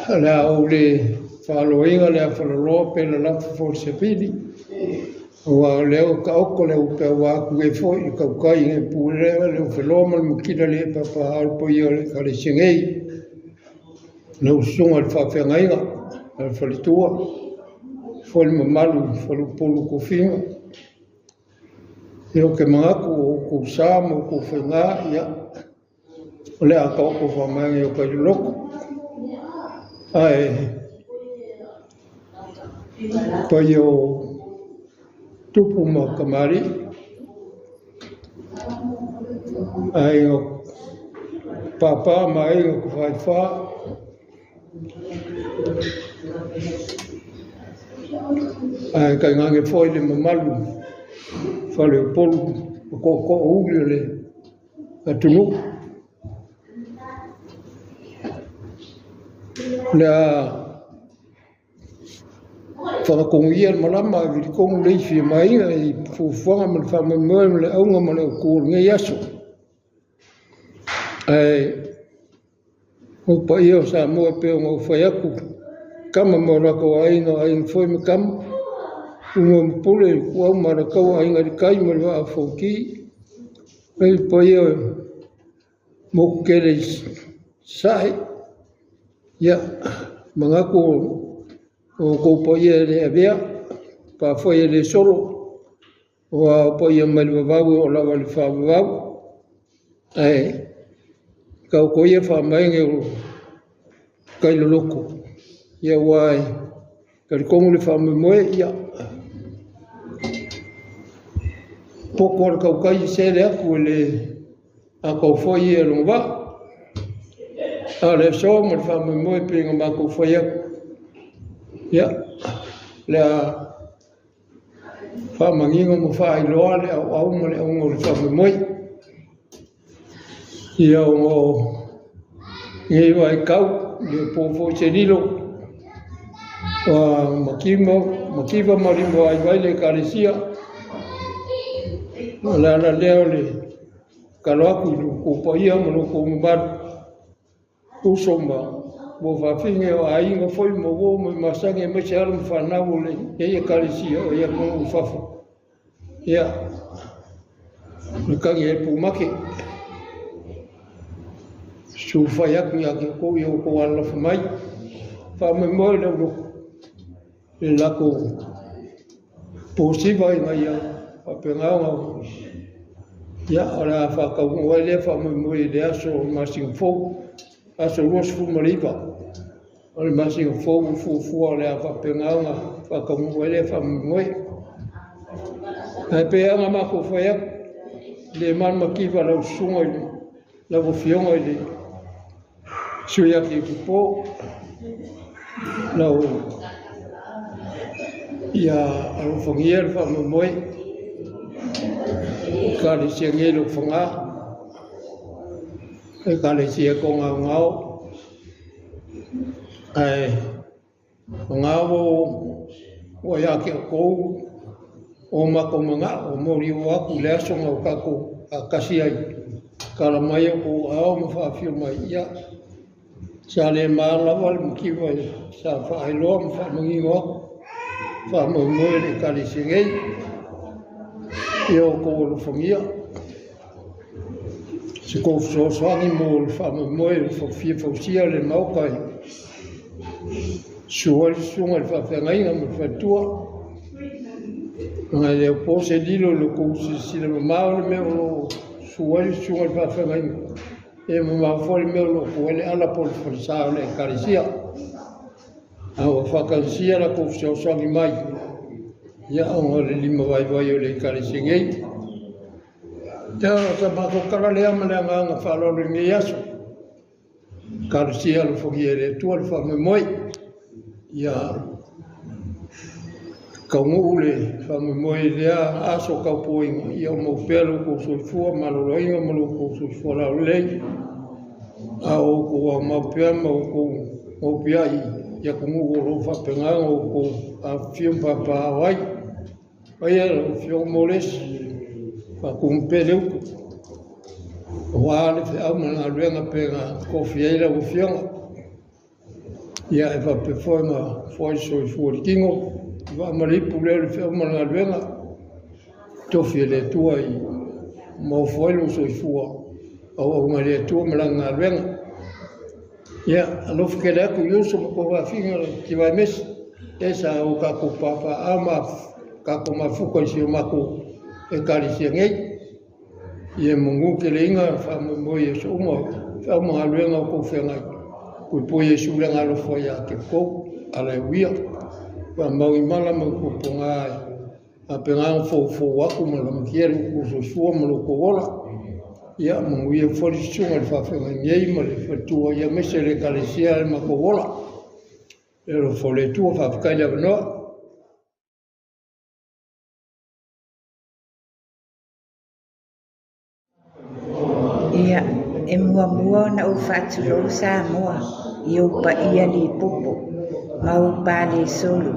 O le a ou le faaloina le afalaloa pe lalafo foi le savili, aua o lea ua taoto le upe aua atu nei foi le tautai i pulea le ufeloa ma le matila le papaaao le paia o le Ekalesia nei. Lau Susuga i le Faafeagaiga ma le faletua, foi le mamalu i faleupolu o tofiga. Ia ou te manatu o outou sa ma outou faiga, ia, o le a taoto faamaene o tai loloto. Ae paia o tupu ma tamalii, aiga papa ma aiga tafaifa, ae tainane foi le mamalu faleupolu ma tootoouli o le atunuu. O le a fagatonu ia le malama ae vilitonu le ifi a Maina i fuafuaga ma le faamoemoe ma le auga ma le autu o lenei aso. Ae o paia o Samoa e pei ona ou fai atu, tama ma o latou aiga, o aiga foi ma tama, Tumua ma Pule, Ituau ma Alataua, Aiga i le Tai ma le Vaa o Fonoti, le paia o motu tele i Sasae. Ia, manatu o outou paia e le avea, paafai e le solo, aua o paia mai le vavau e oo lava i le faavavau. Ae taoto ia faamaene o tai loloto, ia aua e talitonu le faamoemoe, ia poto a le tautai e sele atu e le atau foi ia lona vaa. A o le aso ma le faamoemoe pei ona matou fai atu, ia, o le a faamanino ma faailoa le auau ma le auga o le faamoemoe. Ia, ona o lenei vaitau, e le o po foi se lilo, ua mativa ma limavaivai le Ekalesia. O le ala lea o le tatalo atu i lo outou paia ma lo outou mamalu, uso ma tuafafine, o aiga foi ma uo ma masani aemaise alo ma fanau o lenei Ekalesia o i atunuu i fafo. Ia, o le tagi a le pumate, sulufai atu ia te outou ia outou alolofa mai. Faamoemoe le aulotu i le latou posiva ina ia faapena ona, ia, o le a faataunuu ai lea faamoemoe i le aso o le masina fou, aso 29 o le masina fou ua fuafua o le a faapena ona faataunuu ai lea faamoemoe. Ae pei lava ona matou fai atu, le mativa lau susuga i le lau afioga i le Sui Arkiepikopo, lau ia alofagia le faamoemoe, Ekalesia nei Lotofaga, Ekalesia toagaogao, ae magao ua ia te outou o matou manao, o moliu atu i le aso na o tatou faatasi ai, tala mai outou aao ma faafio mai, ia, sa le ma lava le mativa sa faailoa ma faamanino atu, faamoemoe le Ekalesia nei, ia outou alofagia, se tou fesoasoani mo le faamoemoe o fia fausia le maota e susu ai le susuga i le faafeagaiga ma le faletua. Ona e le o po se lilo i lo outou silasila mamao le mea o lo o susu ai le susuga i le faafeagaiga, e mamao foi le mea o lo o tu ai le ala po o le falesa o le Ekalesia. A ua faatagisia la tou fesoasoani mai, ia ona o le limavaivai o le Ekalesia nei. Ia, o sa matou tala lea ma le agaga faaaloalo i lenei aso. Talosia alofagia e le Atua le faamoemoe, ia taunuu le faamoemoe i lea aso taupuaina, ia o mau pea lo outou soifua maloloina ma lo outou soifua laulelei, a o outou aumau pea ma outou nopiai i atunuu o lo o faapena ona outou afifio ma papaaao ai. Paia lau Afioga Molesi, faatumu pea le utu, aua le feau ma le galuega pei ona tofia ai lau Afioga. Ia, e faapea foi ona foai le soifua i le tino, le vaa ma le ipu lea o le feau ma le galuega, tofi e le Atua i maofo ai lou soifua, auauna i le Atua ma lana galuega. Ia, alofa tele atu i uso ma tuafafine o le Tivae Mesi, e sa o tatou papaaao ma tatou mafuta i si o matou Ekalesia nei. Ia manu teleina faamoemoe i aso uma, feau ma galuega o tou feagai. Puipui Iesu i Lana alofa ia te outou. Aleluia. Faamau i mala ma puapuaga e faapena ona foufou atu ma lamatia lo outou soifua ma lo outou ola. Ia manuia foi le susuga i le faafeagai nei ma le faletua, ia aemaise le Ekalesia i le matou ola. Le alofa o le Atua, faafetai le avanoa. Ia, e muamua ona ou faatulou Samoa i ou paia lipopo ma ou palesolo,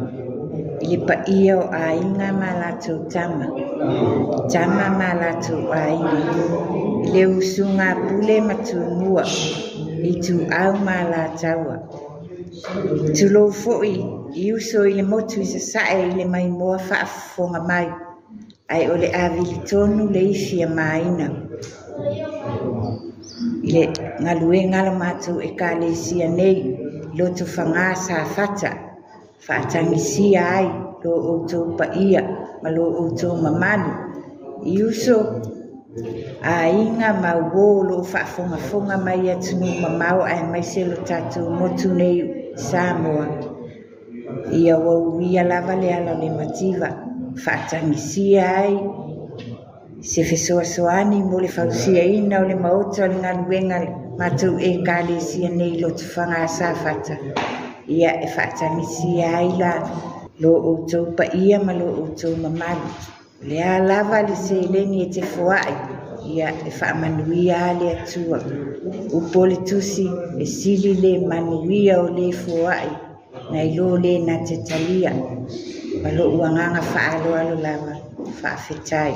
i le paia o aiga ma latou tama, tama ma latou aiga, i le usuga a Pule ma Tumua, Ituau ma Alataua. Tulou foi i uso i le motu i Sasae i le maimoa faafofoga mai. Ae o le a vili tonu le ifi a Maina i le galuega a la matou Ekalesia nei i Lotofaga Safata, faatagisia ai lo outou paia ma lo outou mamalu i uso, aiga ma uo o lo o faafogafoga mai i atunuu mamao aemaise lo tatou motu nei i Samoa. Ia ua uia lava le ala o le mativa, faatagisia ai se fesoasoani mo le fausiaina o le maota o le galuega a le matou Ekalesia nei i Lotofaga Safata. Ia e faatagisia ai la lo outou paia ma lo outou mamalu. O le a lava le seleni e te foai, ia e faamanuia a le Atua. Upu o le Tusi, e sili le manuia o le foai nai lo le na te talia. Ma lo'u agaga faaaloalo lava, faafetai.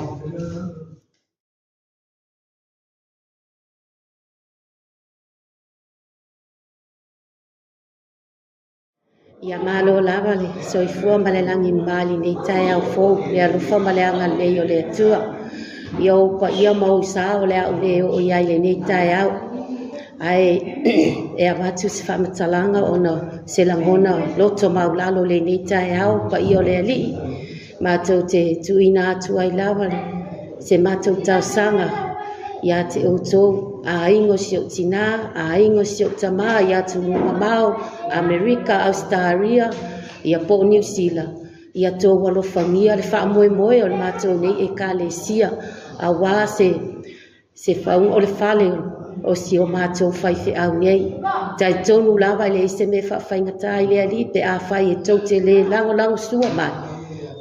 Ia malo lava le soifua ma le lagi e mama i lenei taeao fou, le alofa ma le agalelei o le Atua. Ia ou paia ma ou sa o le a ou le oo i ai i lenei taeao. Ae e avatu se faamatalaga ona se lagona loto maulalo i lenei taeao, paia o le Alii. Matou te tuuina atu ai lava se matou talosaga ia te outou, aiga o si ou tinā, aiga o si ou tamā i atunuu mamao, Amerika, Ausetaria, ia po o Niu Sila, ia tou alofagia le faamoemoe o le matou nei Ekalesia, auā se Se fauga o le fale o si o matou faifeau nei. Talitonu lava e leai se mea faafaigata i le Alii pe afai e tou te le lagolagosua mai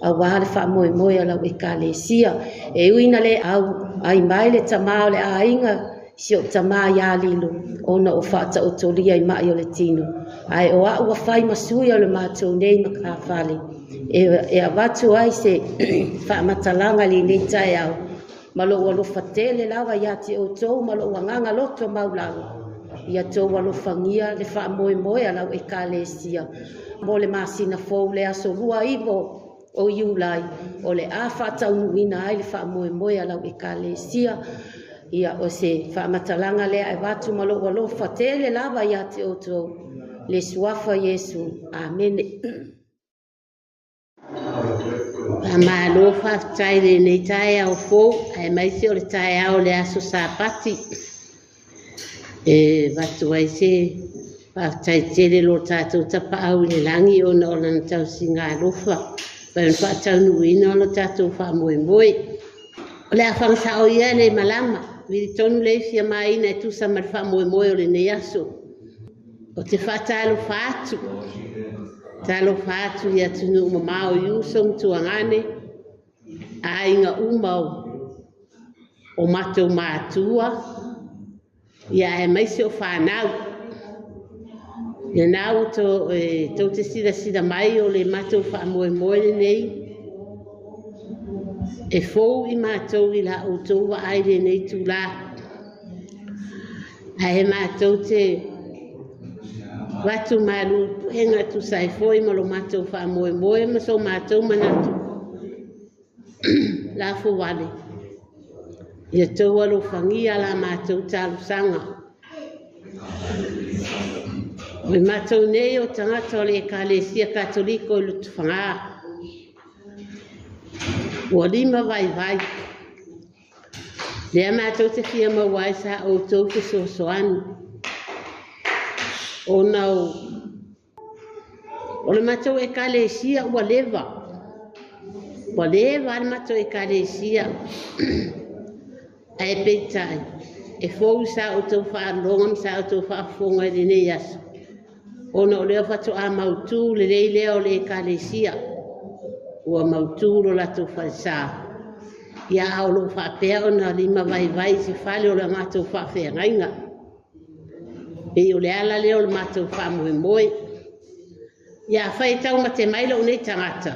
aua le faamoemoe o lau Ekalesia. E ui ina le auai mai le tama o le aiga, si ou tama ia Lilo, ona o faataotolia i mai o le tino, ae o au ua fai ma sui o le matou nei matafale e avatu ai se faamatalaga i lenei taeao. Ma lou alofa tele lava ia te outou ma lou agaga loto maulalo, ia tou alofagia le faamoemoe a lau Ekalesia mo le masina fou le aso 29 o Iulai o le a faataunuuina ai le faamoemoe a lau Ekalesia. Ia, o se faamatalaga lea e avatu ma lou alofa tele lava ia te outou, le Suafa Iesu. Amene. Faamalo faafetai i lenei taeao fou aemaise o le taeao o le aso Sapati. E avatu ai se faafetai tele i lo tatou Tapaau i le lagi ona o lana tausiga alofa ua mafai ona faataunuuina lo tatou faamoemoe. O le a fagasao ia le malama, vili tonu le ifi a Maina e tusa ma le faamoemoe o lenei aso. Ou te faatalofa atu, talofa atu i atunuu mamao i uso ma tuagane, aiga uma o matou matua, ia aemaise o fanau. Lena ua tou te silasila mai o le matou faamoemoe lenei, e fou i matou i la outou vaai i lenei itula. Ae matou te Avatu malu i puega e tusa ai foi ma lo matou faamoemoe ma so matou manatu lafo wale. Ia tou alofagia la matou talosaga. O i matou nei o tagata o le Ekalesia Katoliko i Lotofaga. Ua lima vaivai. Lea matou te fia maua ai sa outou fesoasoani. Ona o le matou ekalesia ua leva. Ua leva le matou ekalesia. Ae peitai, e fou sa outou faalogo ma sa outou faafofoga i lenei aso. Ona o lea faatoa mautu lelei lea o le ekalesia. Ua mautu lo latou falesa. Ia a o loo faapea ona lima vaivai i se fale o le matou faafeagaiga. Pei o le ala lea o le matou faamoemoe. Ia afai e taumate mai lou nei tagata,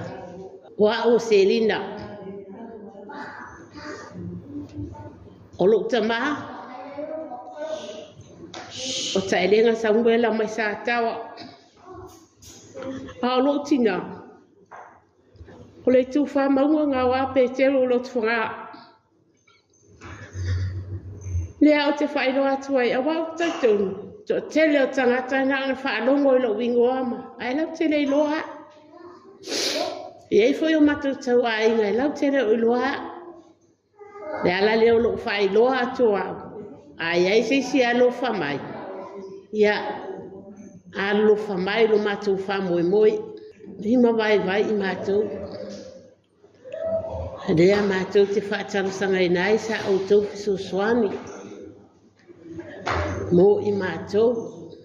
o au o Selina. O lou tamā, o Taelega Samuela mai Sataoa. A o lou tinā, o le itu Faamauga Gaoa Petelo o Lotofaga. Lea ou te faailoa atu ai, aua ou te talitonu, toatele o tagata na ona faalogo i lou igoa ma, ae latou te le iloa au. E i ai foi o matou tauaiga e latou te le o iloa au. Le ala lea o lou faailoa atu o au, a i ai se isi e alofa mai, ia alolofa mai lo matou faamoemoe, lima vaivai i matou. Lea matou te faatalosagaina ai sa outou fesoasoani mo i matou.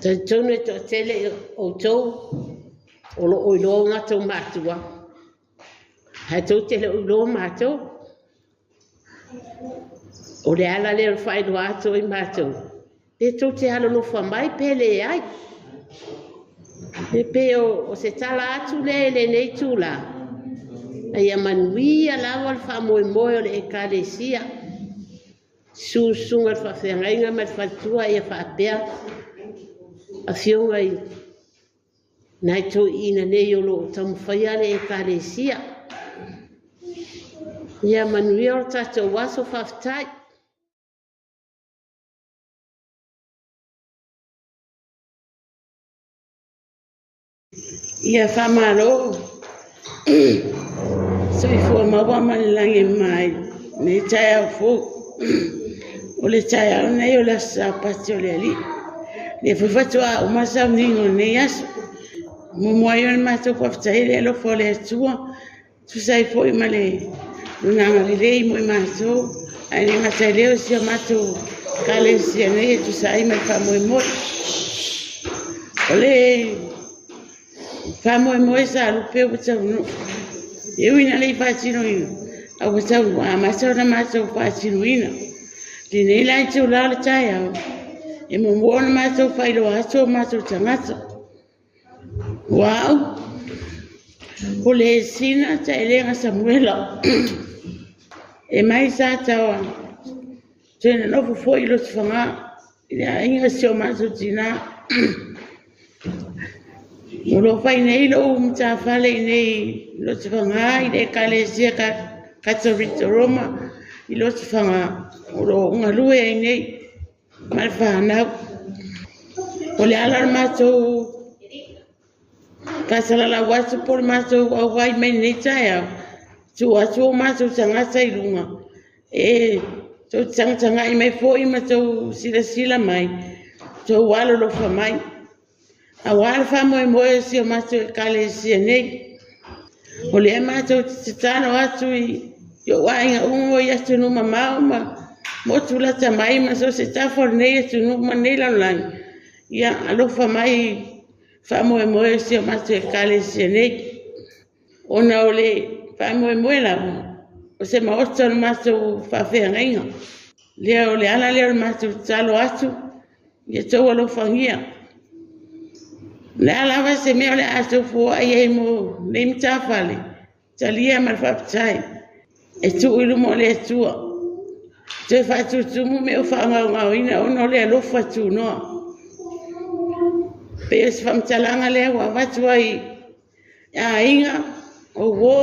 Talitonu e toatele outou o loo iloa o matou matua. Ae tou te le o iloa matou. O le ala lea o le faailoa atu i matou. Pe tou te alolofa mai pe leai. E pe o se tala atu lea i lenei itulā. Ia manuia lava le faamoemoe o le ekalesia. Susuga le faafeagaiga ma le faletua ia faapea afioga i nai toeaiina nei o loo taumafaia le ekalesia. Ia manuia o le tatou aso, faafetai. Ia faamalo soifua maua ma le lagi mai nei taeao fou. O le taeao nei o le aso Sapati o le Alii. Lea foi faatoa uma sauniga o lenei aso. Muamua ai o le matou faafetai i le alofa o le Atua, tusa ai foi ma le lona agalelei mo i matou, ae le gata i lea o si o matou ekalesia nei e tusa ai ma le faamoemoe. O le faamoemoe sa lupe ua taunuu. E ui ina le i faatinoina, a ua taunuu amata ona matou faatinoina. Lenei la itulā o le taeao, e muamua ona matou faailoa atu o matou tagata. O au, o le Sina Taelega Samuela, e mai Sataoa, toe nonofo foi i Lotofaga, i le aiga si o matou tinā. O loo fai nei lou matafale i nei Lotofaga i le ekalesia Katoliko Roma i Lotofaga o loo galue ai nei ma le fanau. O le ala o le matou faasalalau atu po o le matou auai mai lenei taeao, tuu atu o matou tagata i luga e tou tagatagai mai foi ma tou silasila mai, tou alolofa mai aua le faamoemoe o si o matou ekalesia nei. O lea matou te tatalo atu i ou aiga uma i atunuu mamao ma motu lata mai ma so o se tafa o lenei atunuu ma lenei lalolagi, ia alofa mai faamoemoe o si o matou ekalesia nei. Ona o le faamoemoe lava, o se maota o le matou faafeagaiga. Lea o le ala lea o le matou tatalo atu, ia tou alofagia. O le a lava se mea o le a tou foai ai mo nei matafale, talia ma le faafetai. E tuu i luma o le Atua. Toe faatutumu mea o faagaogaoina ona o le alofa tunoa. Pei o se faamatalaga lea ua avatu ai i aiga, o uō,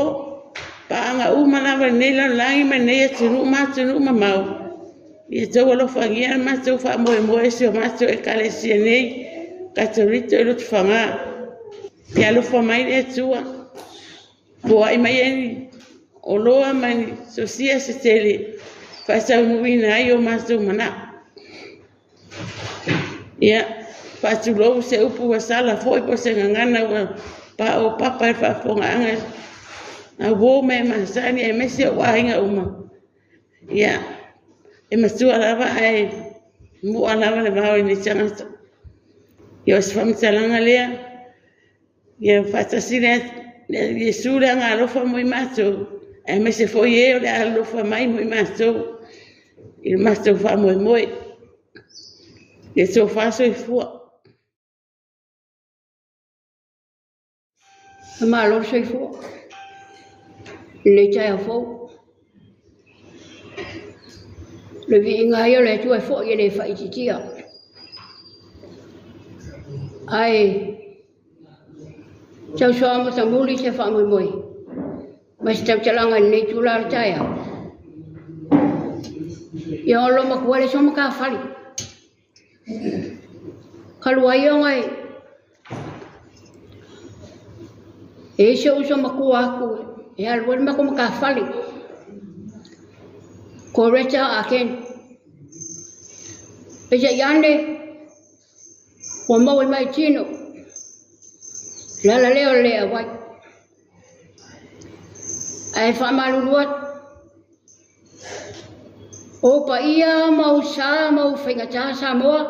paaga uma lava i lenei lalolagi ma lenei atunuu ma atunuu mamao, ia outou alofagia le matou faamoemoe i si o matou Ekalesia nei, Katoliko i Lotofaga. Ia alofa mai le Atua, foai mai ai ni oloa ma ni sosia se tele e faataunuuina ai o matou manao. Ia, faatulou se upu ua sala foi po o se gagana ua paopapa i le faafofogaaga a uo ma e masani aemaise ou aiga uma. Ia, e matua lava ae mu'a lava le vao i nei tagata. Ia, o se faamatalaga lea, ia faatasi le Iesu le agaalofa mo i matou, aemaise foi e o le a alolofa mai mo i matou i le matou faamoemoe. Ia tofa soifua. Faamalo le soifua i lenei taeao fou. O le viiga lava ia o le Atua e foi e le faaitiitia. Ae tausoa matamuli se faamoemoe ma se tautalaga i lenei itula o le taeao. Ia ona loma le so matafale. Talu ai ona e i ai si ou uso matua atu e alu ai le matou matafale. Coretta Aken. Peitai ane ua maua i mai tino le ala lea o le le auai. Ae faamalulu atu, o paia ma ou sa ma ou faigata Samoa,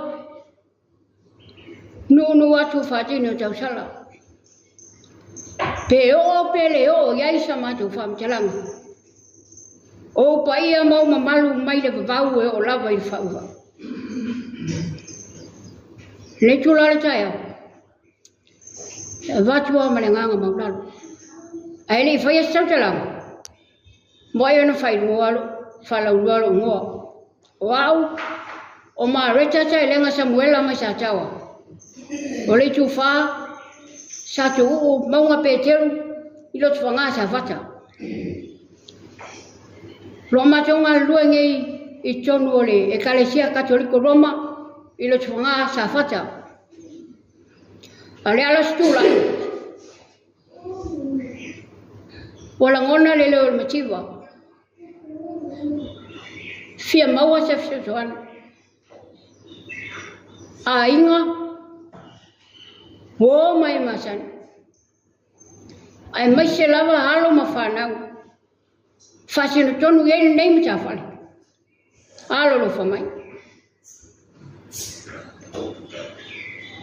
nuunuu atu faatino tausala. Pe oo pe le oo i ai sa matou faamatalaga. O paia ma ou mamalu mai le vavau e oo lava i le faauva. Lenei itula o le taeao, e avatu lava ma le agaga maualalo. Ae le i faia se tautalaga, mo ai ona faalaulua lou igoa. O au, o Mareta Taelega Samuela mai Sataoa. O le itufa, sa tuuu Mauga Peteru i Lotofaga Safata. O lo o matou galulue nei i totonu o le Ekalesia Katoliko Roma i Lotofaga Safata. A o le ala o se tulai, ua lagona le leo o le mativa. Fia maua se fesoasoani. Aiga, uo ma e masani. Aemaise lava alo ma fanau. Faasino tonu i ai lenei matafale. Alolofa mai.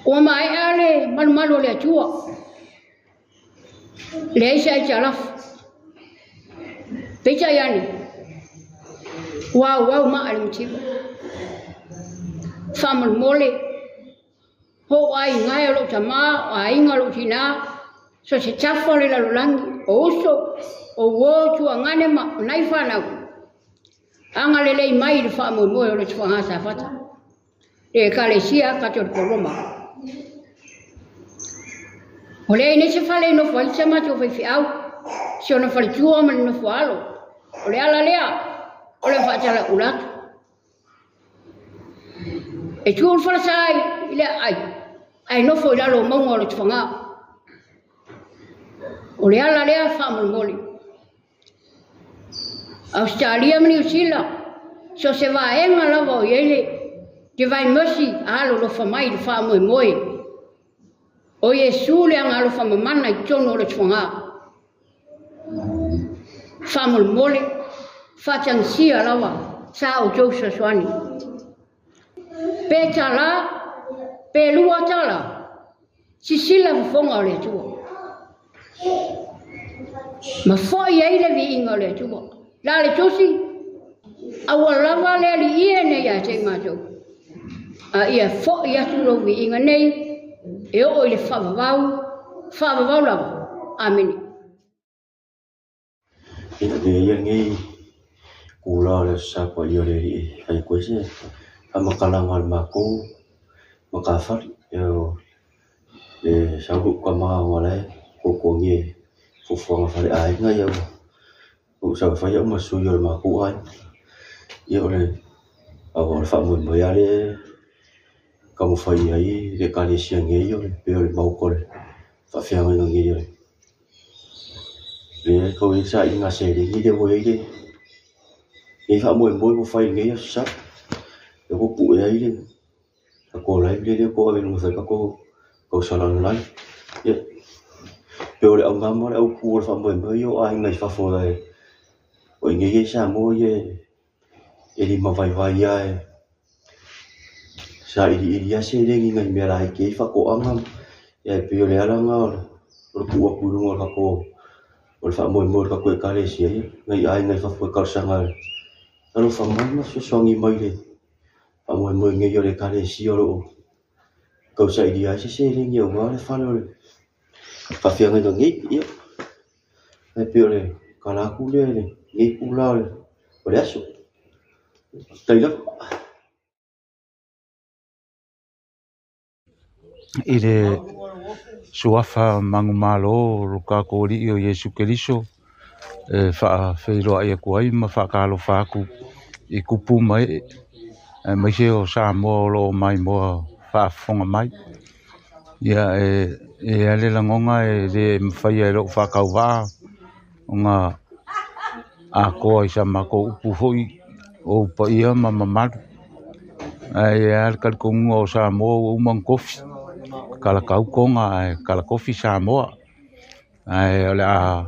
Ua maea le malumalu o le Atua. Leai se aitalafu. Peitai ane, ua auau maa i le mativa. Faamolemole, o aiga e o lou tamā, o aiga o lou tinā, so se tafa o le lalolagi, o uso, o uo, tuagane ma nai fanau. Agalelei mai i le faamoemoe o le Tufaga Safata, le Ekalesia Katoliko Roma. O leai nei se fale i nofo ai sa matou faifeau, si ona faletua ma le nofo alo. O le ala lea o le faatalaula atu. E tu le falesa i le aai, ae nofo i lalo o mauga o le Tufaga. O le ala lea faamolemole. Ausetalia ma Niu Sila, so o se vaega lava o i ai le Divine Mercy a alolofa mai i le faamoemoe o Iesu le agaalofa mamana i totonu o le Tufaga. Faamolemole, faatagisia lava sa outou fesoasoani. Pe tala, pe lua tala, sisila fofoga o le Atua. Ma foi ai le viiga o le Atua. La le tusi, aua lava le alii e nei ia te i matou. A ia foi atu lou viiga nei, e oo i le faavavau, faavavau lava. Amene. Ia avea ia lenei kula o le Aso Sa Paia o le Alii e fai atu ai se faamatalaga a le matou matafale. Le sau lou tama ona la e puapuagia i fuafuaga faleaiga ia ua ou sau e fai au ma sui o le matou aiga. Ia o le aua o le faamoemoe lava lea e taumafai ai le ekalesia nei o le pei o le maota o le faafeagaiga nei o le lea e tau i ai le sailiga seleni lea ua i ai lenei faamoemoe ua fai i lenei Aso Sa. Lea ua pue ai le tatou live lea ua ave i luga e fai ai tatou tausala online. Ia, pei o le auga ma le autu o le faamoemoe ia o aiga i fafo o i inei i Samoa ia e limavaivai lava e sailiili lava seleni i nai mea laiti ai faatoaga. Ia e pei o le ala lena o le tuu atu i luga o le tatou o le faamoemoe o le tatou ekalesia ia nai aiga i fafo e talosaga e alofa mai ma fesoasoani mai i le faamoemoe nei o le ekalesia o lo o tausailia ai se seleni aua le fale o le faafeagaiga nei. Ia, e pei o le tala atu lea i lenei itula o le aso. Faafetai lava. I le suafa manumalo o lo tatou Alii o Iesu Keriso e faafeiloai atu ai ma faatalofa atu i tupu ma ee aemaise o Samoa o lo o maimoa faafofoga mai. Ia e i ai le lagona e le mafaia e lou faatauvaa ona atoa i sa matou upu foi o ou paia ma mamalu. Ae i ai le talitonuga o Samoa ua uma ona tofi, talatau Toga ae talatofi Samoa. Ae o le a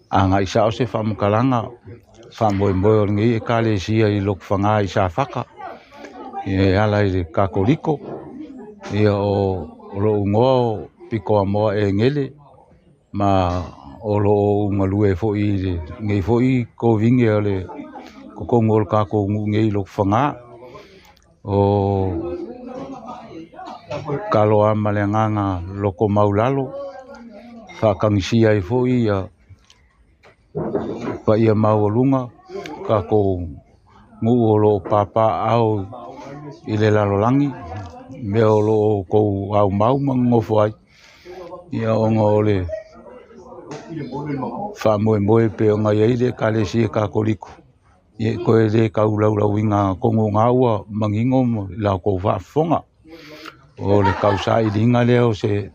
agai sao se faamatalaga faamoemoe o lenei ekalesia i Lotofaga i Safata e ala i le Katoliko. Ia o lou igoa o Pitoamoa Egele ma o lo o ou galue foi i lenei foi tovine o le totonu o le tatou nuu nei i Lotofaga. O tatalo lava ma le agaga loto maualalo, faatagisia ai foi ia paia maualuga o tatou nuu o lo o papaaao i le lalolagi, mea o lo o outou aumau ma nonofo ai, ia ona o le faamoemoe pei ona i ai le Ekalesia Katoliko, ia toe le taulaulauina atonu o lena ua manino i la outou faafofoga. O le tausailiga lea o se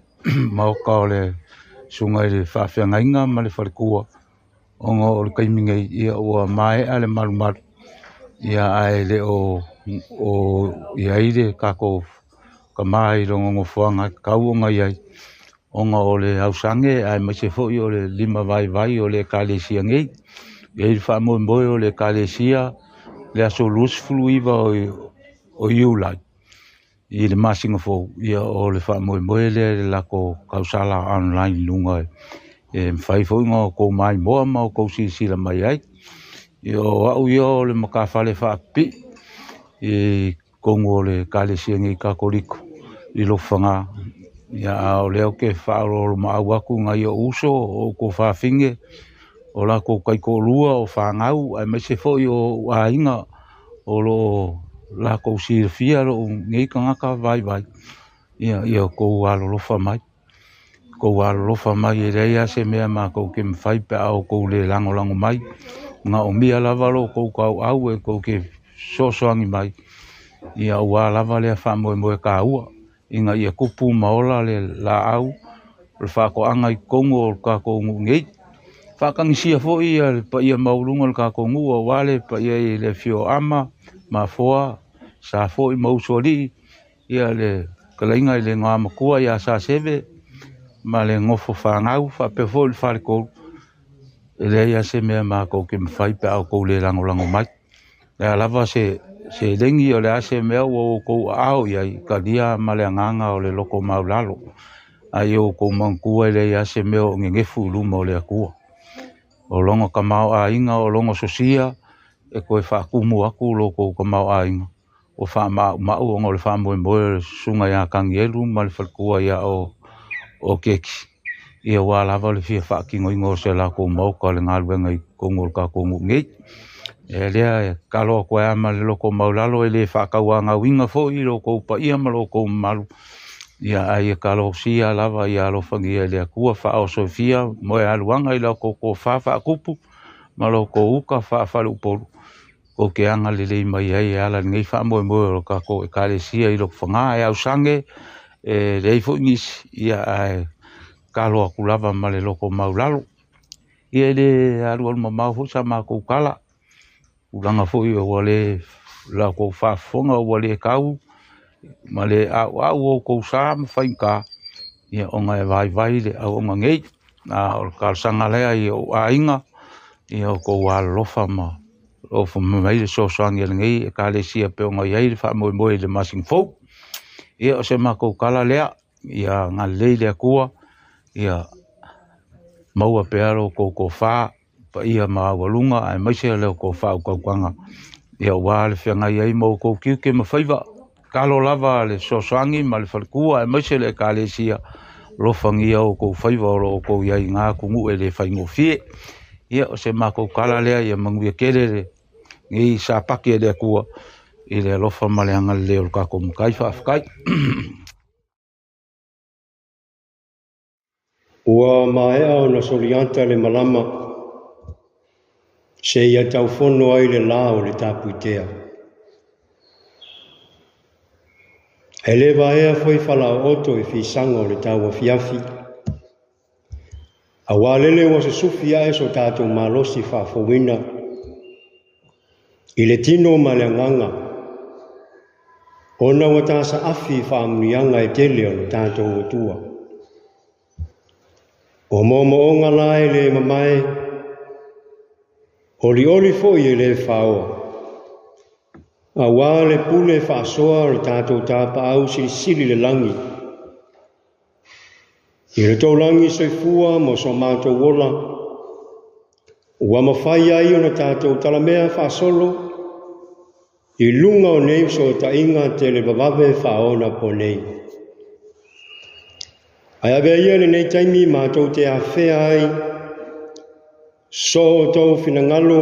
maota o le susuga i le faafeagaiga ma le faletua, ona o le taimi nei ia ua maea le malumalu, ia ae le o i ai le tatou tama i lona nofoaga e tatau ona i ai, ona o le ausage aemaise foi o le limavaivai o le ekalesia nei. E i ai le faamoemoe o le ekalesia le aso 29 o Iulai i le masina fou, ia o le faamoemoe lea i le latou tausala online i luga e mafai foi ona outou maimoa ma outou silasila mai ai. Ia o au ia o le matafale faapipii i totonu o le ekalesia nei Katoliko i Lotofaga. Ia a o lea ou te faaoloolomaau atu i nai ou uso, o ou tuafafine, o latou taitoalua, o fanau, aemaise foi o ou aiga o lo o latou silafia lou nei tagata vaivai. Ia outou alolofa mai. Outou alolofa mai, e leai lava se mea matou te mafai pe a outou le lagolago mai. Manaomia lava lo outou tauau e tou te fesoasoani mai, ia aua lava lea faamoemoe taua, ina ia tupu ma ola le laau o le faatoaga i totonu o le tatou nuu nei. Faatagisia foi ia le paia maualuga o le tatou nuu, aua le paia i le afio o Ama, Mafoa, Sa foi ma Usoalii, ia le fetalaiga i le Igoamatua ia Saseve ma le nofo fanau, faapea foi le faletolu. E leai lava se mea matou te mafai pe a outou le lagolago mai. O le a lava se seleni, o le a se mea ua outou aao i ai, talia ma le agaga o le loto maualalo. Ae ia outou manatua e leai lava se mea o nenefu i luma o le Atua. O lona tamaoaiga, o lona sosia, e toe faatumu atu lo outou tamaoaiga ua faamaumau ona o le faamoemoe o le susuga ia Kanielu ma le faletua ia o Keki. Ia ua lava le fia faatinoina o se latou maota o le galuega i totonu o le tatou nuu nei. E lea e tatalo atu ai ma le loto maualalo, e le faatauanauina foi lo outou paia ma lo outou mamalu. Ia ae ia talosia lava ia alofagia e le Atua faaosoifia moealuaga i la outou tofa faakupu ma lo outou uta faafaleupolu tou te agalelei mai ai e ala i lenei faamoemoe o le tatou Ekalesia i Lotofaga e ausage e leai foi nisi, ia ae talo atu lava ma le loto maulalo. Ia e le alualu mamao foi sa matou tala, tulaga foi ua le la outou faafofoga ua le tau ma le auau o outou sa ma faigata, ia ona e vaivai le auauna nei. A o le talosaga lea i ou aiga, ia outou alolofa ma ofo mai le fesoasoani a lenei Ekalesia pei ona i ai le faamoemoe i le masina fou. Ia o se matou tala lea, ia agalelei le Atua, ia maua pea lo outou tofa paia maualuga aemaise le outou faautautaga, ia aua le feagai ai ma outou tiute ma faiva. Talo lava le fesoasoani ma le faletua aemaise le Ekalesia, alofagia outou faiva o lo o outou i ai i na atunuu e le faigofie. Ia o se matou tala lea, ia manuia tele lenei Sapati a le Atua i le alofa ma le agalelei o le tatou Matai. Faafetai. Ua maea ona soliata le malama seia taufono ai le la o le tapuitea. E le vaea foi falaooto i fisaga o le tauafiafi, auā lele ua susufi ae so tatou malosi faafouina i le tino ma le agaga, ona ua tasaafi i faamanuiaga e tele o lo tatou Atua. O moomooga la e le mamae, olioli foi e le faoa, auā le pule faasoa o le tatou tapaau silisili le lagi, i le tou lagi soifua ma so matou ola, ua mafai ai ona tatou talamea faasolo i luga o nei fesootaiga televavave faaonaponei. Ae avea ia lenei taimi matou te afea ai so outou finagalo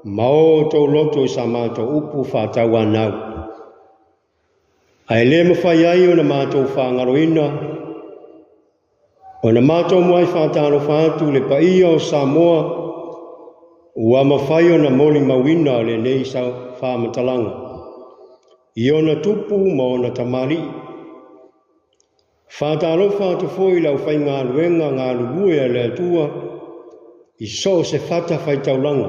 ma o outou loto i sa matou upu faatauanau. Ae le mafai ai ona matou faagaloina, ona matou muai faatalofa atu le paia o Samoa ua mafai ona molimauina lenei faamatalaga i ona tupu ma ona tamalii. Faatalofa atu foi i le aufaigaluega galulue a le Atua i so o se fata faitaulaga.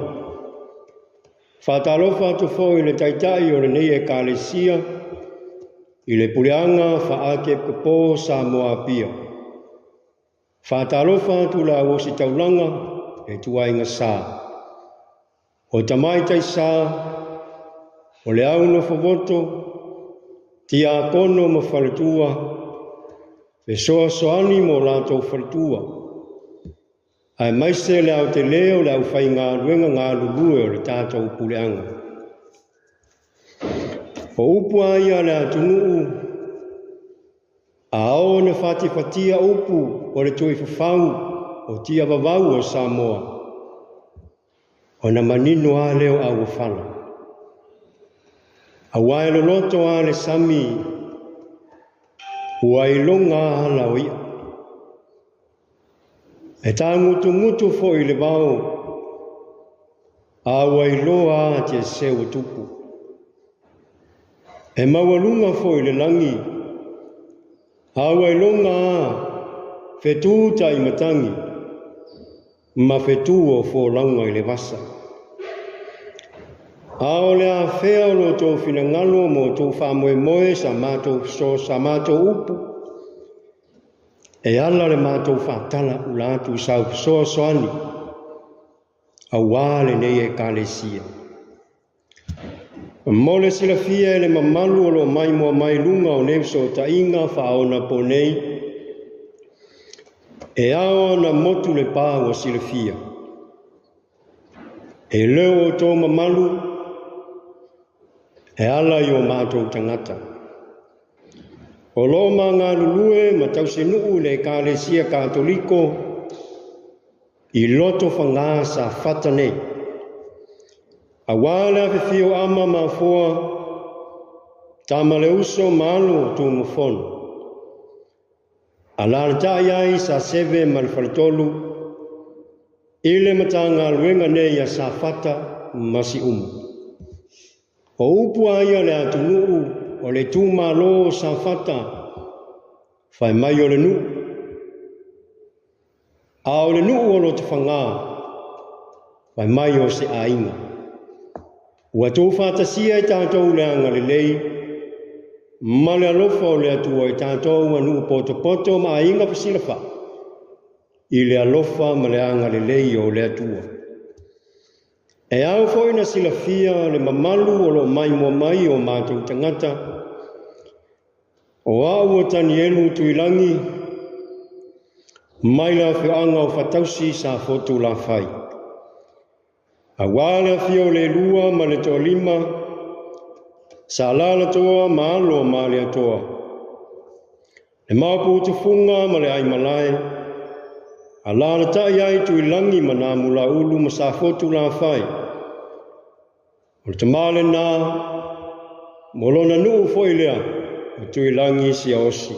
Faatalofa atu foi i le Taitai o lenei Ekalesia i le puleaga faa-Epikopo Samoa Apia. Faatalofa atu le auositaulaga le tuaiga sa. O tamaitai sa, o le au nofovoto, tiakono ma faletua, fesoasoani mo latou faletua, aemaise le aotelē o le aufaigaluega galulue o le tatou puleaga. O upu a ia a le atunuu, a oo ina fatifatia upu o le tuifafau o tiavavau o Samoa, ona manino lava lea o auofala. Auā e loloto lava le sami, ua iloga lava ala o i'a. E tagutugutu foi i le vao, a ua iloa lava tiaseu o tupu. E maualuga foi le lagi, a ua iloga lava fetu taimatagi ma fetu o folauga i le vasa. A o le afea o lo outou finagalo ma outou faamoemoe sa matou feso sa matou upu, e ala le matou faatala ula atu i sau fesoasoani auā lenei Ekalesia. Mo le silafia e le mamalu o lo o maimoa mai luga o nei fesootaiga faaonaponei, e ao ona motu le pa ua silafia. E le o outou mamalu e ala i o matou tagata. O lo o magalulue ma tausinuu i le Ekalesia Katoliko i Lotofaga Safata nei, auā le afifio ama ma afoa, tama le uso ma alo o Tumufono. Alaalatai ai Saseve ma le Faletolu i le Matagaluega nei a Safata ma Siumu. O upu a ia le atunuu o le itumalo o Safata, fai mai o le nuu, a o le nuu o Lotofaga, fai mai o se aiga. Ua tuufaatasia i tatou le agalelei ma le alofa o le Atua i tatou a nuu potopoto ma aiga fesilafai i le alofa ma le agalelei o le Atua. E ao foi na silafia le mamalu o loo maimoa mai o matou tagata, o au o Tanielu Tuilagi, mai le afioaga o Fatausi Safotu Lafai. Auā le afio o le Lua ma le Toalima, sa Lalatoa ma alo o Malietoa, le maopu tufuga ma le aimalae, alaalatai ai Tuilagi ma Namulaulu ma Safotu Lafai. O le tamā lenā, mo lona nuu foi lea, o Tuilagi Siaosi.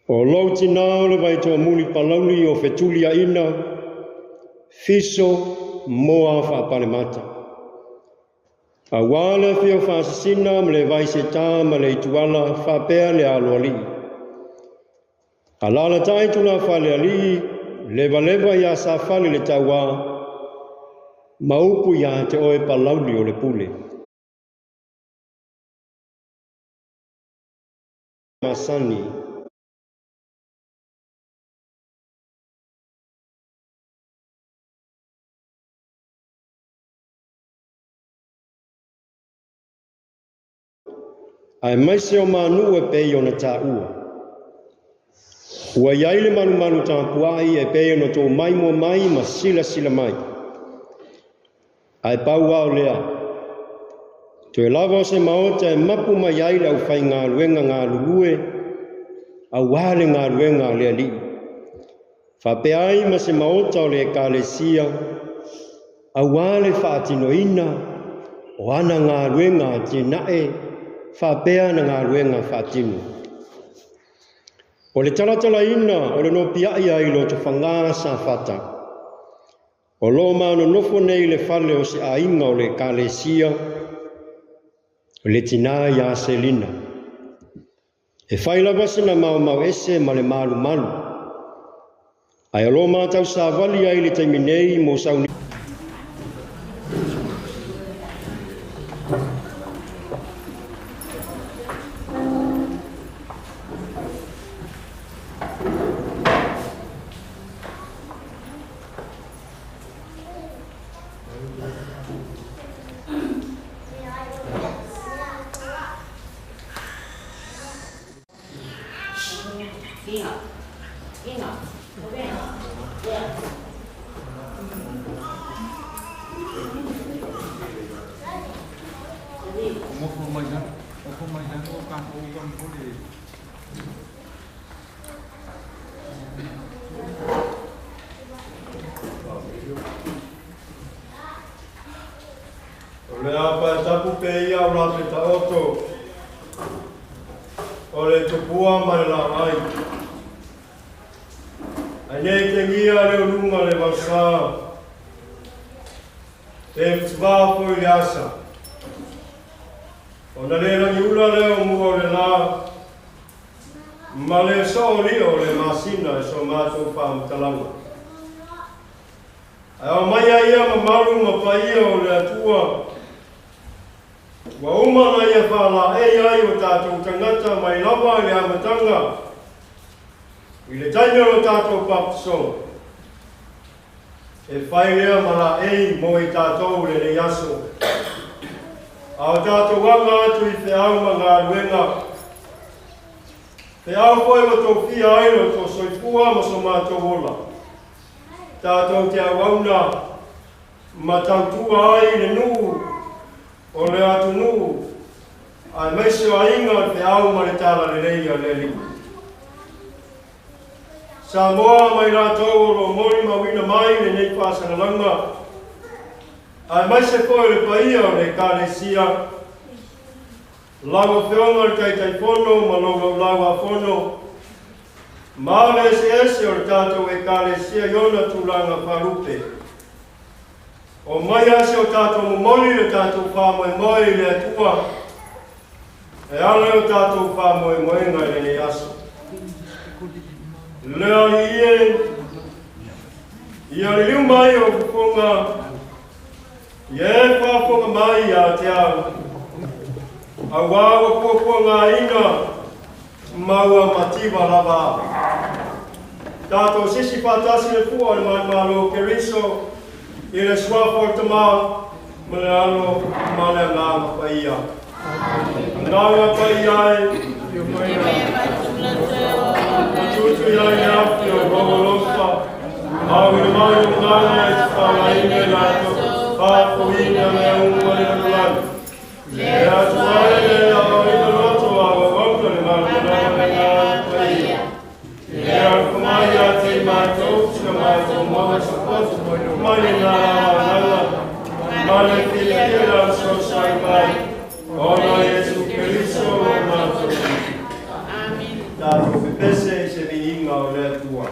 O lou tinā o le Vaitoamuli Palauli o Fetuliaina, Fiso Moa Faapalemata. Auā le afio Faasisina ma le Vaisetā ma le Ituala faapea le Aloalii. Alaalatai Tulafalealii, levaleva iā Safale le tauā, ma upu iā te oe Palauli o le Pule. Masani. Aemaise o manuu e pei ona taua. Ua iai le malumalu tapuai e pei ona tou maimoa mai ma silasila mai. Ae pau lava o lea, toe lava o se maota e mapu mai ai le aufaigaluega galulue auā le galuega a le Alii. Faapea ai ma se maota o le Ekalesia auā le faatinoina o ana galuega atinae faapea ana galuega faatino. O le talatalaina o le nopiai ai Lotofaga Safata, o loo manonofo nei le fale o se aiga o le Ekalesia, le tinā iā Selina. E fai lava sina maomao ese ma le malumalu, ae o loo matau savali ai le taimi nei mo sauni. O le a paetapu pe ia o la te taoto, o le tupua ma le laai. Ai nei te ngia le uluga le vausā, te futivā foi le asa. Ona le langiula lea o mua o le la, ma le soo lio o le masina e so mātou whaamutalaga. Ae o mai ai ia mamalu ma paia o le Atua, ua uma na ia faalaei ai o tatou tagata mai lava i le amataga i le taimi o lo tatou baptisoga. E fai lea ma laei mo i tatou lenei aso. A o tatou aga atu i feau ma galuega, feau foi ua tofia ai lo tou soifua ma so matou ola. Tatou te auauna ma tautua ai le nuu o le atunuu, aemaise o aiga o le feau ma le talalelei a le Alii. Samoa mai latou o loo molimauina mai lenei faasalalauga, aemaise foi o le paia o le Ekalesia, lau Afioga i le Taitaifono ma lou laulau-a-fono, Ma o le eseese o le tatou Ekalesia i ona tulaga faalupe. O mai a se o tatou momoli le tatou faamoemoe i le Atua, e ala i o tatou faamoemoega i lenei aso. Le Alii e, ia liliu mai o fofoga, ia e faafofoga mai ia te au, auā ua puapuagaina ma ua mativa lava au. Tatou sisi faatasi le fua o le manumalo o Keriso i le suafa o le Tamā ma le Alo ma le Agaga Paia. Agaga Paia e, tutu ia i le afi o lou alofa, auina mai o agaga e te faalaina i latou, faafofoina mea uma le lalolagi. Le Atua e le aoina loto a auauna le malamalama le Agaga Paia. Le alofa mai ia te i matou, sina matou maua se poto, mai le nā agaga, ma le filifili la soosai mai, ona Iesu Keriso o matou. Amen. Tatou pepese i se viiga o le Atua.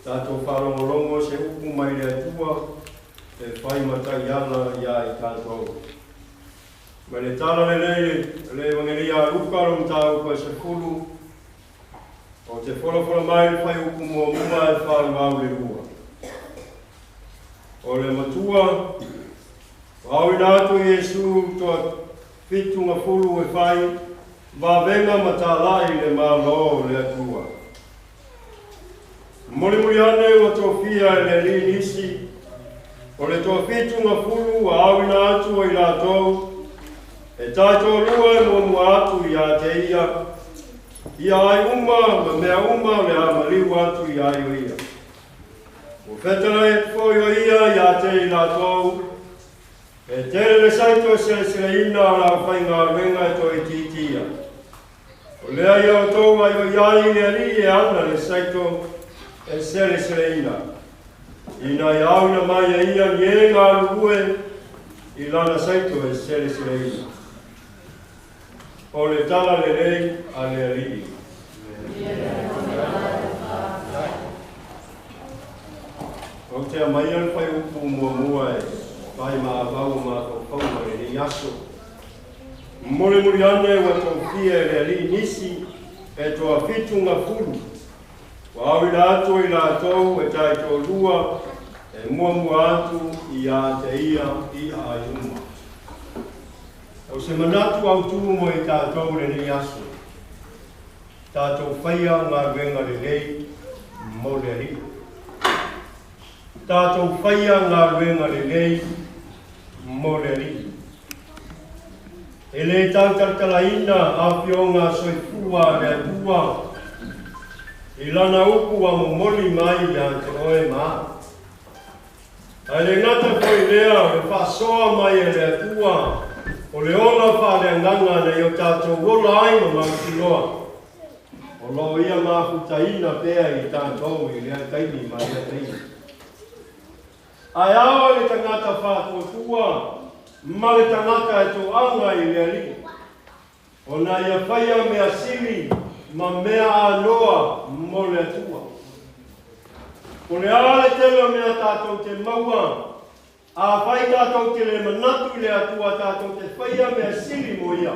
Tatou faalogologo se upu mai le Atua e fai mataiala ia i tatou. Mai le tala lelei le Evangelia a Luka lo mataupu e 10, o te folafola mai le fai upu muamua e 42. O le matua, o auina atu Iesu toa 70 e fai, vavega ma talai le malo o le Atua. Mulimuli ane ua tofia e le alii nisi, o le toa 70 ua auina atu ai latou, e taitolua e muamua atu ia te ia, ia ai uma ma mea uma le amaliu atu ia ai o ia. Ua fetalai atu foi o ia ia te i latou, e tele le saito e seleseleina o lau faigaluega e toe itiitia. O lea ia o tou ai o iai le alii e ana le saito e seleseleina. Ina ia auina mai e ia ni e galulue i lana saito e seleseleina. O le tala lelei a le Alii. O te amaia le fai upu muamua e fai maavau o mafaufauga le lenei aso. Mulimuli ane ua tofia e le alii nisi e toa 70. Ua auina atu i latou e taitolua e muamua atu ia te ia i ai uma. O se manatu autū mo i tātou lenei aso. Tātou whaia galuega lelei mo le Alii. Tātou whaia galuega lelei mo le Alii. E le tautalatalaina afioga soifua a le Atua i lana upu ua momoli mai ia te oe ma au. Ae le gata foi lea o le faasoa mai e le Atua o le ola faaleagaga na i o tātou ola ai ma mautinoa. O loo ia mafutaina pea i tātou i lea taimi ma lea taimi. Ae ao i le tagata faatuatua ma le tagata e toaga i le Alii, ona ia faia mea sili ma mea anoa mo le Atua. O le a le tele o mea tātou te maua, afai tātou te le manatu i le Atua tātou te faia mea sili mo ia.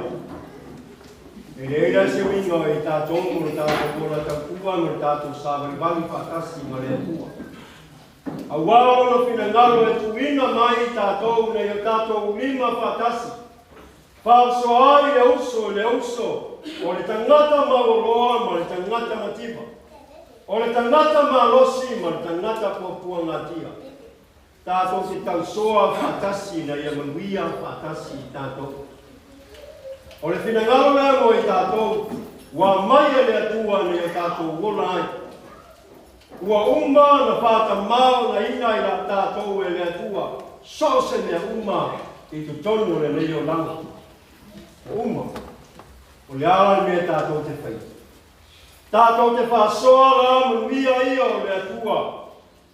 E leai la se uiga i tātou mo le tātou ola tautua ma le tātou sāvalivali faatasi ma le Atua. Auā o lona finagalo e tuuina mai i tātou nei o tātou lima faatasi. Faasoa ai le uso i le uso o le tagata mauoloa ma le tagata mativa, o le tagata malosi ma le tagata puapuagatia. Tātou te tausoa faatasi ina ia manuia faatasi i tātou. O le finagalo lea mo i tātou, ua aumai e le Atua nei o tātou ola ai. Ua uma na faatamā-ogaina i la tātou e le Atua so o se mea uma i totonu o lenei olaga. Ua uma. O le a la le mea tātou te faia? Tātou te faasoa la manuia ia o le Atua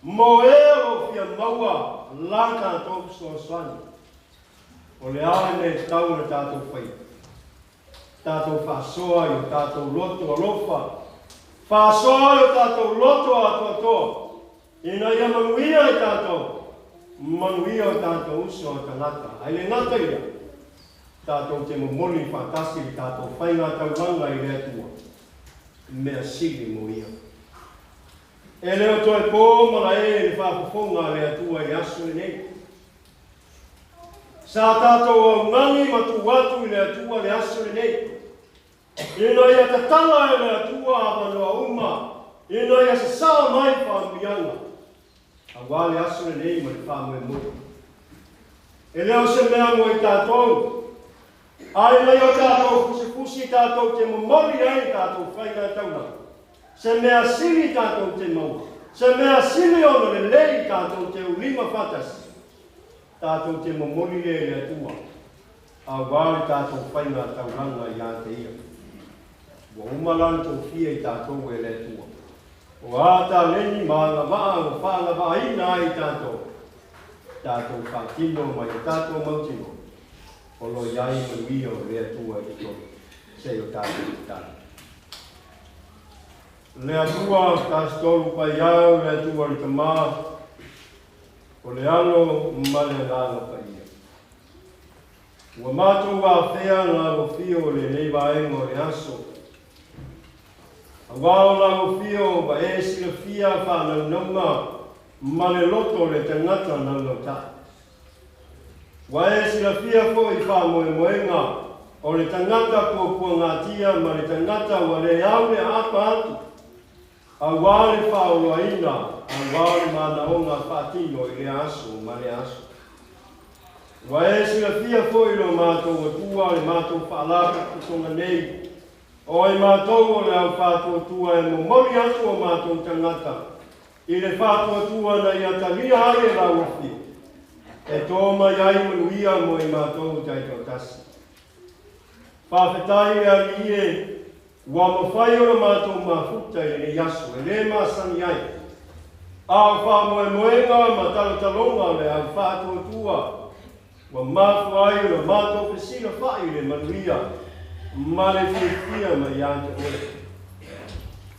mo e o lo o fia maua la tātou fesoasoani. O le a le mea e tatau ona tātou faia? Tātou faasoa i o tātou loto alofa, faasoa i o tātou loto atoatoa, ina ia manuia i tātou, manuia o tātou uso a tagata. Ae le gata ia, tātou te momoli faatasi i le tātou whaiga tauranga i le Atua, mea sili mo ia. E le o toe pō malae i le faafofoga a le Atua i le aso lenei. Sa tātou augani ma tuu atu i le Atua le aso lenei, ina ia tatala e le Atua avanoa uma, ina ia sasaa mai faamanuiaga, auā le aso lenei ma le faamoemoe. E le o se mea mo i tātou, a ina ia o tātou fusifusi tātou te momoli ai le tātou faiga taulaga. Se mea sili tātou te maua, se mea sili ona lelei tātou te ulima faatasi, tātou te momoli lea i le Atua, auā le tātou faiga taulaga ia te Ia. Ua uma la ona tofia i tātou e le Atua. O a taleni ma agavaa ua faagavaaina ai i tātou, tātou faatino ma i o tātou mautinoa, o lo o i ai manuia o le Atua i totonu, se i o tātou tatalo. Le Atua Tasitolu Paiau, le Atua le Tamā, o le Alo ma le Agaga Paia. Ua matou afea le alofio o lenei vaega o le aso. Auā o le alofio ua e silafia faanaunauga ma le loto o le tagata naunautai. Ua e silafia foi faamoemoega o le tagata puapuagatia ma le tagata ua le au le aapa atu, auā le faaoloaina, auā le manaoga faatino i lea aso ma lea aso. Ua e silafia foi lo matou Atua le matou faalapotopotoga nei, o ai matou o le au faatuatua e momoli atu o matou tagata i le faatuatua na ia talia ai e lau afio, e tō mai ai manuia mo i matou taitoatasi. Faafetai le Alii e, ua mafai ona matou mafuta i lenei aso e le masani ai, a o faamoemoega ma talotaloga o le au faatuatua ua mafua ai ona matou fesilafai i le manuia ma le fiafia mai ia te oe.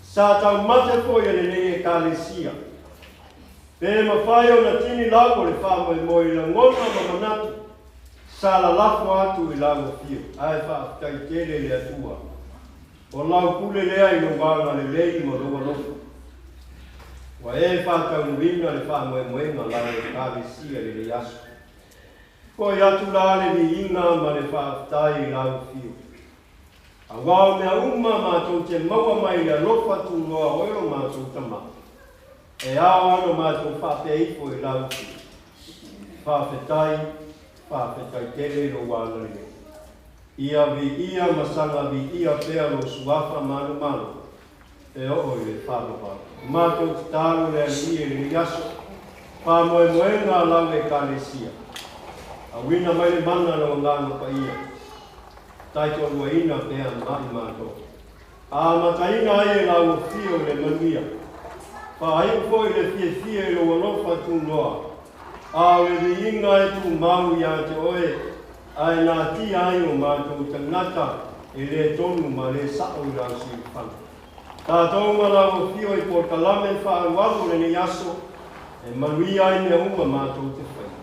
Sa taumate foi e lenei Ekalesia, pe mafai ona tini lau o le faamoemoe i lagona ma manatu sa lalafo atu i lau afio, ae faafetai tele i le Atua, o lau pule lea i lou agalelei ma lou alofa. Ua e faataunuuina le faamoemoega lau Ekalesia i lenei aso. Foi atu la le viiga ma le faafetai i lau afio. Auā o mea uma matou te maua mai i le alofa tunoa o oe lo matou Tama, e ao lava ona matou faapea ifo i lau afio, Faafetai, faafetai tele i lou agalelei. Ia viia ma saga viia pea lou suafa manumalo e oo i le faavavau. Matou tatalo le Alii i lenei aso, faamoemoega a lau Ekalesia, auina mai le mana lau Agaga Paia, taitoaluaina pea ma i matou. Amataina ai e lau afio i le manuia, faaiu foi i le fiafia i lou alofa tunoa, a o le viiga e tumau ia te oe, ae natia ai o matou tagata e lē tonu ma lē sa'o i lau siufaga. Tatou ma lau afio i polokalame faaalualu o lenei aso, e manuia ai mea uma matou te faia.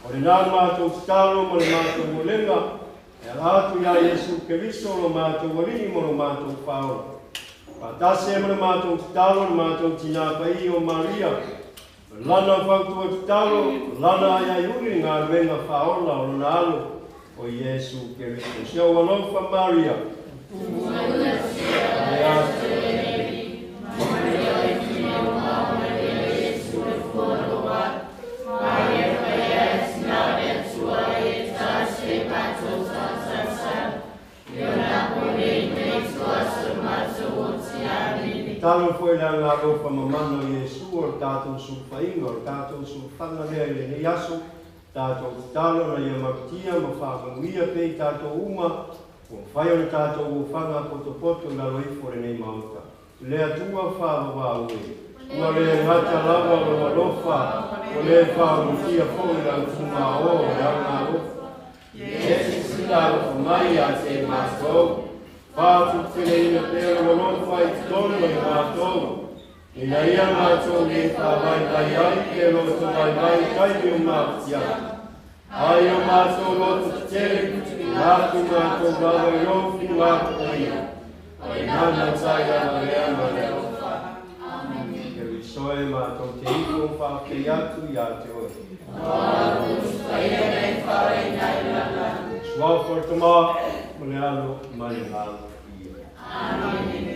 O lenā le matou tatalo ma le matou olega e ala atu iā Iesu Keriso lo matou Alii ma lo matou Faaola. Faatasi ai ma le matou tatalo le matou Tinā Paia o Maria, lana fautua tatalo, lana aiaiuli i galuega faaola o lona Alo o Iesu Keriso. Si ou alofa Maria, Tatalo foi le agaalofa mamana o Iesu o le tatou sulufaiga, o le tatou sulufaga lea i lenei aso, tatou tatalo ina ia malutia ma faamanuia pea i tatou uma ua mafai ona tatou ofaga potopoto i lalo ifo o lenei Maota. Le Atua faavavau e, ua le gata lava lou alofa, ua le faaulutia foi lau tumaō o le agaalofa. Ia silasila alofa mai ia te matou, faatuputeleina pea lou alofa i totonu o i matou, ina ia matou lē faavaivai ai pe lotovaivai i taimi o mafatiaga. Ai o matou loto tetele, na atu matou lava i lou finagalo paia, o le mana tai lava lea ma le alofa. Keriso e, matou te ifo faafetai atu iā te oe. Suafa o le Tama ma le Alo ma le Agaga Paia. Amene.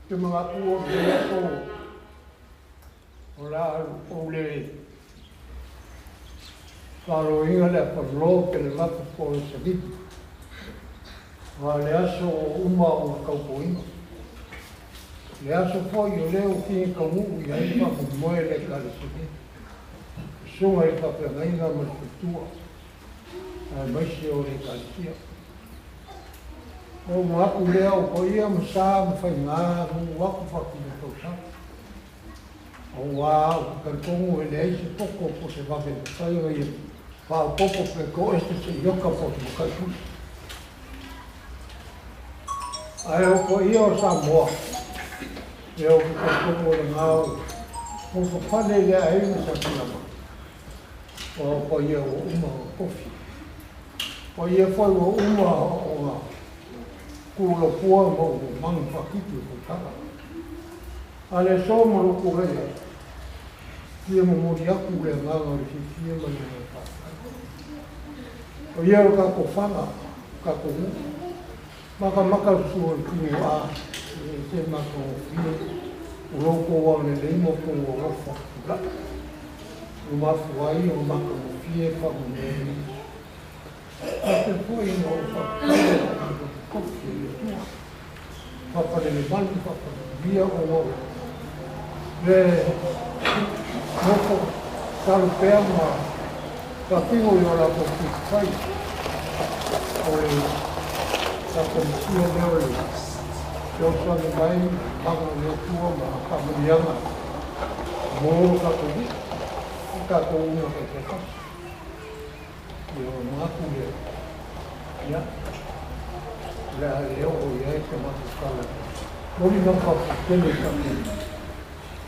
Te manatu o lenei aso o le a ou le faaloina le apalolo pe le lapa po o le savili, aua o le aso ua uma ona tautoina. O le aso foi o lea ua fia taunuu i ai le faamoemoe o le Ekalesia nei, susuga i le faafeagaiga ma le faletua, aemaise o le Ekalesia. Ona ou manatu lea o paia ma sa ma faiga nu'u atu faatino tausaga, auā ou te talitonu e leai se poto po o se vave e mafai ona ia faaopoopo pe to'ese se iota po o se mataitu'i. Ae o paia o Samoa, ia ou te talitonu o lena ua fafale i le aiga sa Tuilama, o paia ua uma ona tofi. Paia foi ua uma ona tuulopua ma ua manu faatiti o tausaga. A le aso ma lou tulai ai, fia momoli atu le agaga o le fiafia ma le agaga faafetai. O ia o le tatou faga, o tatou nuu. Matamata le susu o le tino a e ese le matagofie o lo outou agalelei ma outou alofa tulai. Ua mafua ai ona matagofie faamoemoe lenei aso. Faapea foi ona ou faafetai i le tatou tofi e le Atua. Faapalele malu, faapalele ona o le nofo tatalo pea ma faatino i o latou fai o le taponisia lea o le fesoasoani mai mana o le Atua ma faamanuiaga mo lo tatou nuu, o tatou uga taitoatasi. Ia o manatu lea. Ia, o le a le oo i ai se matou tala. Momoli lau faafetai tele i tatou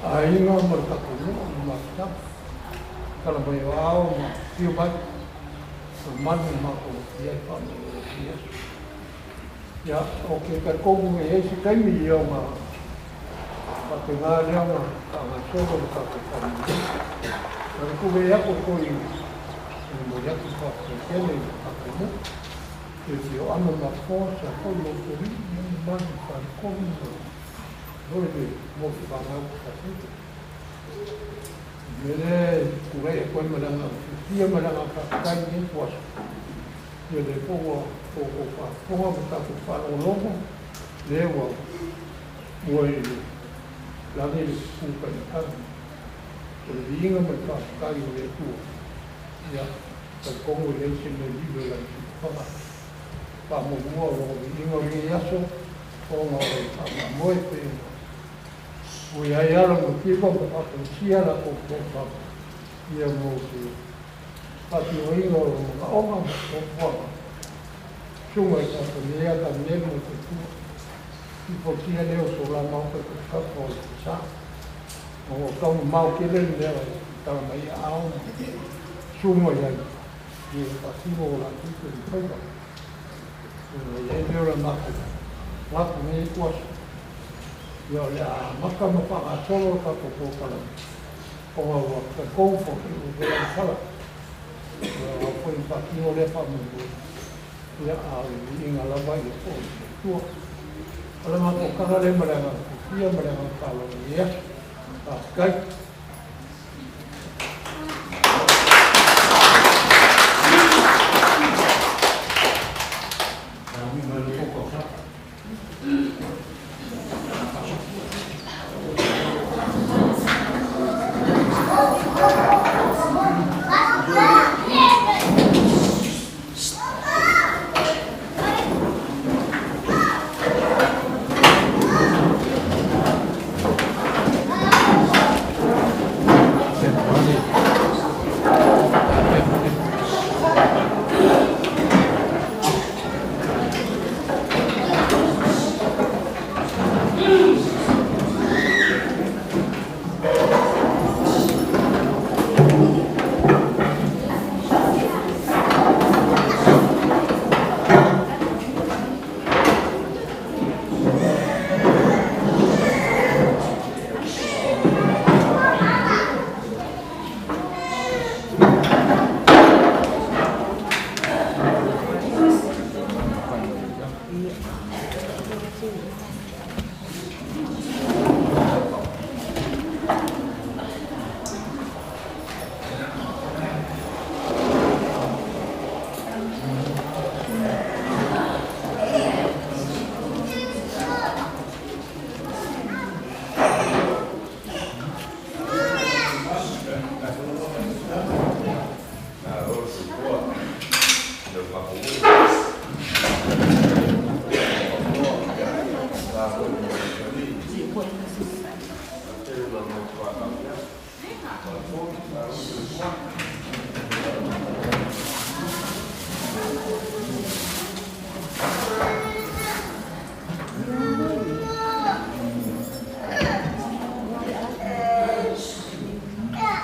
aiga ma le tatou nuu ma mafutaga. Tala mai o ao ma afio mai, o manu matou i ai faamoemoe i Iesu. Ia, ou te talitonu e i ai se taimi ia ona faapena lea ona faagasolo le tatou faamoemoe. Na ona tulei atu foi e momoli atu le faafetai tele i le tatou nuu, i le afioaga o Mafoa, sa foi ma Utualii, ia ma mamalu i Faletolu ma foi le motufanau o Pasefika. O le mea lea e tulai atu ai ma le agaga fiafia ma le agaga faafetai i lenei ituaso, ia lea foi ua outou faafofoga ma tatou faalogologo, lea ua mua i le lagi le pupuu taimatagi. O le viiga ma le faafetai o le Atua, ia talitonu e leai se mea lilo i lana silafaga. Faamuamua o lona viiga o lenei aso, ona o le faamoemoe pei ona ua i ai alo ma tiva ma faatagisia latou toafaga, ia mo se faatinoina o manaoga ma fuafuaga. Susuga i Tatanea Danielu ma Faletua, lipotia lea o Sola Maota i tafatafa o le sa. Ona o tau mamao tele le mea e tala mai aao ma susu mai ai, ia e faatino o latou toe faiva. Ona i ai lea o le matou manatu i lenei ituaso, ia o le a amata ma faagasolo le tatou polokalame, ona ua talitonu foi ua vela le sala. Ia o foi na faatino lea faamoemoe, ia a o le viiga lava ia foi i le Atua. O le matou tala lea ma le agaga fiafia ma le agaga faaaloalo i lenei aso. Faafetai.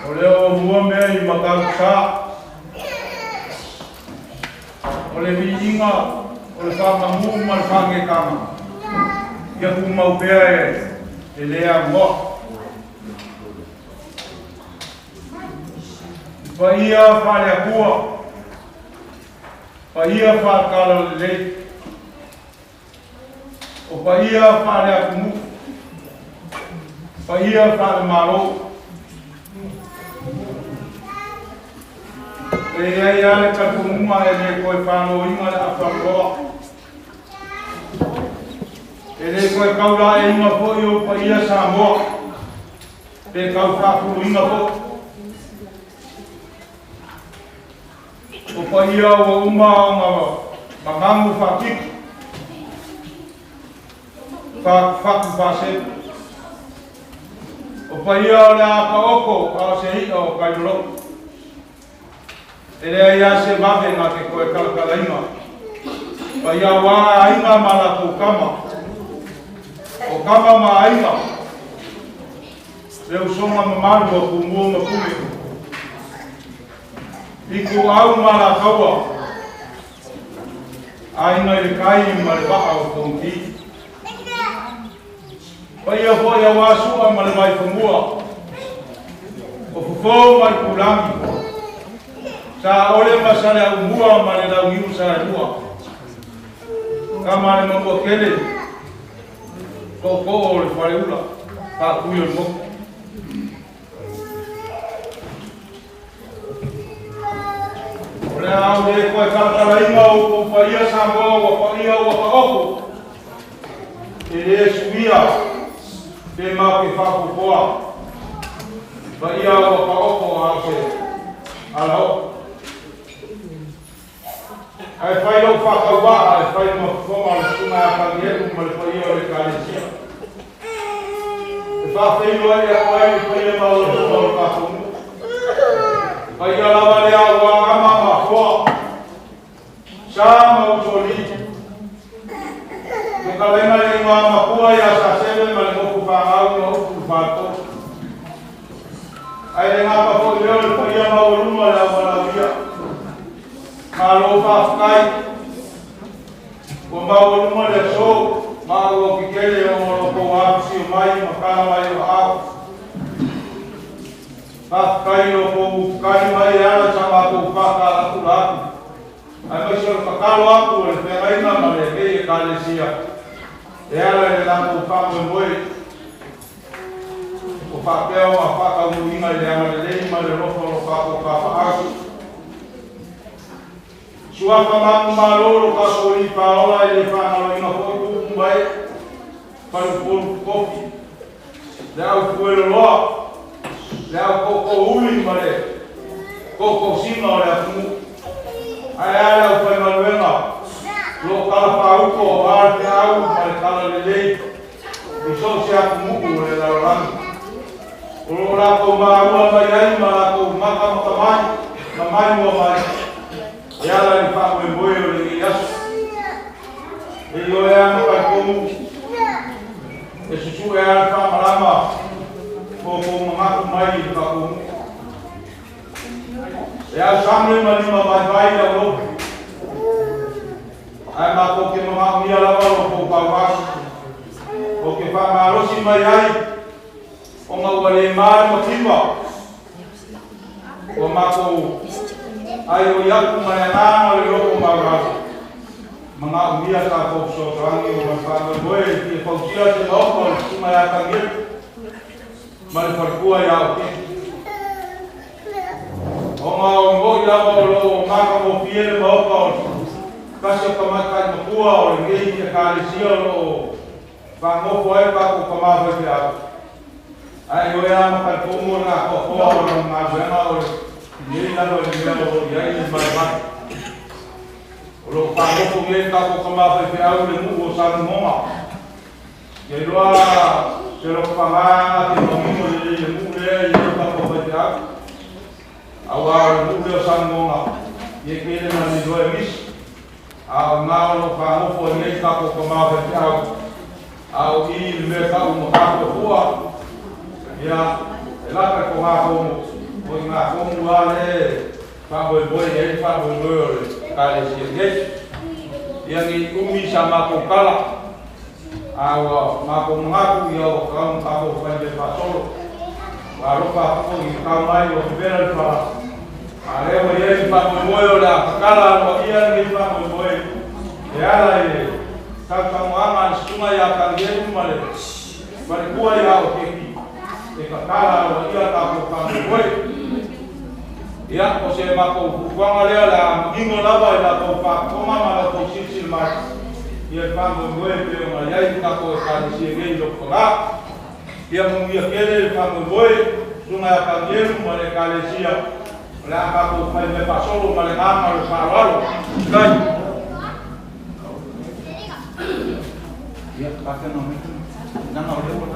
O lea ua mua mea i Matautu-sa, o le viiga, o le faamagu ma le faagekaga, ia tumau pea e le agoa. Paia faale-Atua, paia faale-Talalelei, o paia faale-atunuu, paia faale-Malo. E i ai lava le talitonuga e le toe faloina le afaloa. E le toe taulaeina foi o paia Samoa, pe tau faafuluina foi. O paia ua uma ona mamagu faatiti, fatufatu faaseu. O paia o le a taoto a o se i'a o tailolo. E leai lava se vave na te toe talatalaina. Paia uā aiga ma latou kama, o kama ma aiga, le usoga mamalu a Tumua ma Pule, Ituau ma Alataua, Aiga i le Tai ma le Vaa o Fonoti. Paia foi auā Sua ma le Vaifanua, o Fofo ma Aitulagi, Saole ma Saleaaumua ma le Launiu Saelua, Tama a le Manuatele, Tootoo o le Faleula, Faatui o le Motu. O le a ou le toe talatalaina o outou paia Samoa ua paia ua taoto, e le suia pe matou te faaopoopoa, paia ua taoto a o se alaoo. Ae fai lou faatauvaa e fai ma fofoga o le Susuga ia Tanielu ma le paia o le Ekalesia. E faafeiloai atu ai le paia maualuga o le tatou nuu. Paia lava lea ua ama ma afoa, sa ma usoalii. Fetalaiga le igoa matua ia Saseve ma le motu fanau ma upu le faletolu. Ae le gata foi lea o le paia maualuga o le auvalauia. Malo faafetai. Ua maualuga le aso ma ua tetele ona o lo outou afifio mai ma tala mai o aao. Faafetai i lo outou tali mai e ala i sa matou faatalatula atu, aemaise o le tatalo atu a le feagaiga ma lenei Ekalesia e ala i le latou faamoemoe o faapea ona faataunuuina i le agalelei ma le alofa o lo tatou Tapaau. Suafa manumalo lo tatou Alii Paola e le faagaloina foi tupu ma ee, faleupolu totofi, le au fueloloa, le au tootoouli ma le tootoosina o le atunuu. Ae a le aufaigaluega o lo o talafaauto aua le feau ma le talalelei i so o se atunuu o le lalolagi. O lo o latou maua mai ai ma latou matamata mai ma maimoa mai e ala i le faamoemoe o lenei aso. E ioe lava ma talitonu e susue lava le faamalama o outou manatu mai i le tatou nuu. E ausame ma lima vaivai lau loto, ae matou te manaomia lava lo outou tauau. Ou te faamalosi mai ai ona ua le ma le mativa, ua matou aioi atu ma le agaga o le loto maualalo. Manaomia tatou fesoasoani ona le faamoemoe e fia fausia se maota o le Susuga ia Tanielu ma le faletua ia Okeki. Ona o moi lava o lo o matagofie le maota o le tasi o tamaitai matua o lenei Ekalesia o lo o faanofo ai le tatou tama faifeau. Ae ioe lava ma talitonu o le atoatoa o lana galuega o lenei lava i le mea o lo o i ai le vaivai. O lo o faanofo nei le tatou tama faifeau i le nuu o Salelologa. Ia iloa se lotofaga te manino lelei i le nuu lea i ai tatou faifeau. Aua o le nuu lea o Salelologa, ia tele na liloa e nisi. A o ina o lo o faanofo ai nei tatou tama faifeau, a o i le mea tau ma tatou fua, ia, e lata i Togatogo, o i ina tonu lava lea e faamoemoe i ai le faamoemoe o le Ekalesia nei. Ia ne i umi sa matou tala, a ua matou manatu ia ua tatau ona tatou fai mea faasolo. Ua alofa atu foi i le tau mai ua vevela le fala, a o lea ua i ai le faamoemoe o le a tatala aloaia lenei faamoemoe e ala i le tautaunoaga a le Susuga ia Tanielu ma le faletua ia Okeki e tatala aloaia tatou faamoemoe. Ia, o se matou fuafuaga lea o le a manino lava i la outou faafofoga ma la outou silasila mai ia le faamoemoe e pei ona i ai le tatou Ekalesia nei i Lotofaga. Ia manuia tele le faamoemoe, Susuga ia Tanielu ma le Ekalesia, o le a tatou fai mea faasolo ma le agaga o le faaaloalo. Faafetai. Ia, faafetai mai. Nana o lea ua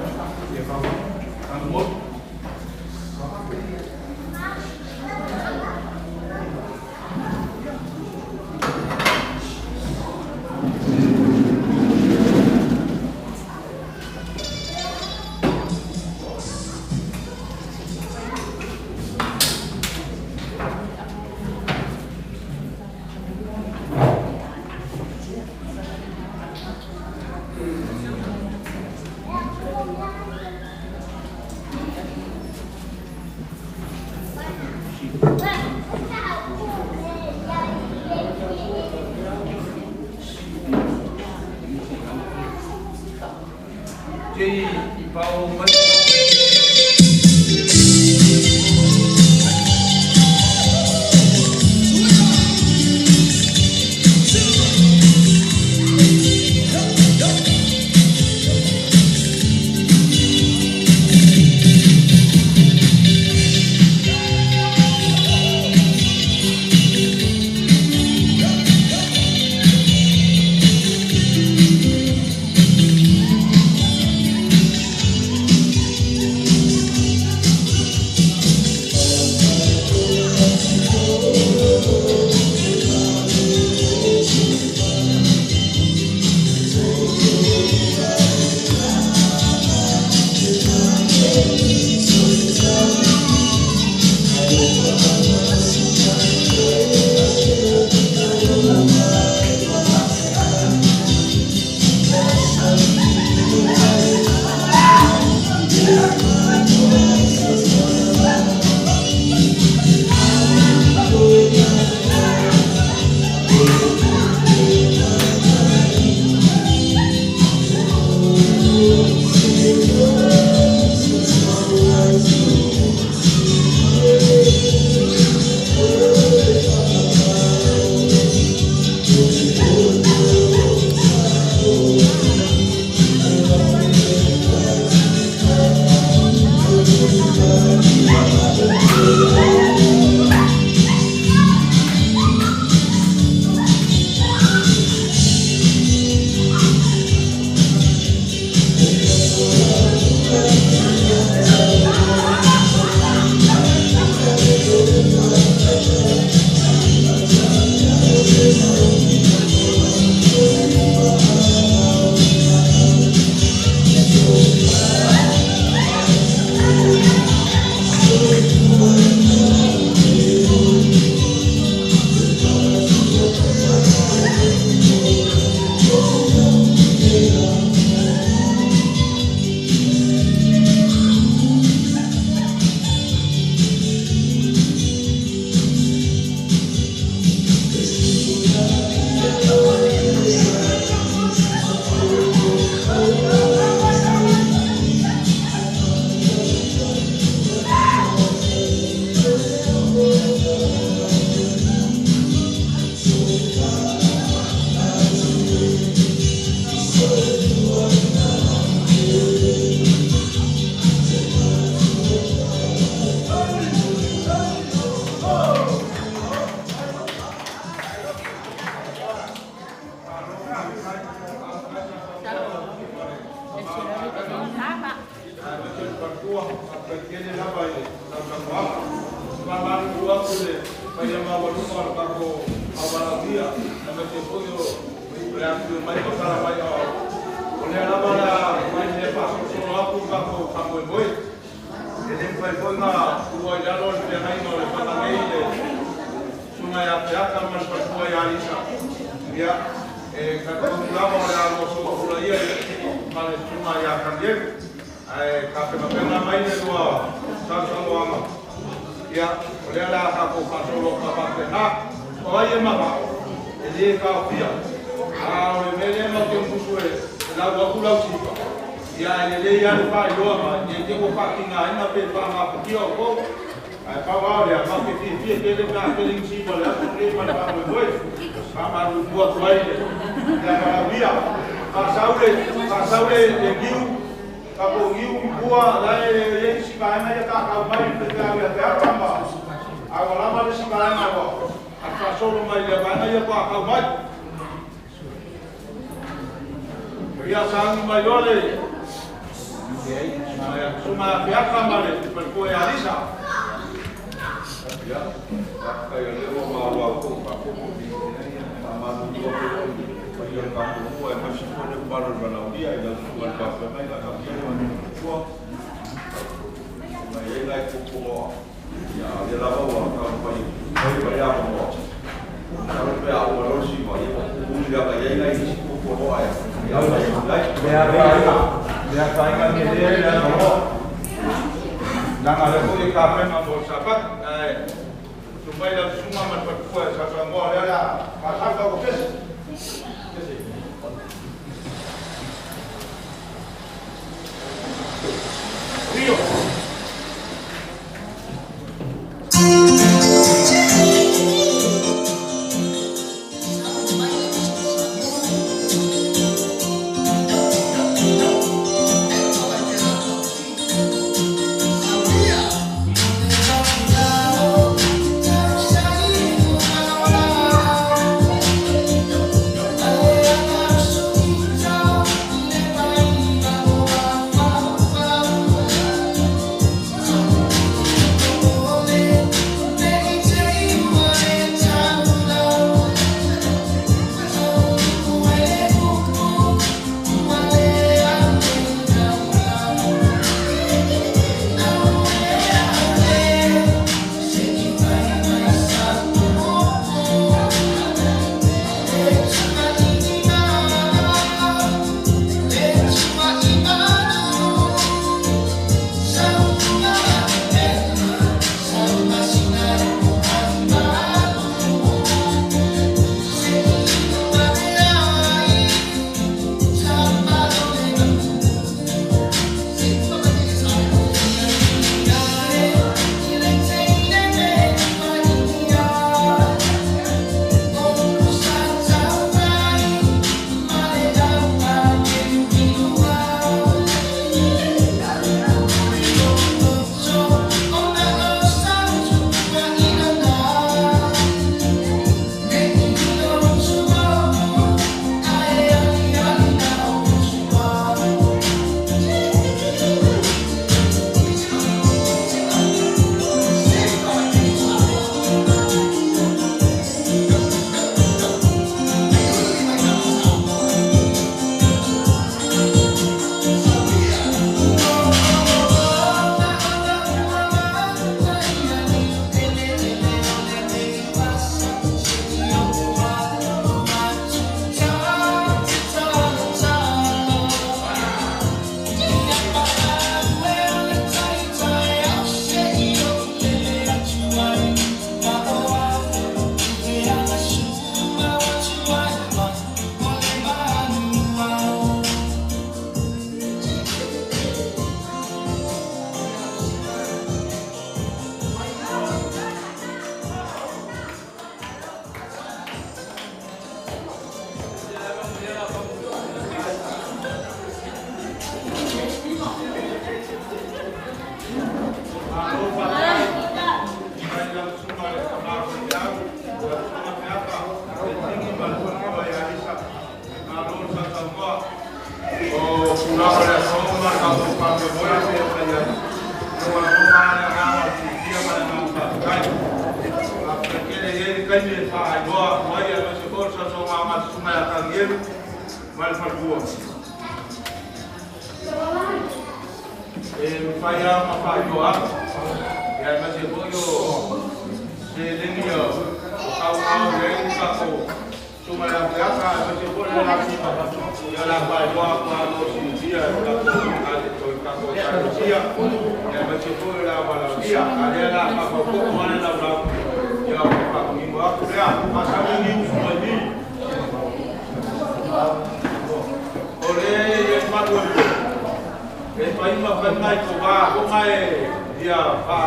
ia faamoemoe. Sei faaoo mai. taimi e faailoa atu ai aemaise foi o le saosaoga ma le susuga ia Tanielu ma le faletua. E mafai lava ona faailoa atu, ia aemaise foi o seleni o tauao i ai le tatou susuga ia Feaka, aemaise foi le lafima, ia o le a faailoa atu lava mo silafia e le tatou Ekalesia, ia aemaise foi o le a valaaulia. A lea o le a faapaupoko lava le laulau, ia o le faamanino atu lea. Faasau ni usu mai i. O le i ai malu e lua, e fai ma fai mai ko vā ko mai ia fa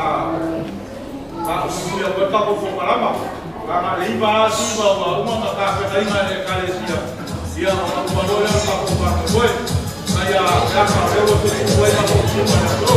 fa uia ko tatou polokalama. Ka le iva siva ua uma ma ka fe'aiga e le Ekalesia, ia ona uma loa lea o tatou faamoemoe ma ia feaka o lea ua tutupu ai tatou sia ma le aso.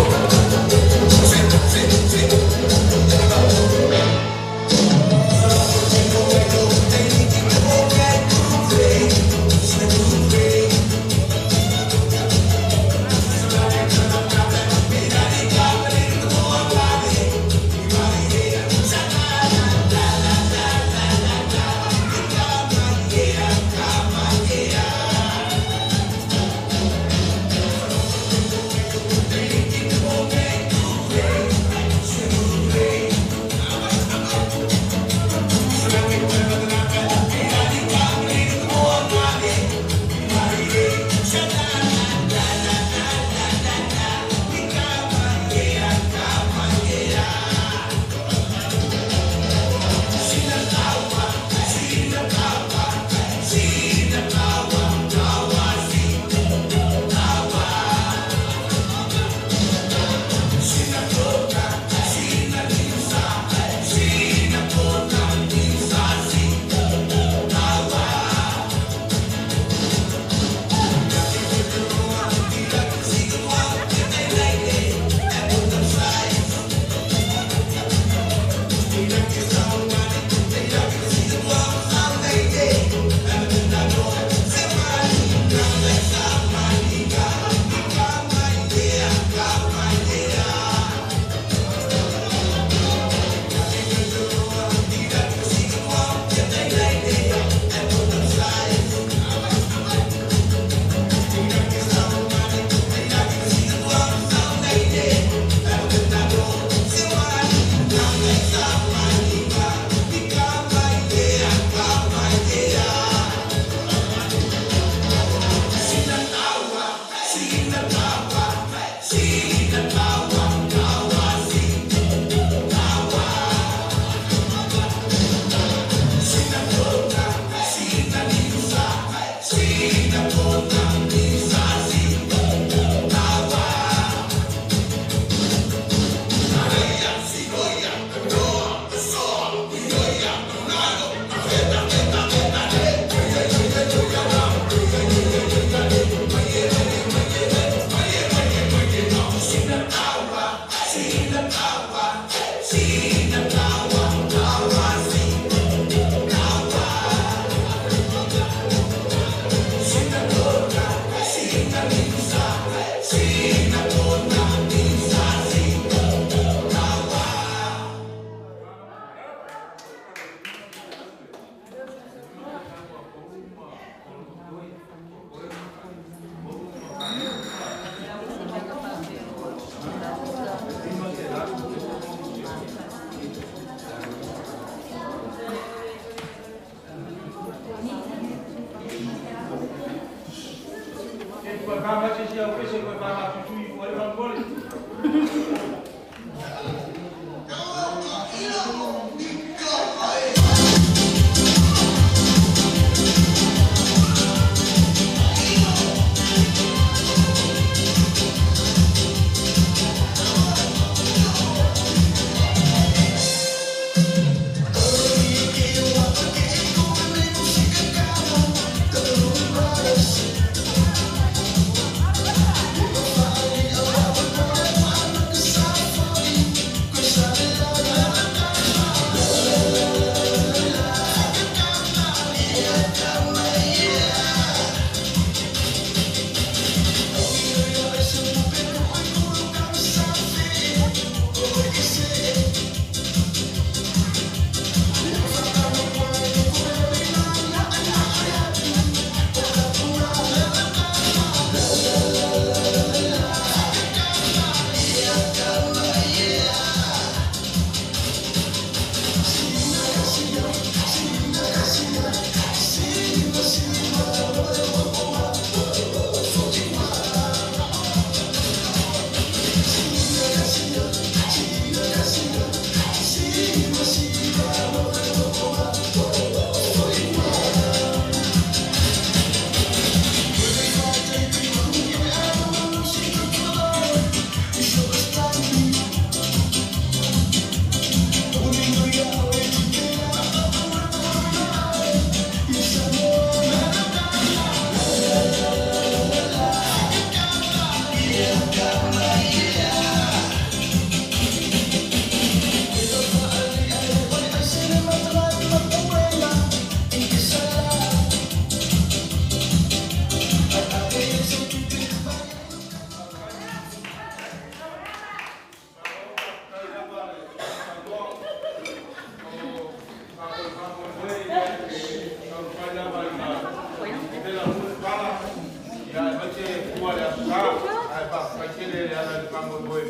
tele le ala le faamoemoe.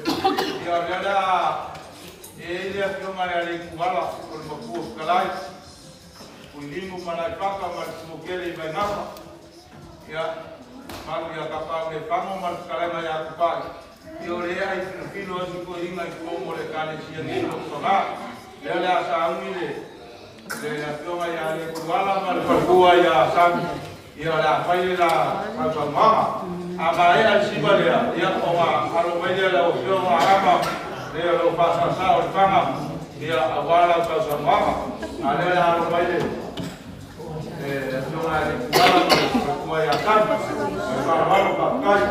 Ia o lea o le a e i ai le afioga ia Leituala o le Mapua Fetalai, Fuilimu ma Laipaka ma le Tumokele i Vainapa. Ia, malu ia Kapaulefago ma le fetalaiga ia Tupai. Ia o lea ai filofilo ai si toeaina i tua mo le Ekalesia nei Lotofaga. Lea o le a sauni le le afioga ia Leituala ma le faletua ia Sami. Ia o le a fai le la faufaumaga. A maea le siva lea, ia ona alo mai lea lau afioga Ama, lea o lo o faasasaa o le faga, ia aua lau tausaunoaga. A lea o le a alo mai le le afioga ia Leituala ma le faletua ia Sami. Ma le faaaloalo faafetai.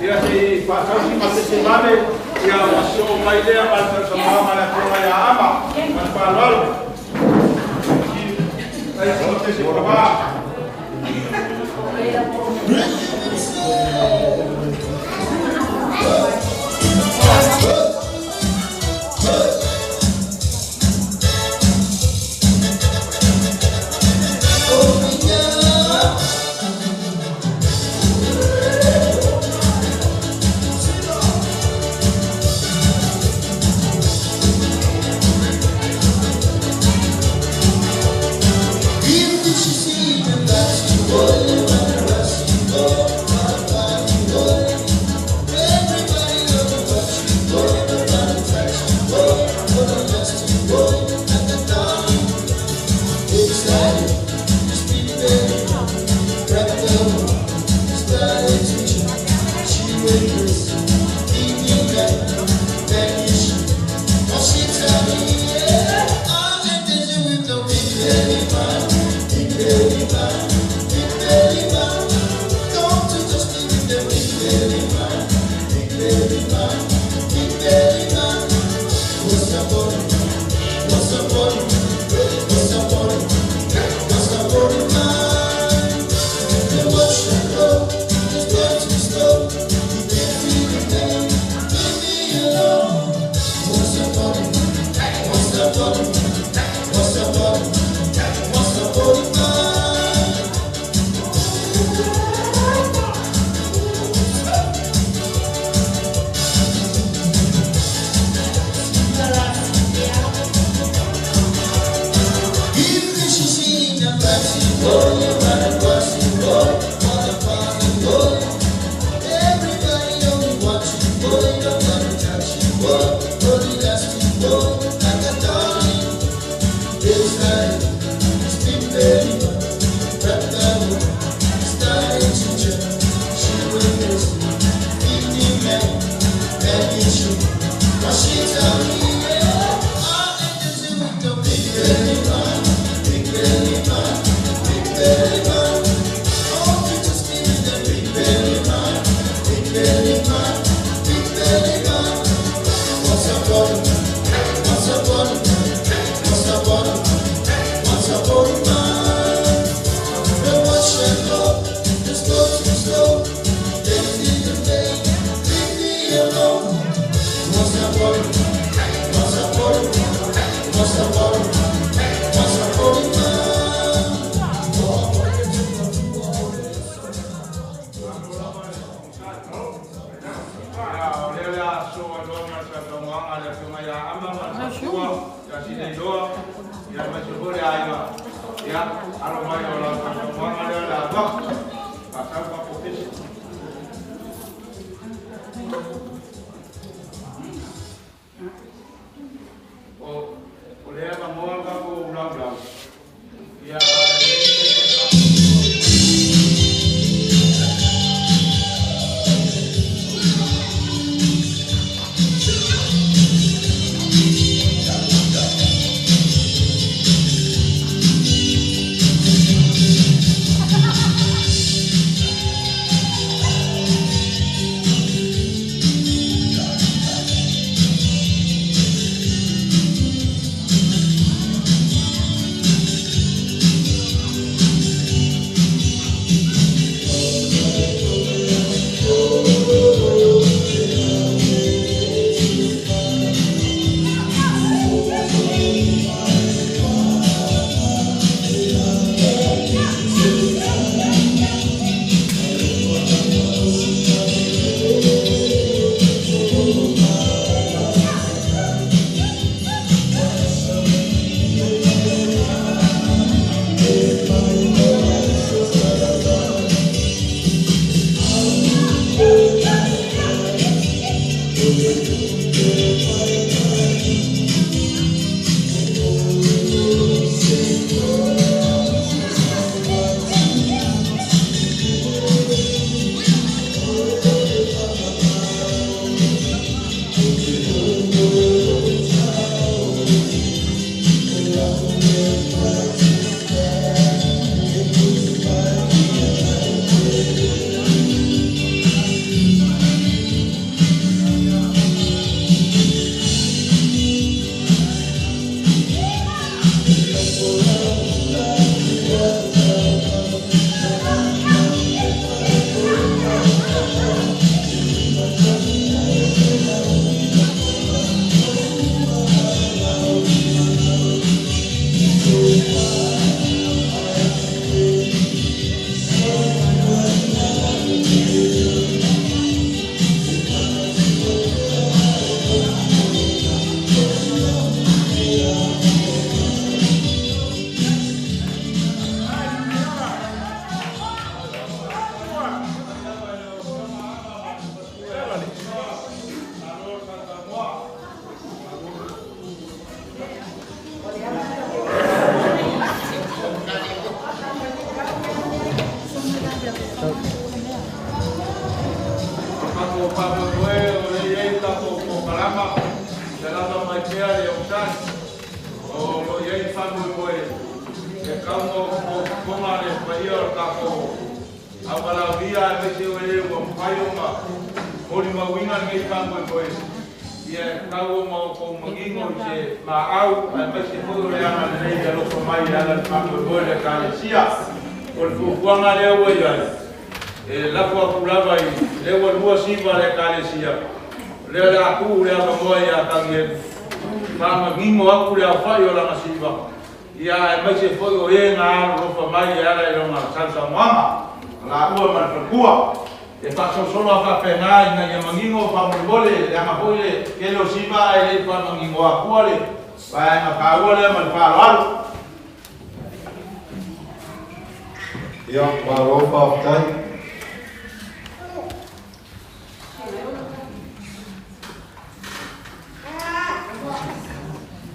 Ia se i faatausi ma se se vave, ia ua soo mai lea ma le tausaunoaga a le afioga ia Ama ma le faaaloalo. Ai se se pavā.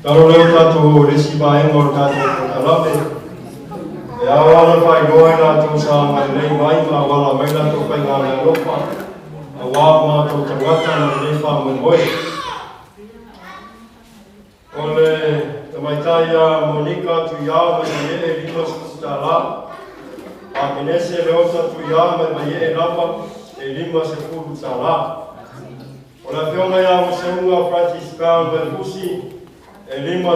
Talo leo tātou resi vaenga o tātou kokalame. E awala whai roa i rātou sa ngai rei mai ma awala mai rātou whai ngā mea lopa. A wā mātou tangata na rei wha mui hoi. O le tamaitai a Monika Tuiao mai mai e lima se la. A Kenese Leota Tuiao mai mai e lapa e lima se fulu tā la. O le afioga ia Oseuga Francis Brown mai Fusi e $50.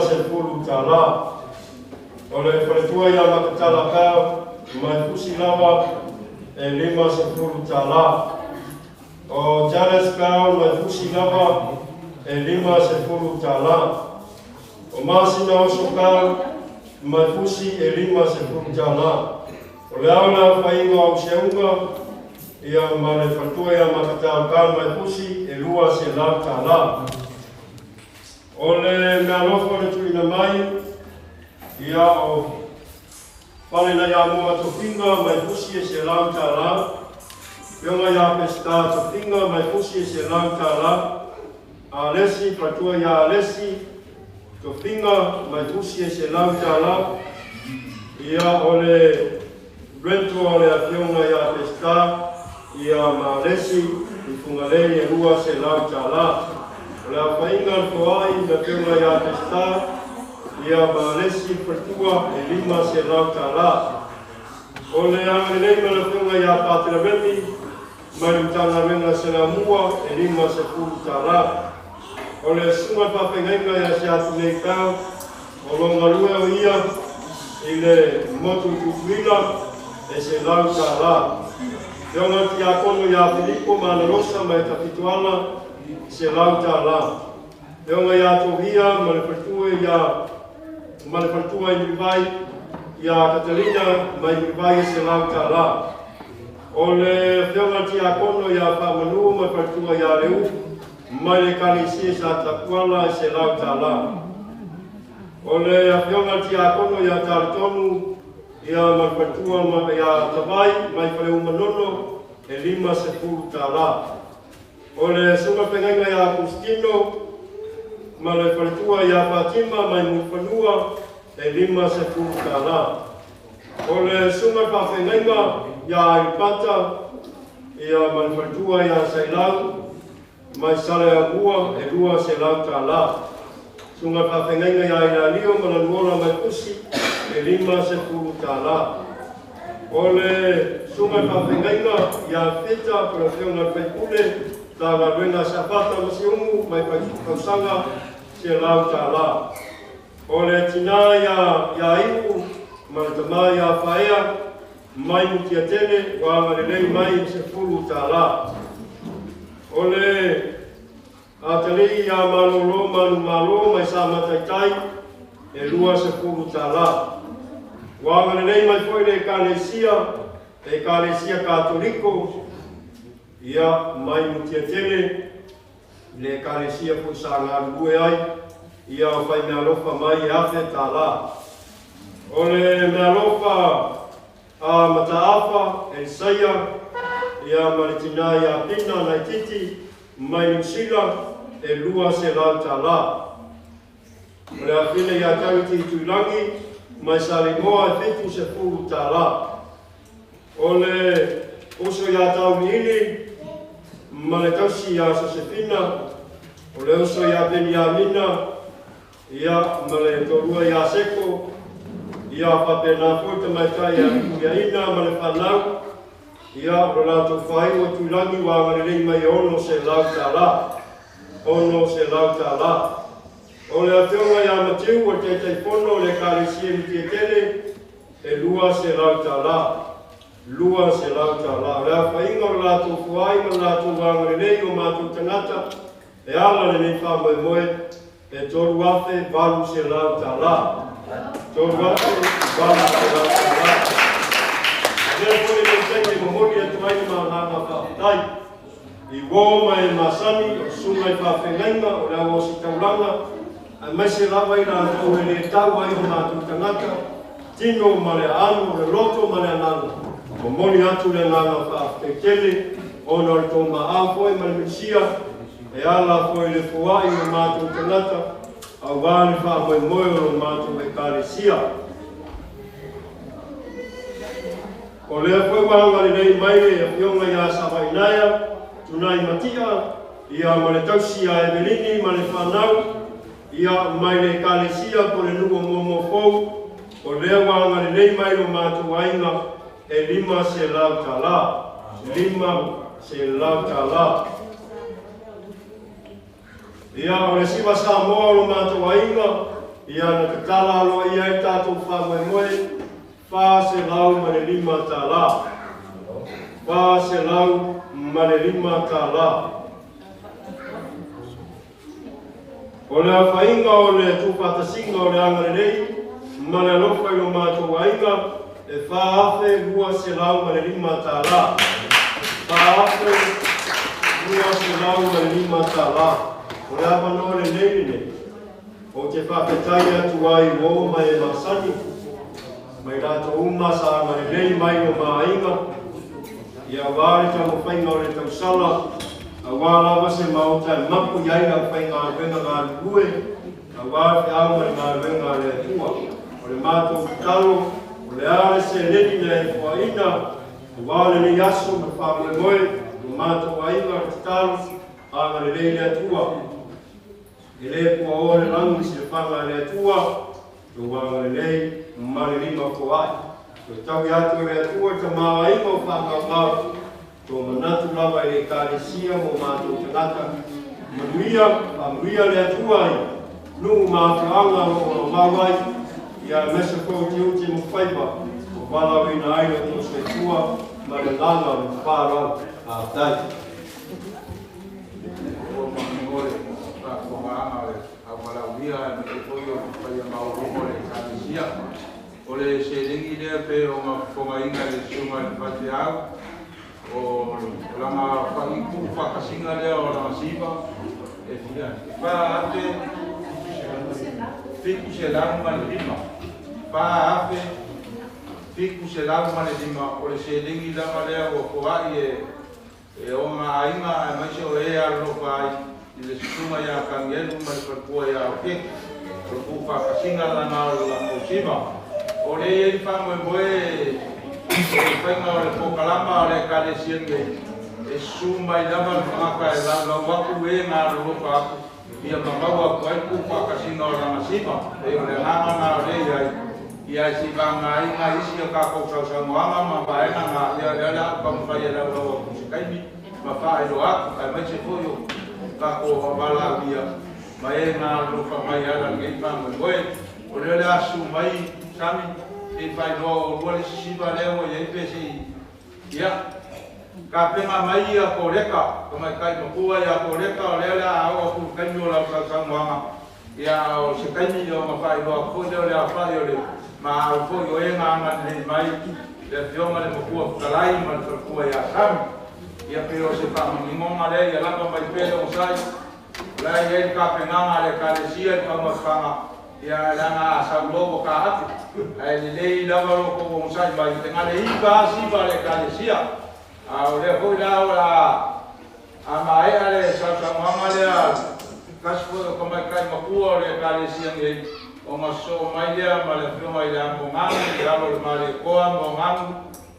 O le faletua ia Makatala Pau mai Fusi lava e $50. O Janice Brown mai Fusi lava e $50. O Masina Oso Pau mai Fusi e $50. O le ao le aofaiga o Oseuga ia ma le faletua ia Makatala Pau mai Fusi e $200. O le mealofa le tuuina mai ia o fale na ia mua tofiga mai Fusi e $100. Afioga ia Peseta Tofiga mai Fusi e $100. Alesi faletua ia Alesi Tofiga mai Fusi e $100. Ia o le rento o le afioga ia Peseta ia ma Alesi i Fugalei e $200. O le aofaiga o le foai le afioga ia Peseta ia ma Alesi faletua e $500. O le agalelei ma le afioga ia Patela Remi mai le Matagaluega Salamua e $50. O le susuga le faafeagaiga ia Siatunei Pau o lo galue o ia i le motu i Tutuila e $100. Afioga le Tiakono ia Filipo Manalosa mai Tafitoala $100. Afioga ia Tovia ma le faletua ia ma le faletua i Mulivai ia Katalina mai Mulivai e $100. O le afioga le Tiakono ia Faamanu ma le faletua ia Leu mai le Ekalesia sa Tapuala e $100. O le afioga le Tiakono ia Talatonu ia ma le faletua ma ia Tavai mai Faleumanono e $50. O le susuga feagaiga ia Agustino ma le faletua ia Fatima mai Mulifanua e $50. O le susuga faafeagaiga ia Aipata ia ma le faletua ia Sailau mai Saleaaumua e $200. Susuga faafeagaiga ia Ilalio ma Lanuola mai Fusi e $50. O le susuga faafeagaiga ia Fita po le afioga i le faipule Matagaluega Safata ma Siumu mai Fausaga $100. O le tinā ia Iu ma le tamā ia Faea mai Mutiatele ua agalelei mai $10. O le atalii ia Malolo Manumalo mai Sa Mataitai e $20. Ua agalelei mai foi le Ekalesia Katoliko ia mai Mutiatele le Ekalesia foi sa galulue ai ia o faimeaalofa mai e $1,000. O le meaalofa a Mataafa Elisaia ia ma le tinā ia Pina Naititi mai Niu Sila e $200. O le afine ia Tauiti Tuilagi mai Saleimoa e $70. O le uso ia Tauiliili ma le tausi ia Sosefina, o le uso ia Beniamina ia ma le toalua ia Seko, ia faapena foi tamaitai ia Tuiaina ma le fanau, ia o le latou faaiu o Tuilagi ua agalelei mai e $600. $600. O le afioga ia Matiu o le Taitaifono o le Ekalesia i Mutiatele e $200. $200. O le aofaiga o le latou foai ma le latou agalelei o matou tagata e ala lenei faamoemoe e $3,800. $3,800. Lea foi lenei taimi e momoli atu ai le maagaga faafetai i uo ma e masani o susuga i faafeagaiga o le auaositaulaga aemaise lava i latou e le tau ai o matou tagata tino ma le aano o le loto ma le agaga. Momoli atu le agaga faafetai tele ona o le tou maau foi ma le misia e ala foi le foai o matou tagata auā le faamoemoe o lo matou Ekalesia. O lea foi ua agalelei mai le afioga ia Savainaia Tunai Matia ia ma le tausi ia Evelini ma le fanau ia mai le Ekalesia po le nuu o Muamua Fou. O lea ua agalelei mai lo matou aiga e $500. $500. Ia, o le siva Samoa o lo matou aiga, ia na tatala aloaia ai le tatou faamoemoe, $405. $405. O le aofaiga o le tuufaatasiga o le agalelei ma le alofa i lo matou aiga, e $4,205. $4,205. O le avanoa lenei lenei, ou te faafetai atu ai uo ma e masani, mai latou uma sa agalelei mai lo maaiga, ia auā le taumafaiga o le tausala, auā lava se maota e mapu i ai le aufaigaluega galulue, auā le feau ma le galuega a le Atua. O le matou tatalo, o le a le seleni na e foaina, auā lenei aso ma le faamoemoe, lo matou aiga o le tatalo, agalelei le Atua. E le puaoa le lagi i silafaga a le Atua, lou agalelei ma le lima foai. Toe taui atu e le Atua i tamaoaiga o faagaogao, to manatu lava i le Ekalesia mo matou tagata. Manuia, faamanuia le Atua i nuu ma afioaga o lo o mamao ai, ia aemaise foi o tiute ma faiva ua valaauina ai lo outou soifua ma le agaga o le faaaloalo. Faafetai. Ua manino le faafofogaaga a le aumalaumia aemaise foi o le paia maualuga o le Ekalesia. O le seleni lea pe ona fofogaina e le susuga i le faifeau, o lana tuufaatasiga lea o lana siva e 4,705. 4,705 o le seleni lava lea ua foai e ona aiga aemaise o e alolofa ai i le susuga ia Kanielu ma le faletua ia Okeki. O le tuufaatasiga lana o le latou siva. O le i ai faamoemoe o le faiga o le polokalama a le Ekalesia lenei, e susu mai lava le tagata e laulau atu e galolofa atu ia mamaua atu ai le tuufaatasiga o lana siva. E o le agaga na o lea i ai, ia e siivagaina isi o tatou sausaunoaga ma vaega na ia lea le a ou taumafai e laulau atu se taimi ma faailoa atu, aemaise foi o tatou avalauia ma e galolofa mai ala lenei faamoemoe. O lea le a susu mai Sami se i faailoa o lua le isi siva lea ua i ai pe se i ia tapena mai ia koleka tamaitai matua ia koleka o lea le a oo atu i le taimi o lau sausaunoaga ia o se taimi ona faailoa atu foi lea o le aofai o le maau foi o e na agalelei mai le afioga le matua fetalai ma le faletua ia Sami. Ia pe o se faamaninoga lea ia lava mai pea le onosai o la e i ai le tapenaga a le Ekalesia i le taumafataga ia leaga a sauloa ua taate ae lelei lava lo outou onosai mai e na le iva lava siva a le Ekalesia. A o lea foi la o le a maea le sausaunoaga lea tasi foi o tamaitai matua o le Ekalesia nei ona sosoo mai lea ma le afioga i le Amogagu i lalo o le Malietoa Mogagu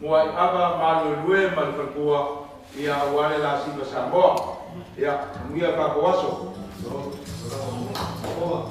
Muaiava Maluelue ma le faletua ia auā le la siva Samoa. Ia manuia tatou aso. Oh.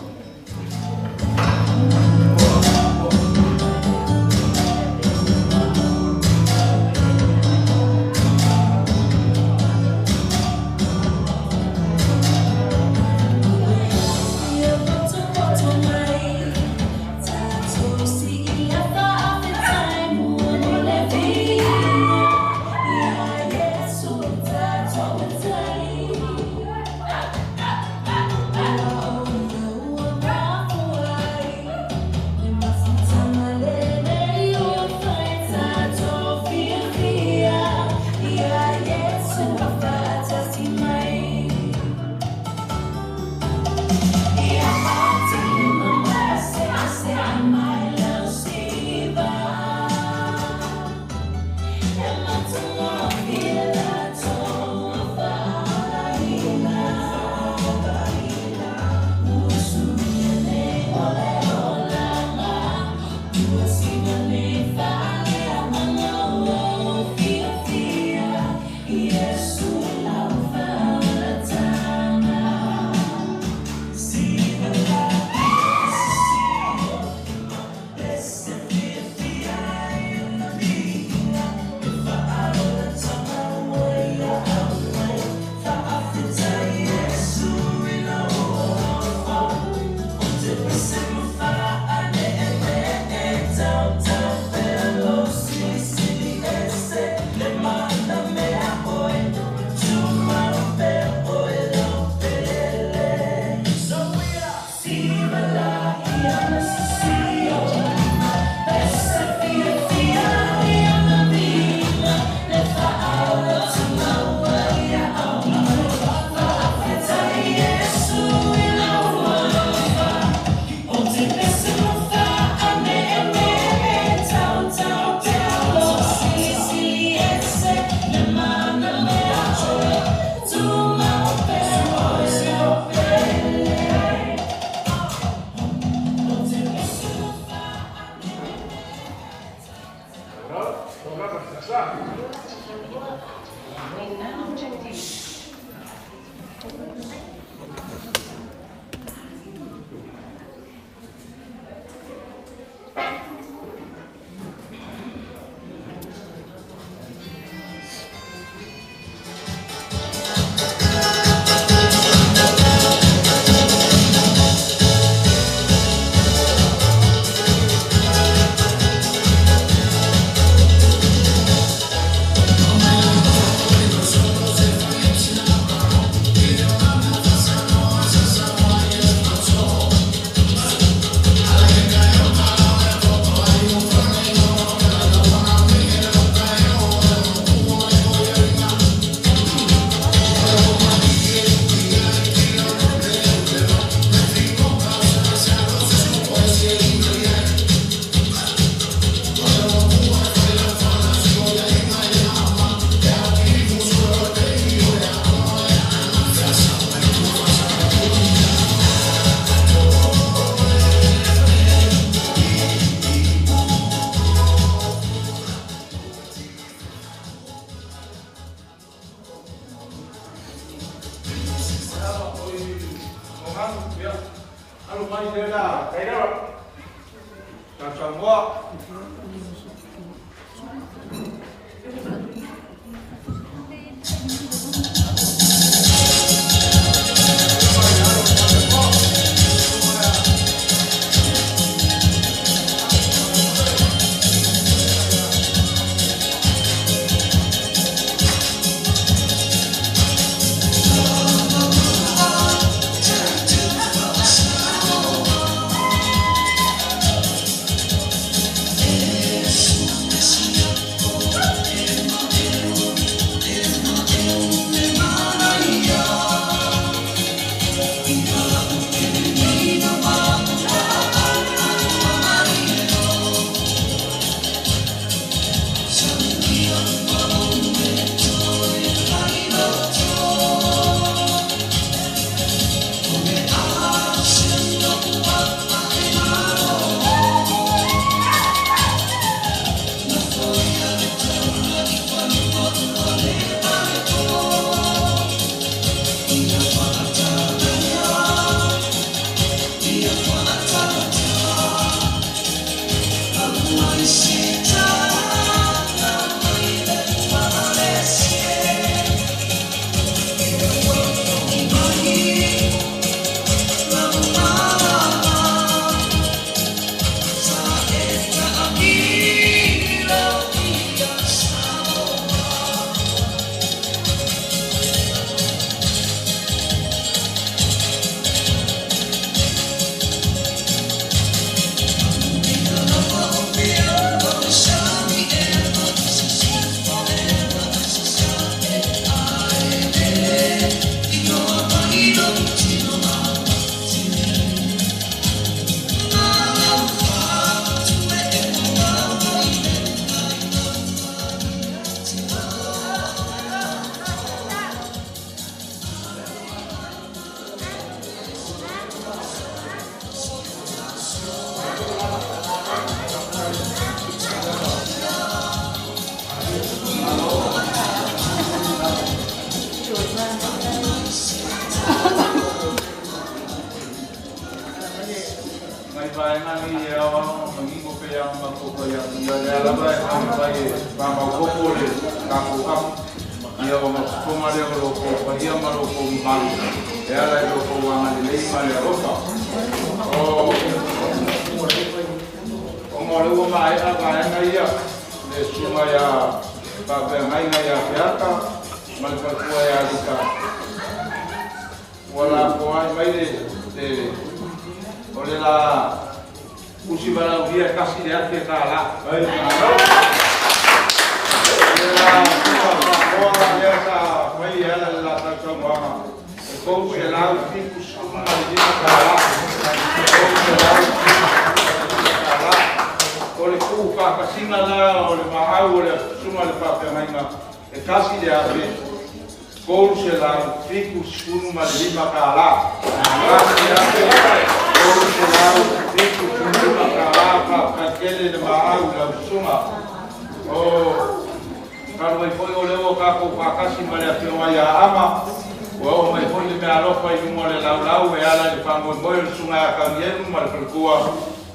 mea alofa i luga o le laulau e ala i le faamoemoe o le susuga ia Kaunielu ma le faletua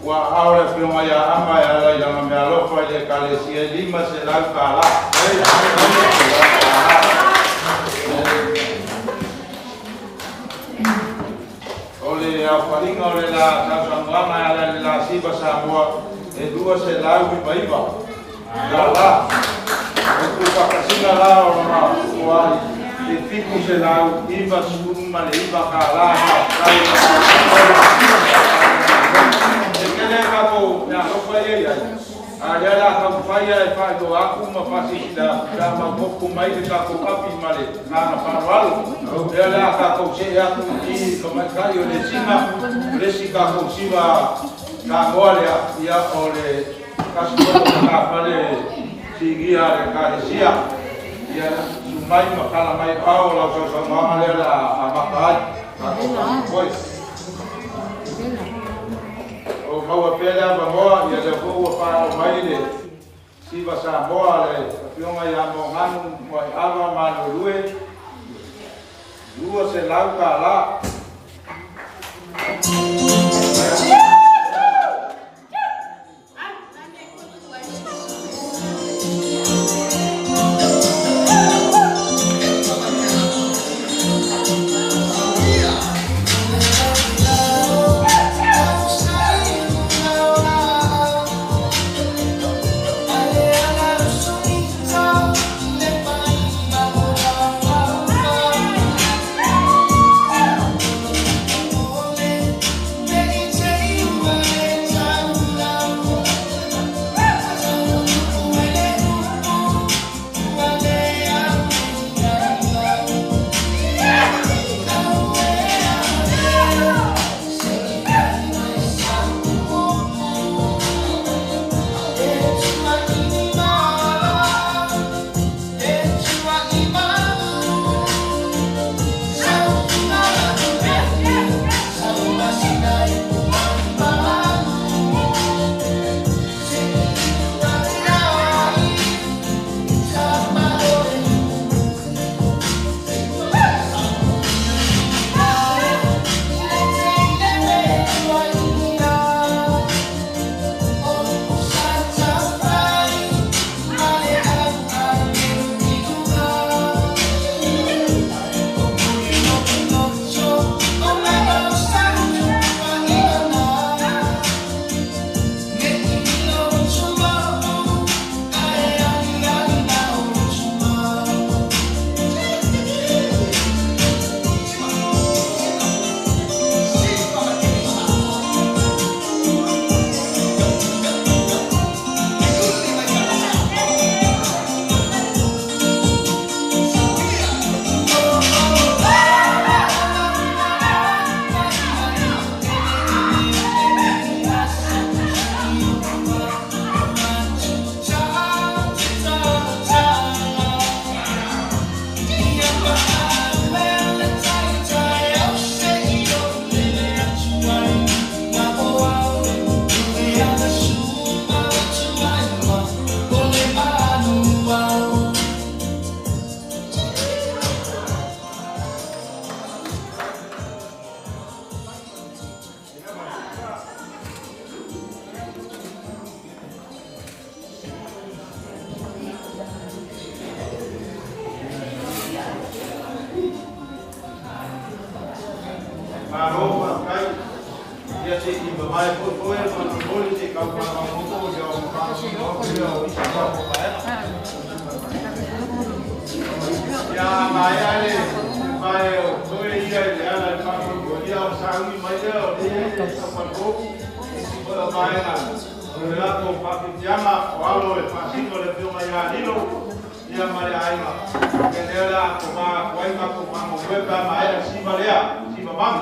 ua aao le afioga ia Ama e ala i lana mea alofa i le ekalesia e $500. O le aofaiga o le la sausaunoaga e ala i le la siva Samoa e $299. O tuufaatasiga la o lona tuai e $799. E tele tatou mea alofa ia i ai, a lea la taumafai e faailoa atu ma faasilasila pe a maopoopo mai le tatou api ma le agaga faaaloalo. Lea le a tatou see atu i tamaitai o le sina, o le isi tatou siva Samoa lea, ia o le tasi foi o matafale sinia a le Ekalesia. Ia susu mai ma tala mai o ao lau sausaunoaga lea o le a amata ai tatou faamoemoe. O maua pea le avanoa, ia lea foi ua faaoo mai le siva Samoa a le afioga ia Moganu Muaiava Maluelue, $200. Malo faafetai. Ia se i mamae foi foe le faamolemole se i tau faamaopoopo ia o faamasino atu ia o isi tatou vaega. Ia maea le vae o toe ia i le ala i le faamoemoe ia ona sauni mai lea o lea i le taufalefoku isi foi o vaega o le latou faafitiaga o alo e faasino le afioga ia Lilo ia ma le aiga. Ia lea o le a koma atu ai tatou faamoemoe pe a maea le siva lea, siva vave.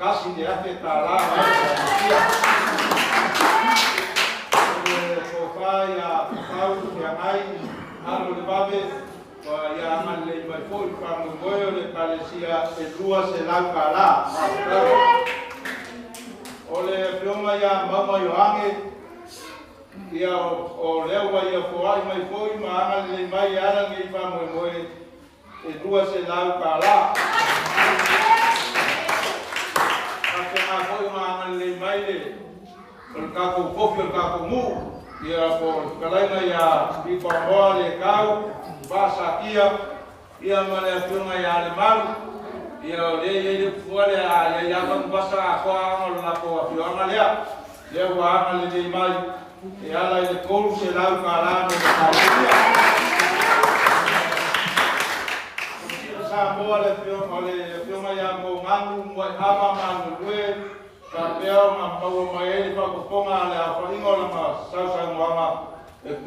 $1,000 mai le Ekalesia. O le tofa ia Tatau Feagai Alo le Vave, ua ia agalelei mai foi i le faamoemoe o le Ekalesia e $200. Faafetai. O le afioga ia Mauga Ioange, ia o lea ua ia foai mai foi ma agalelei mai e ala lenei faamoemoe e $200. Faapena foi ona agalelei mai le o le tatou kofi o le tatou nuu, ia po o le fetalaiga ia Pitoamoa le Tau Vaasatia, ia ma le afioga ia Lemalu, ia o lea e i ai le upufua lea a i ai lava ni vasa atoa ona o le latou afioaga lea, lea ua agalelei mai e ala i le $300 mo le Ekalesia. O Samoa le afioga o le afioga ia Moganu Muaihama Maluelue, faapea ona maua mai ai le faaopoopoga a le aofaiga o lana sausaunoaga e $356.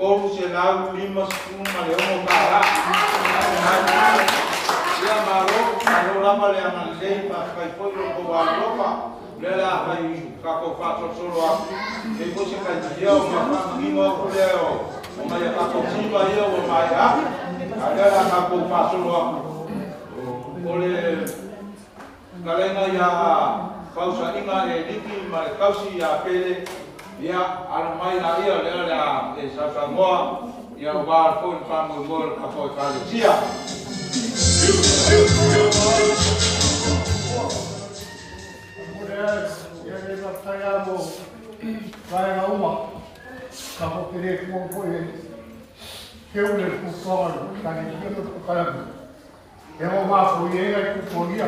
Ia malo, malo lava le agalelei, faafetai foi i lo outou alolofa. O lea o le a fai tatou faasolosolo atu, e i ai foi se taimi ia ona faamanino atu lea o nai a tatou tiva ia ua maea atu, a o lea o le a tatou faasolo atu. O le fetalaiga ia Fausaʻiga Eliki ma le tausi ia Pele, ia alo mai laia o lea o le a e sausaunoa, ia aua foi le faamoemoe o le tatou Ekalesia. Vaega uma, ka ko te le tua foi e keu le kukuaga le kalesia ma kukalame. E o mafo i e ngai kukuangia.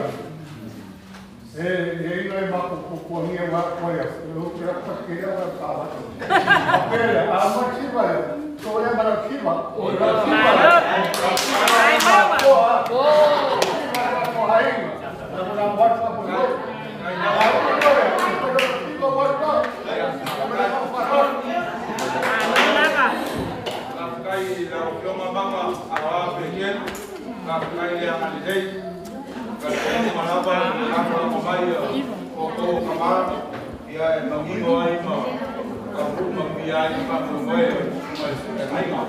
E e ina e mako kukuangia wa koia. E o te rapa ke lea wa ka watu. A pele, a ma kiwa e, to le mara kiwa. O la kiwa. Kiwa koa. Kiwa koa hainga. Na muna watu ko no. A o ko le, ko kiwa watu. Faafetai i lau Afioga Mama Aoa Pekelu, faafetai le agalelei, talitonu lava le lagolago mai o outou o tama, ia e manino ai ma taunuu manuia ai le faamoemoe o le feagaiga.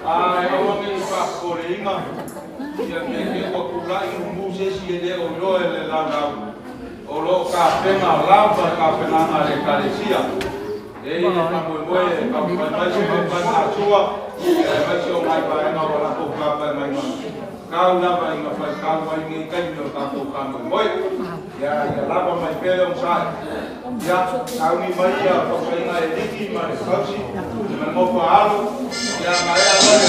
A e aua ne i faafofoleina, ia me te ua tulai mumu se isi e le o iloa e le laulau, o lo o tapena lava le tapenaga a le Ekalesia. E i ai le faamoemoe e taumafai mai se mau vaegaatua, aemaise o nai vaega ua latou tapae mai ma tau lava ina faitau ai nei taimi o tatou faamoemoe. Ia, ia lava mai pea le onosai. Ia, sauni mai ia fausaiga e liki ma le tausi ma le nofo a alo. Ia, maea loa le.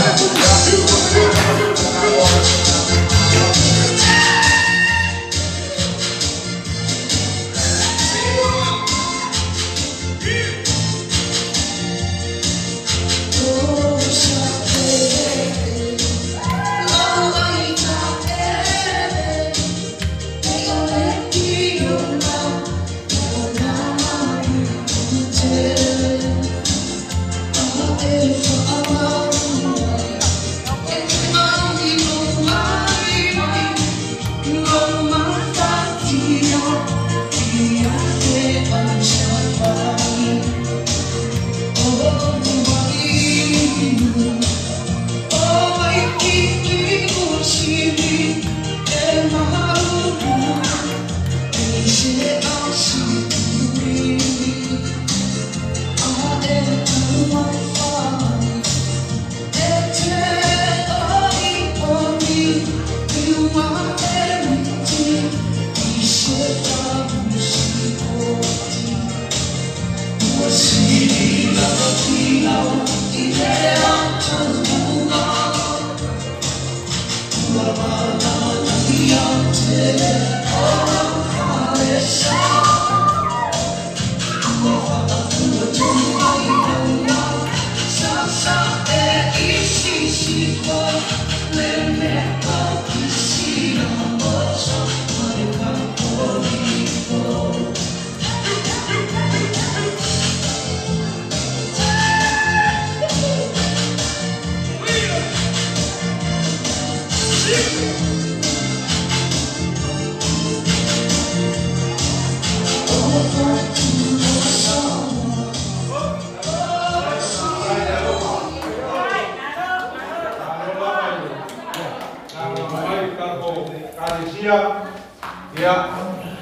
Ia,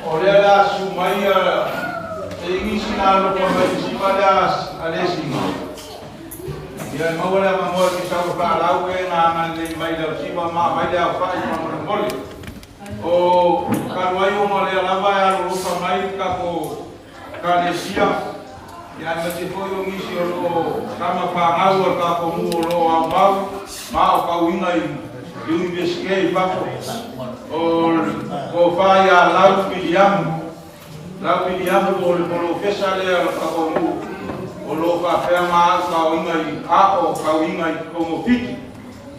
o lea la su mai e ingisi na alofa mai sima lea a le singa. Ia maua lea mamoa ki sau whaalau e ngā ngan mai leo sima ma mai lea whai ma mole mole. O kaluai o ma lea lava e alofa mai kako kalesia. Ia ma te foi o ngisi o lo kama whangau o kako mu o lo au mau ma o kauinga i universite i fafo. O whai a Lau Piliamu. Lau Piliamu o le polofesa lea o kako mu. O lo whawhea maa kauinga i ao, kauinga i kongofiki.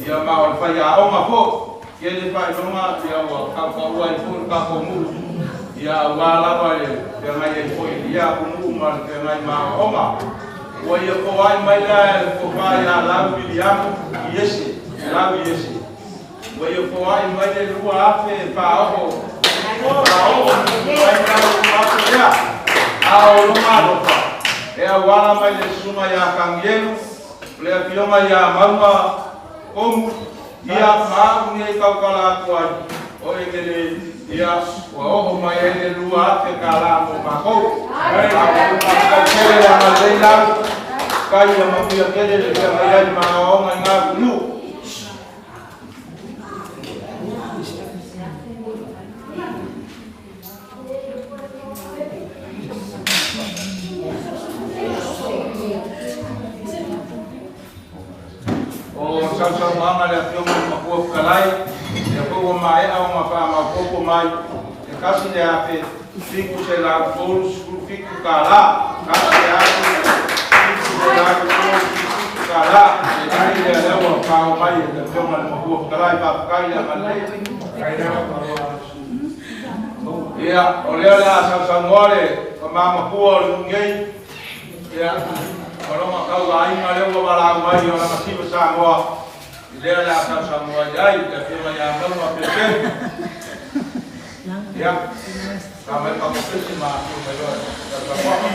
Ia ma o le whai a onga fo. Kia le whai longa, ia ua kaukaua i fo le kako mu. Ia ua lava e pea ngai e fo i ia kunu ma le pea ngai maa onga. Ua ia ko ai mai lea e ko whai a Lau Piliamu i ese. Lau i ese. Ua ia ko ai mai le lua afe e whaoho. Whaoho, mai lau afe lea. A o longa alofa. E a wala mai le suma ia kangielu, le afioga ia maunga komu, ia maau nei kaukala atu ai. O e kele, ia, ua oo mai ai le lua afe ka la mo makou. Au kele la ma lei lau, kai ia mapuia kele le pea mai ai maaonga i ngā kunu. O sausaumaga le afioga i makua fetalai, ia foi ua maea ona faamaopoopo mai e kasi le afe 737 kālā. Kasi le afe 737 kālā. E ai lea lea ua fao mai e le afioga i le makua fetalai faafetai le agalelei. Ia, o lea le a sausaunoa le famāmakua o le nuu nei. Ia, o longa kauaaiga lea ua valaau mai o lagasiva Samoa. I lea le a sausaunoa i ai le afioga ia Mauga Peselu. Ia, sa mai pakopesi ma afio mai loa sausaunoa.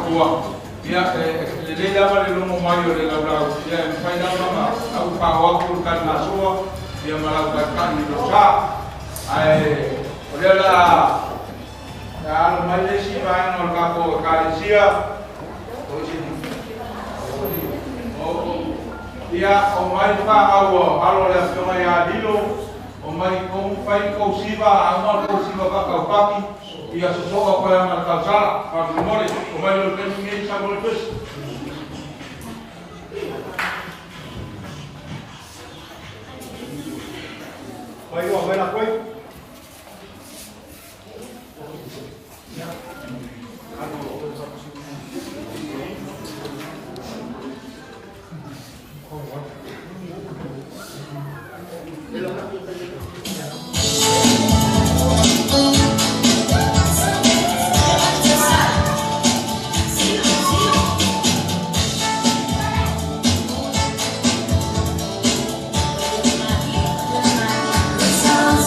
matua. Ia, lelei lava le logo mai o le laulau, ia e mafai lava ona lau faaoo atu le taligasua, ia ma lau taitai i lo sa. Ae o lea o le a alo mai le isi vaega o le tatou Ekalesia, ia o mai faaau alo le afioga ia Lilo, o mai kou fai kou siva, a uma le kou siva faataupaki, ia sosoa koe ma le tausala, faamolemole, o mai lo le taimi lenei sa mo le tusi. Mai loa mai la koe.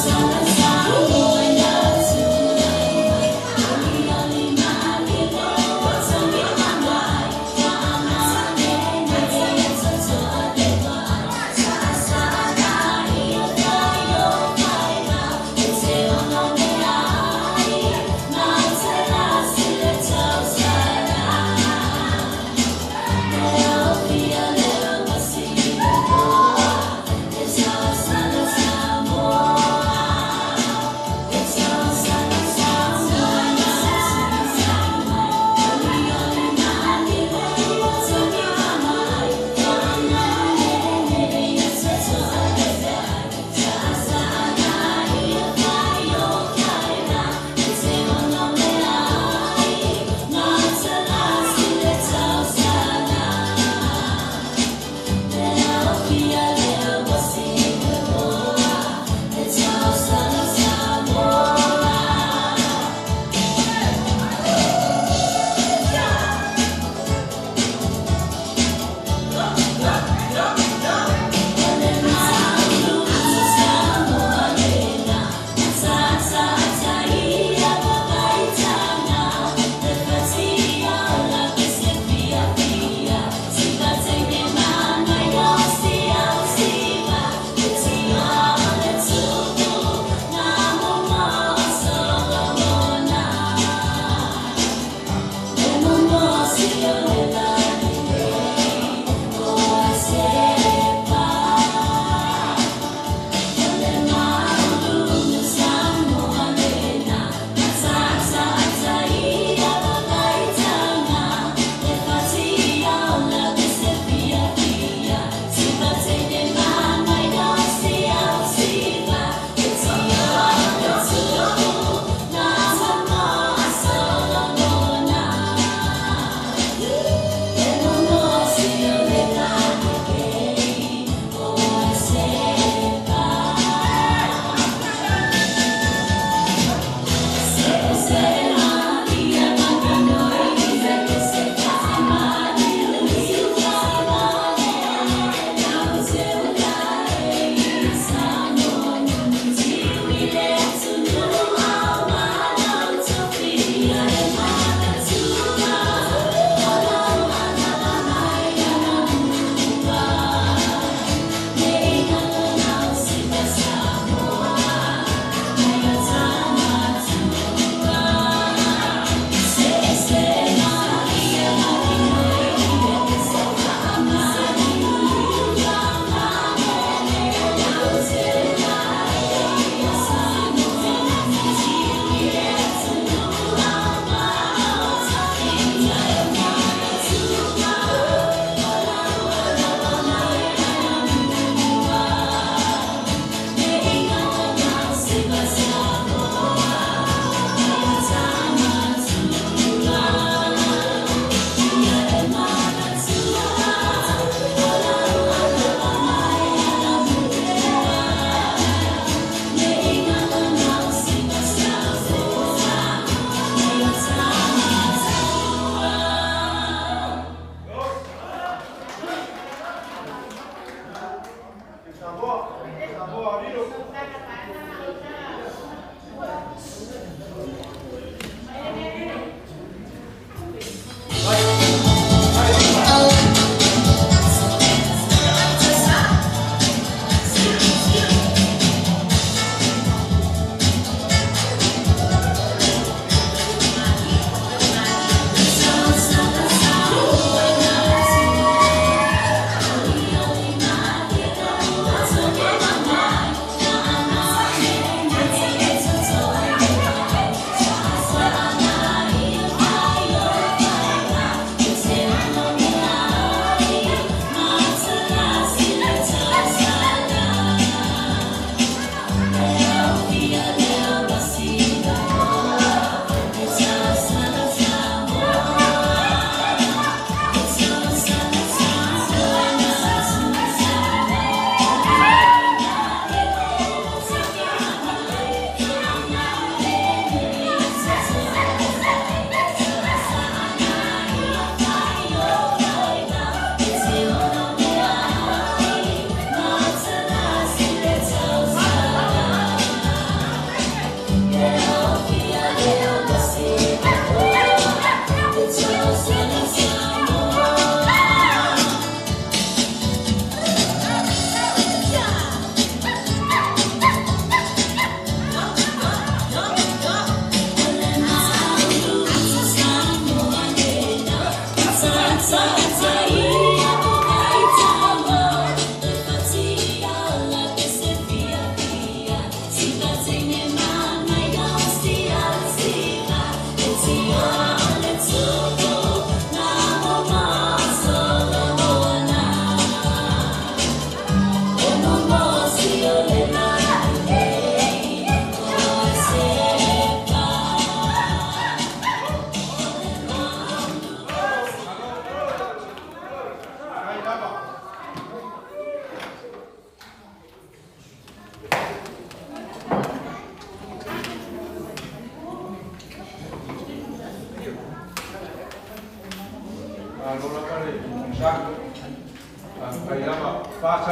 Sound.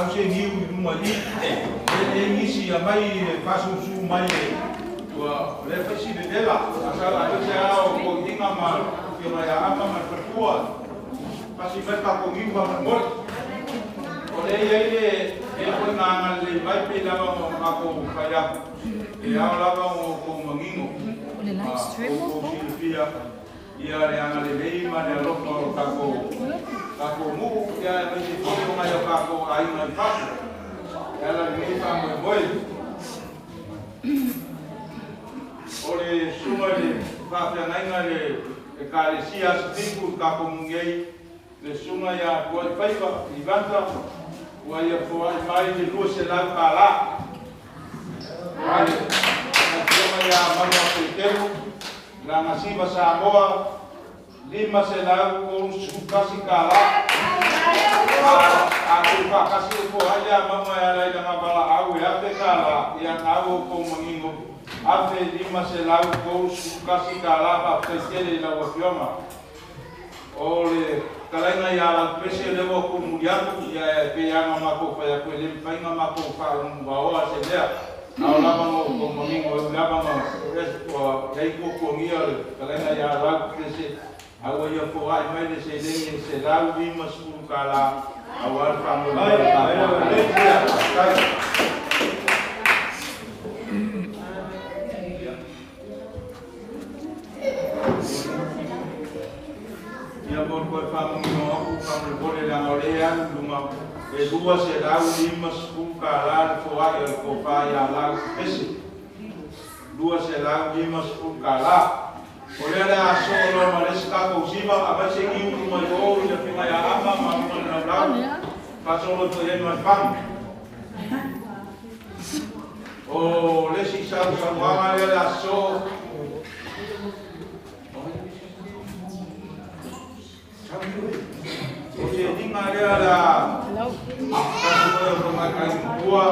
sau se niu i lunga i e nisi a mai e faasusu mai e ua le faisi vevela a sa la se ao ko inga ma fioga ia ama ma le faletua pasi mai takou niu faamolemole o le iai le mea foi na agalelei mai pei lava makou fai aku e ao lava o kou manino outou silafia ia le agalelei ma le alofa o takou nuu ia aemaise foi o nai o takou aiga i fafo e ala lenei faamoemoe o le suga i le faafeagaiga le ekalesia Asifiku i takou mugei le suga ia Tua'i Faiva Ivata ua ia foa'i mai le $200 ai afioga ia Manu Apeitelu Lagasiva Samoa $531. A tou faatasi e foa'i le amaga e ala i laga valaau e $1,000 ia gau outou manino $1,531. Faafetai tele i lau afioga o le talaiga ia Laupese lea ua tumuli atu ia e pei ana matou fai atu e le mafai ona matou faauluvaoa se lea ao lava no outou manino e ui lava na ua iai tuatuagia le talaiga ia Laupese a ua ia foa'i mai le seleni e $150 auā le faamoemoe o tatou. Ia mo le toe faamanino aku faamolemole leaga o lea alu i luga e $250 le foa'i o le tofa ia Laupese $250. O lea le a soo loa ma le isi tatou siva aumai se niu luma i o i le afioga ia Ama ma luga i le laulau faasolo ifo i ai ma le fagu. O le isi sausaunoaga lea le a soo o se liga lea le a tasi foi o tamaitai matua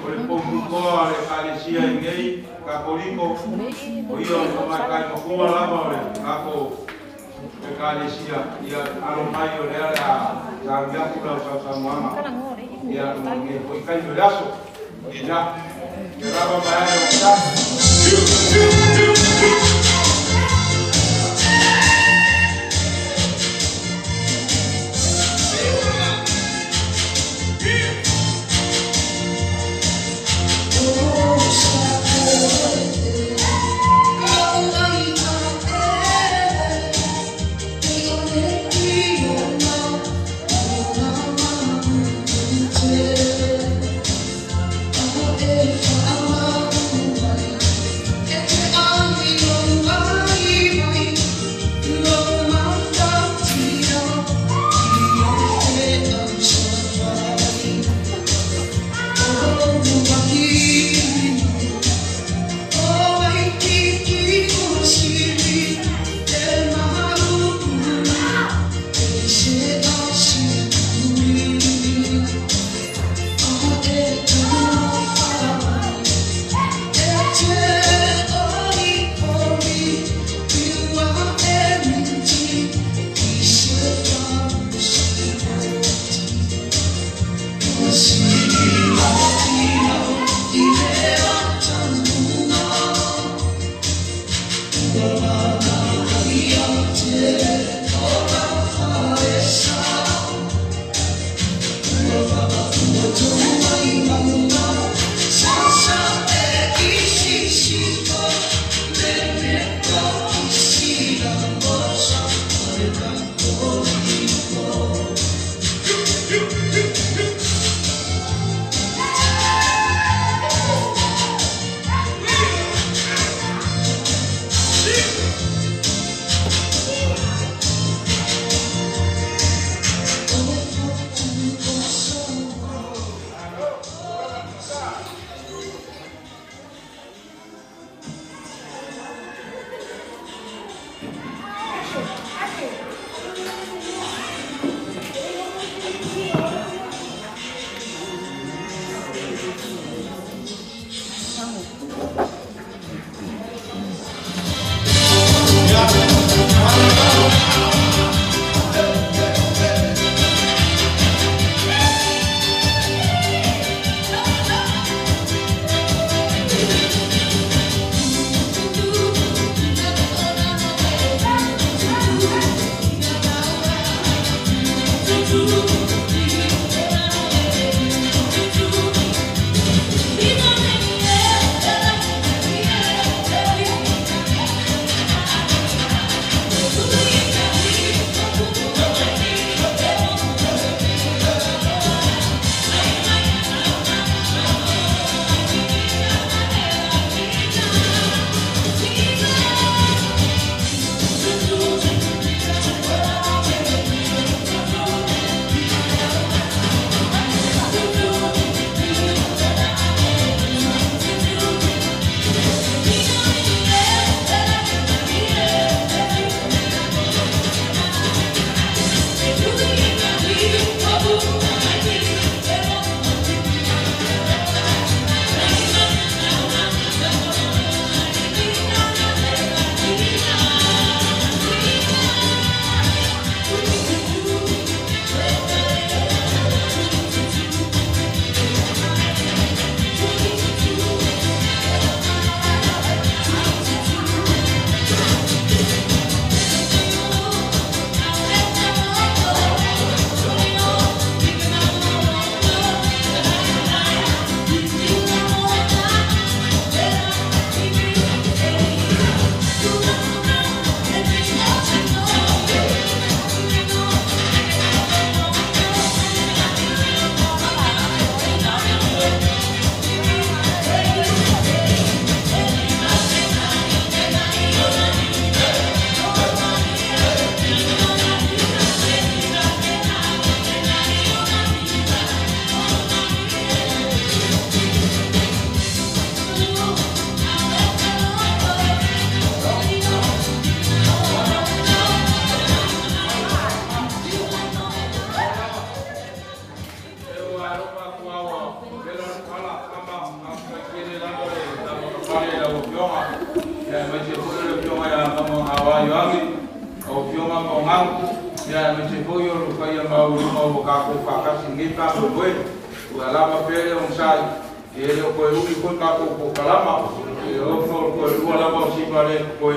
o le poututoa o le ekalesia i nei Katoliko o ia o le tamaitai matua lava o le tatou ekalesia ia alo mai o lea le a sauni atu lau sausaunoaga ia mo lenei foi taimi o le aso ia ia lava mai ai o sa. Yeah. lau Afioga, ia aemaise foi o le Afioga ia Mamogaoa Ioane, lau Afioga Maogago, ia aemaise foi o le paia maualuga ua tatou faatasi i lenei faamoemoe. Ua lava pea le onosai, e le o toe umi foi tatou polokalama, e ono o le toe lua lava o siva lea e totoe,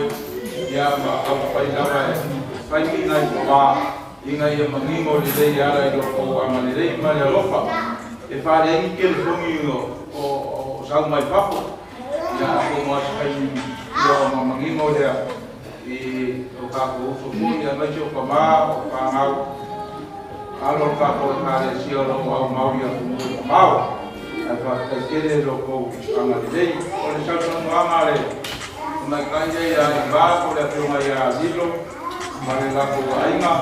ia ma taumafai lava e fai ni nai pavā ina ia manino lelei e ala i lo outou agalelei ma le alofa. E faaleai ni telefoni o sau mai fafo, ia atonu lava se taimi ia ona manino lea i o tatou uso foi, aemaise o tama o fanau alo o le tatou Ekalesia o lo o aumau i atunuu e mamao. Ae faafetai tele i lo outou agalelei. O le sausaunoaga a le tamaitai lea ia Iva po o le Afioga ia Lilo ma le latou aiga,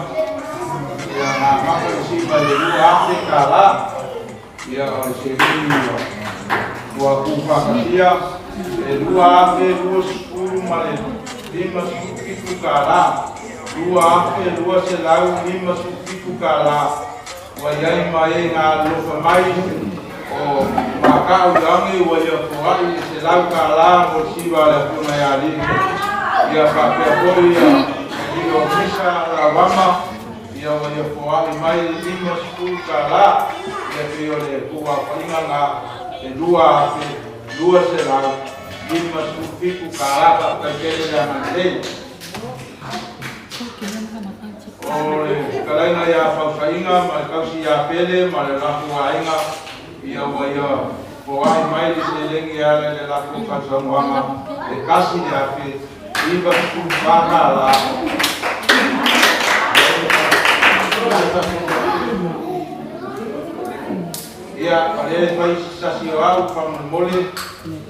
ia na amata le siva i le $2,000. Ia o le seleni ua tuufaatasia e $2,027, $2,257 ua i ai ma e na alolofa mai o Makau Ioane ua ia foai le $100 mo le siva a le Afioga ia Lilo. Ia faapea foi ia Lilo Misa Lauama, ia ua ia foai mai le $50. Ia pei o le tuuaofaiga na e $2,257. Faafetai tele le agalelei. O le fetalaiga ia Fausaiga ma le tausi ia Pele ma le latou aiga, ia ua ia foai mai le seleni e ala i le latou sausaunoaga e $1,094. Ia, o lea e fai si sasi o au faamolemole,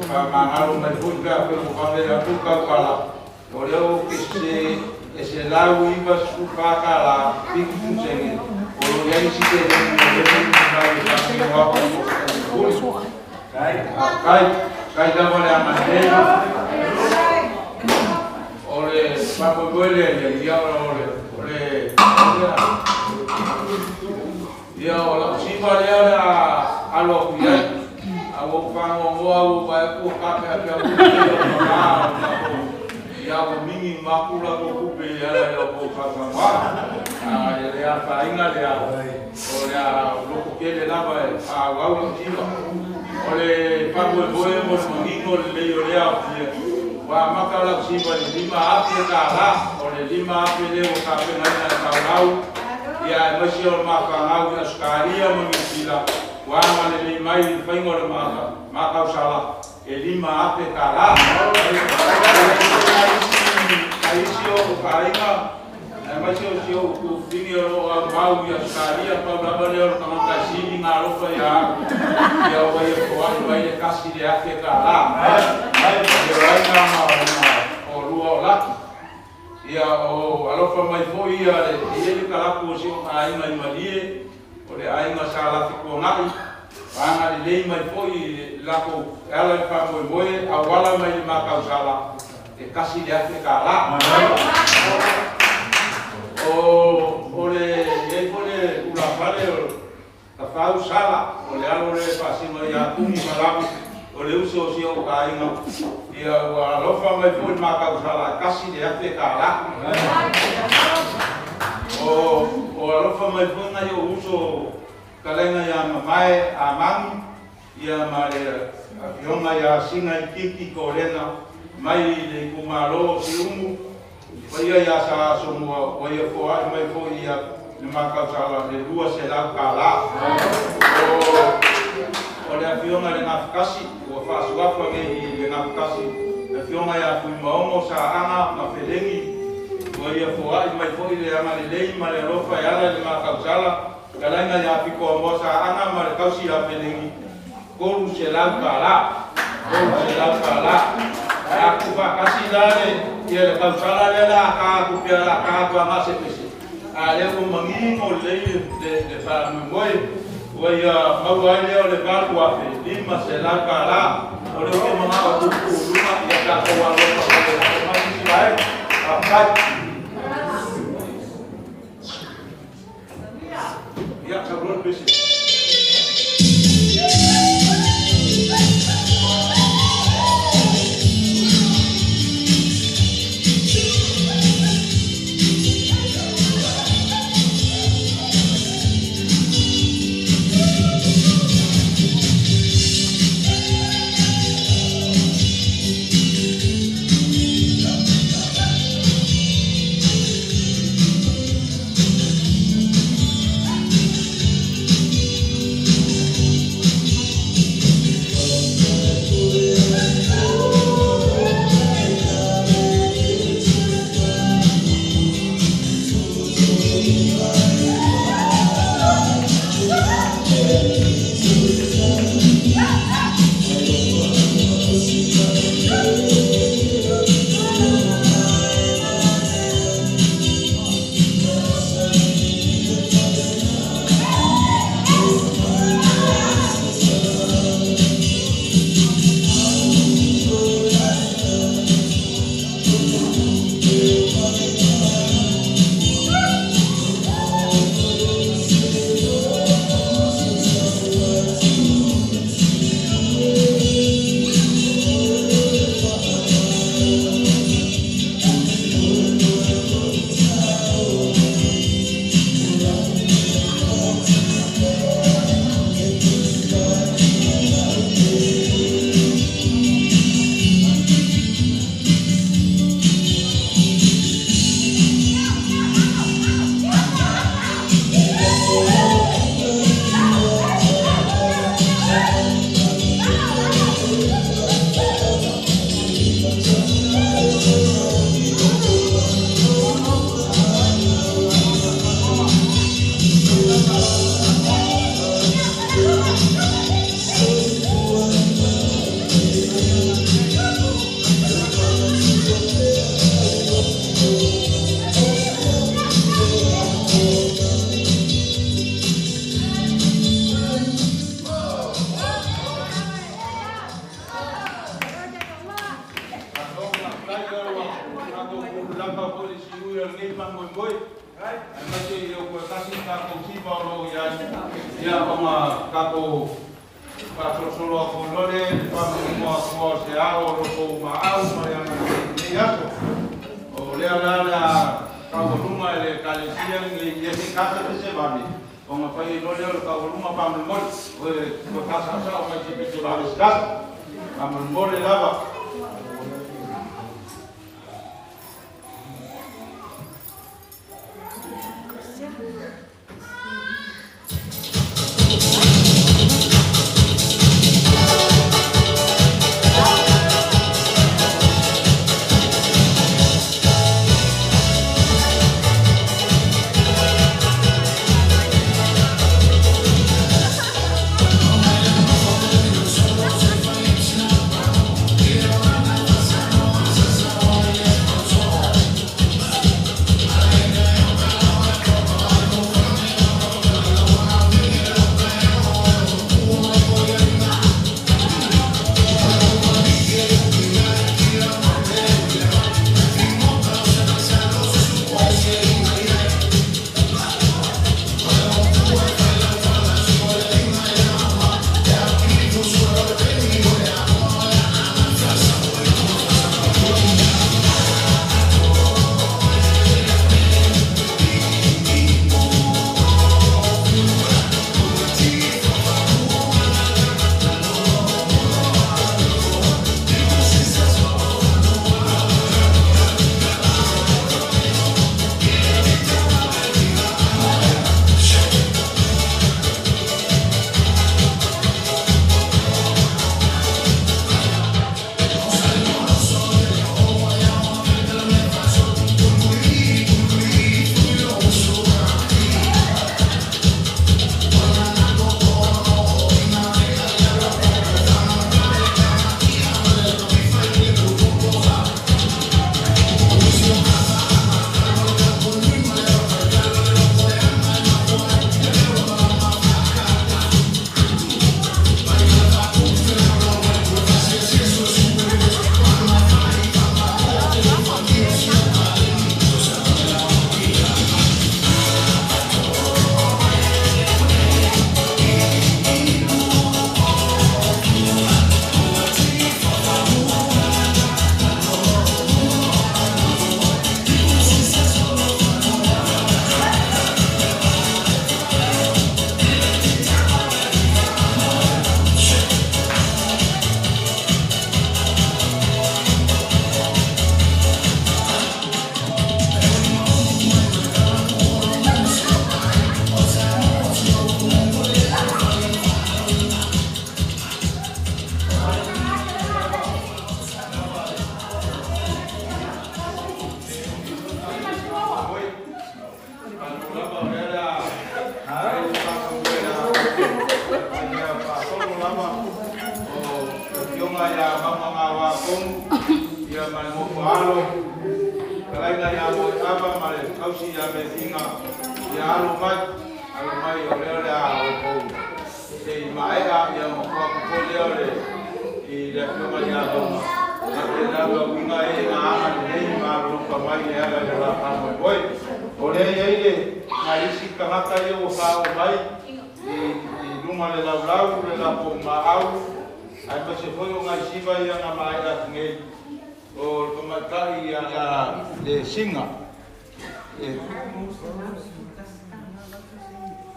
faamagalo mai foi pe afai ua vave atu tautala. O lea ou te sese e $194.70, o lo o i ai isi seleni o lea e mai e faatino atu mo se taimi mulimuli. Faafetai, faafetai lava le agalelei. O le faamoemoe lea ia, ia o le, o le, ia o lau siva lea o le a alo atu i ai. A ua ou faanoanoa ua ou vaai atu ua tapeapea kupe ia o tama o le tatou, ia ua migi uma atu latou kupe e ala i la outou sausaunoaga. A e le afaina lea, o le a lototele lava e faaauau lau siva. O le faamoemoe mo le manino lelei o lea aofia, ua amata lau siva i le $5,000, o le 5,000 lea ua tapenaina e taulau, ia aemaise o le mafanau i Ausetalia ma Niu Sila, ua agalelei mai i le faiga o le matausala e $5,000. Nai isi o ou aiga, aemaise o si ou tuafafine o lo o aumau i Ausetalia, pau lava lea o le tagata e sili ona alofa ia au, ia ua ia foai mai le $1,000. Ia o ai na ma o lua o laki. Ia o alofa mai foi ia le e i ai le kalapu o si ou aiga i Malie, o le aiga sa Lafikuagai, ua agalelei mai foi i le latou e ala i le faamoemoe auala mai le matausala e $1,000. O le i ai foi le tulafale o Tafau Sala, o le alo lea e faasino ia Tumi Malamu, o le uso o si ou aiga, ia ua alofa mai foi le matausala e $1,000. O alofa mai foi nai ou uso fetalaiga ia Mamae Amagi, ia ma le afioga ia Sina Ikiki Kolena mai le itumalo o Siumu, paia ia Sa Asomua, ua ia foai mai foi ia le matausala le $200. O le afioga i le Gafatasi, ua faasuafa nei i le Gafatasi, le afioga ia Fuimaono Saaga ma Felegi, ua ia foai mai foi le agalelei ma le alofa e ala i le matausala, fetalaiga ia Fitoamoa Saaga ma le tausi ia Felegi, $300. $300. A tuufaatasi la le ia le tausala lea le a ta atu pea le a ta atu aga se pese. A lea ua manino lelei le faamoemoe ua ia maua ai lea o le $8,500. O lea ou te manao e tuutuu i luga ia tatou alofa mai e lafo mai nisi vaega. Faafetai. Ia, saunoa le pese. faamoemoe aemaise i o koe kasi takou siva o loo iai ia ona takou faasolosolo atu lole le faamanino atua o se ao o lokou maau ma le agalelei lenei aso. O lea la le a taualuga e le ekalesia lenei ia se kasa pe se vave ona fai ai loa lea o le taualuga faamolemole oe toe faasaosao mai se pito vave se tasi faamolemole lava.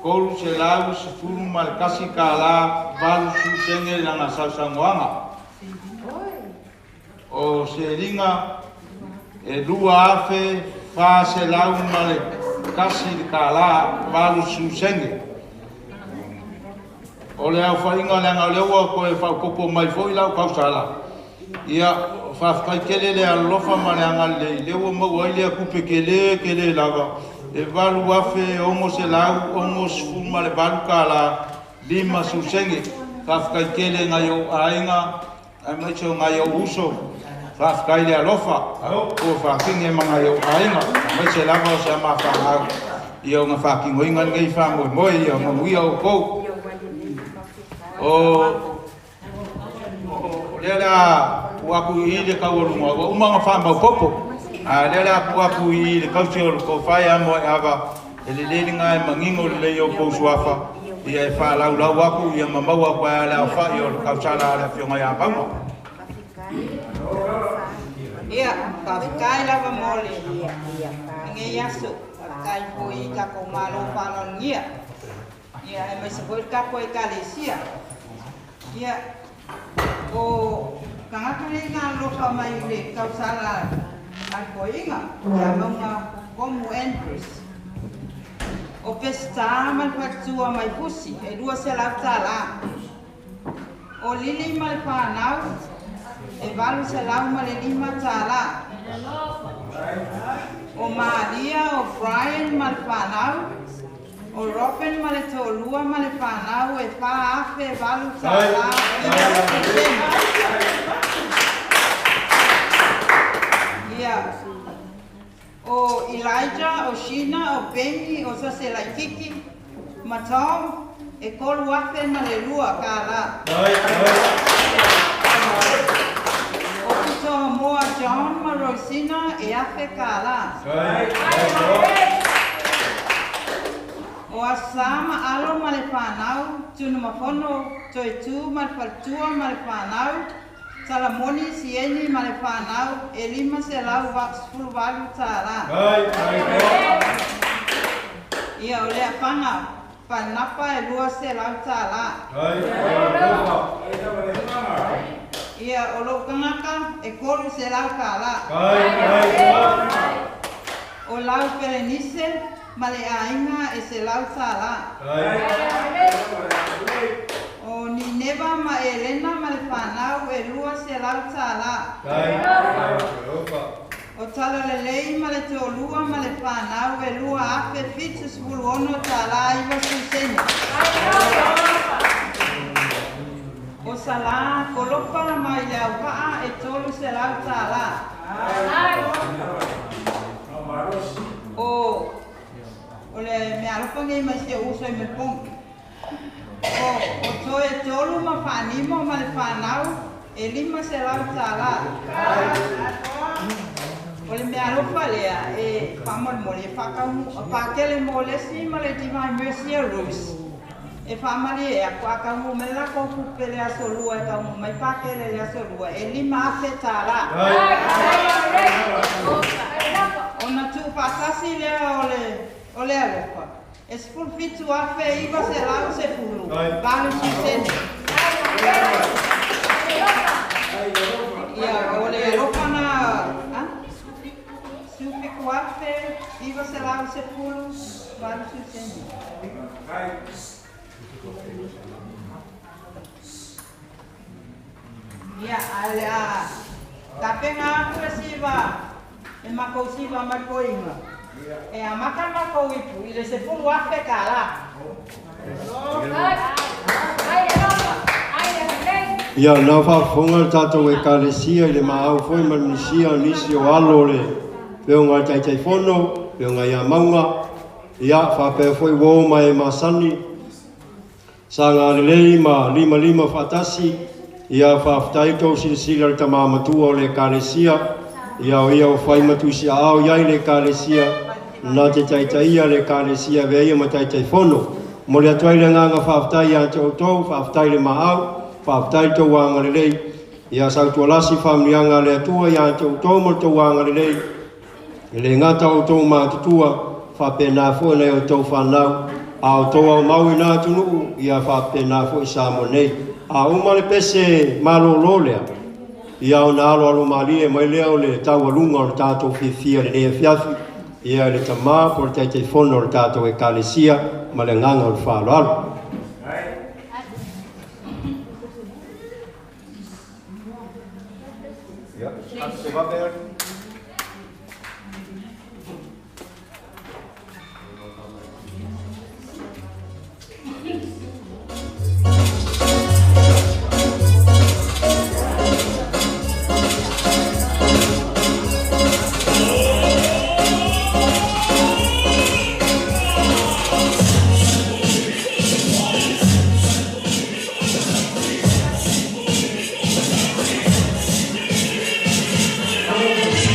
Kolu se lau sefulu ma le kasi kālā 80 sene lana sausaunoaga. O se liga e 2,400 ma le kasi le kālā 80 sene. O le aofaiga leaga o lea ua koe faaopoopo mai foi lau kausala. Ia faafetai tele le alolofa ma le agalelei lea ua maua ai lea kupe kelē kelē lava e 8,668 kālā 50 sene. Faafetai tele ngai ou aiga aemaise o ngai ou uso. Faafetai le alofa ua faatini ma ngai ou aiga aemaise lava o se amafaagau ia ona faatinoina lenei faamoemoe ia manuia outou. O lea le a tuu atu i le taualuga ua uma ona faamaupopo. A lea le aku aku i le kausi o le kofai a mo e ava e le lelinga e mangingo le lei o pousuafa ia e whaalaulau aku ia mamau aku ai le awhai o le kausala a le afionga ia maunga. Ia, whawhikai lava mole. Nge aso, whawhikai foi kako malo whanongia. Ia, e mai se foi kako e kalesia. Ia, o kangaka nei ngā lofa mai le kausala a koinga, ia maunga komu Andrews. O pesta ma le whatua mai fusi, e 200 tala. O lili ma le whanau, e 805 tala. O Maria, o Brian ma le whanau, o Robin ma le tōlua ma le whanau, e 4,008 tala. Ia, o Elijah, o Sheena, o Benny, o Saselaikiki, ma Tom, e 3,002 kala. O Puto Moa John ma Rosina, e 1,000 kala. O Asama alo ma le whanau, tunu mafono, toi tu ma le faltua ma le whanau, Salamoni sieni ma le whanau, e 518 tala. Ia o lea panga, panapa e 200 tala. Ia o lou kangaka e 300 kala. O lau Pelenise ma le aiga e 100 tala. O Nineva ma Elena ma le whanau e 200 tala. O Talalelei ma le tōlua ma le whanau e 2,076 tala 90 sene. O Sala Kolopa mai le aupa'a e 300 tala. O le mea alofa nei mai se uso i Melbourne. O toe tolu ma whanimo ma le whanau e 500 tala. O le mea alofa lea e whamolemole e whakele mo lesi ma le Divine Mercy a Rose. E whamali e ako a kaungu me la ko kupe le aso lua e kaungu mai pakele le aso lua e 5,000 tala. O na tu whakasi lea o le alofa. E 17,918 sene. Ia, o le alofa na... 17,918 sene. Ia, ale a... Tapenga aku e siva, e makou siva mai koinga. E a maka makou ipu, i le 10,000 kala. Ia, nā whaafonga le tātou e kalesia i le maau foi ma le minisia o nisi o alo le peonga le taitaifono, peonga ia maunga, ia whapea foi wō mai e masani, sa ngā lelei ma lima lima whaatasi, ia whaaftai tau silasila le tamamatua o le kalesia, ia o ia o whai matusi ao iai le kalesia, nā te taitaia le kalesia vea ia ma taitaifono. Mo le atuai le nganga whaaftai ia te outou, whaaftai le maau, whaaftai tau anga lelei. Ia sautualasi whaamnianga le atua ia te outou mo le tau anga lelei. E le ngata o tau mātutua, whapena fo nei o tau whanau, a o tau au mau i nā tunuu, ia whapena fo i sa mo nei. A uma le pese malolo lea, ia o nā alo alo malie mai lea o le tau alunga o le tātou whiwhia le nea fiafi, ia le tamā po le taitaifono o le tātou e kalesia ma le nganga o le whaaloalo. Ia, se va bene. Thank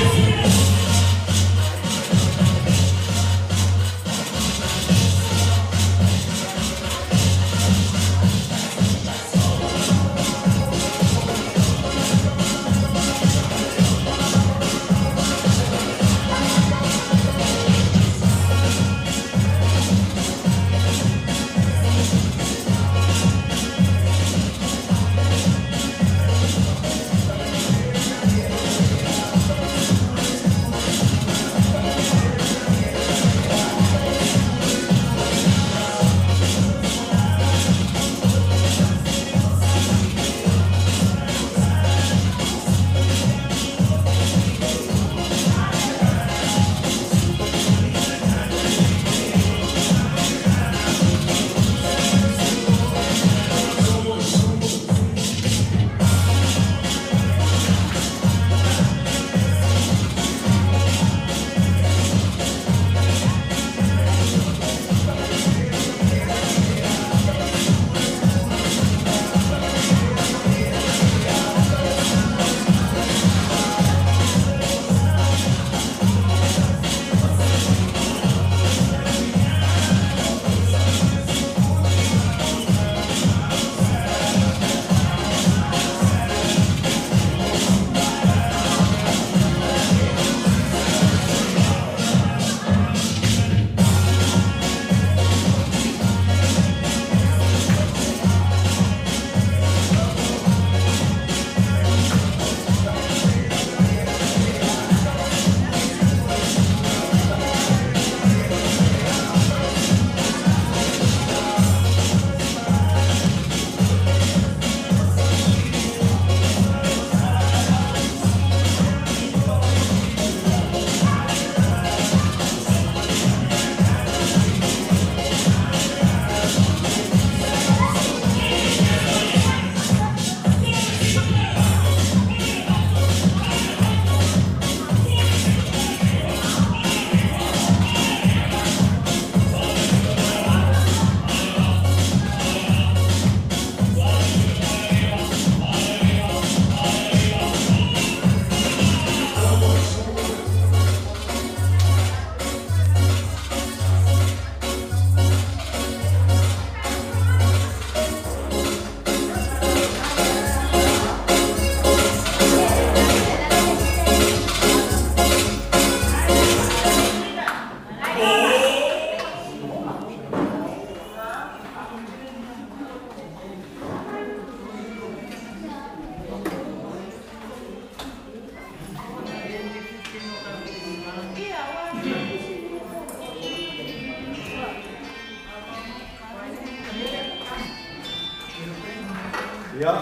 Ia,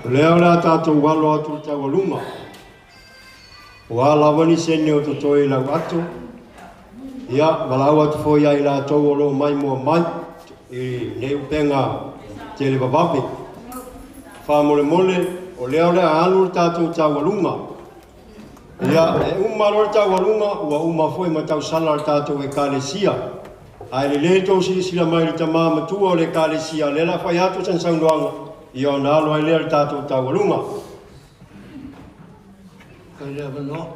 o lea o le a tatou alo atu i le taualuga. Ua lava ni sene o totoe i lau ato. Ia, valaau atu foi ia i latou o lo o maimoa mai i nei upega televavave. Faamolemole, o lea o le a alu le tatou taualuga. Ia, e uma loa le taualuga, ua uma foi ma tausala le tatou Ekalesia. Ae lelei tou silasila mai i le tamā matua o le Ekalesia, lea o le a fai atu sana saunoaga, ia ona alo ai lea o le tatou taualuga. Kai le avanoa.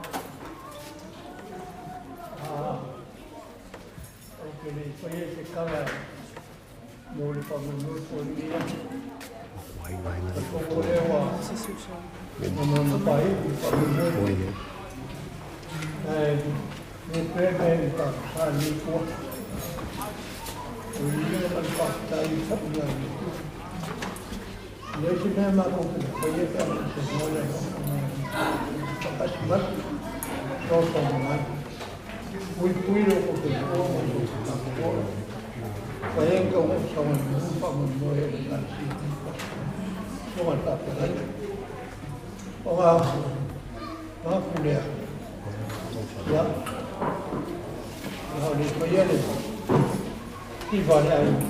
Ou te le i faia se tala mo le faamoemoe foi i lenei aso. Talitonu o lea ua uma ona faaiu le faamoemoe. Ae le pea mea i sa lenei tua. O le viiga ma le faafetai i foi ia le Atua. E leai se mea matou te faia pe a le saunoa le alofa ma le faatasi mai, fesoasoani mai. Puipui lo kou soifua ma lo tatou ola. Fai ai tau saogalemu ma faamoemoe o le Ekalesia nei aso. Susuga i le Faafeagaiga. O ngā manatu lea, ia, a o le faia le siva a le aiga.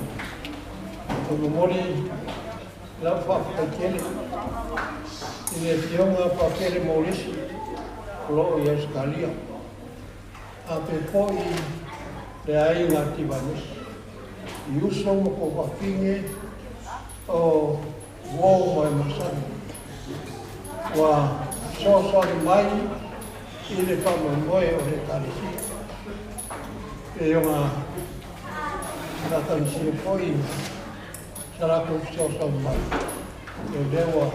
E momoli lau faafetai tele i le Afioga Patele Morisi o lo o i Ausetalia, a pe foi le aiga Tivanusi i uso ma kou faafine o uo ma e masani ua fesoasoani mai i le faamoemoe o le Ekalesia. E ona faatagisia foi sa latou fesoasoani mai, o lea ua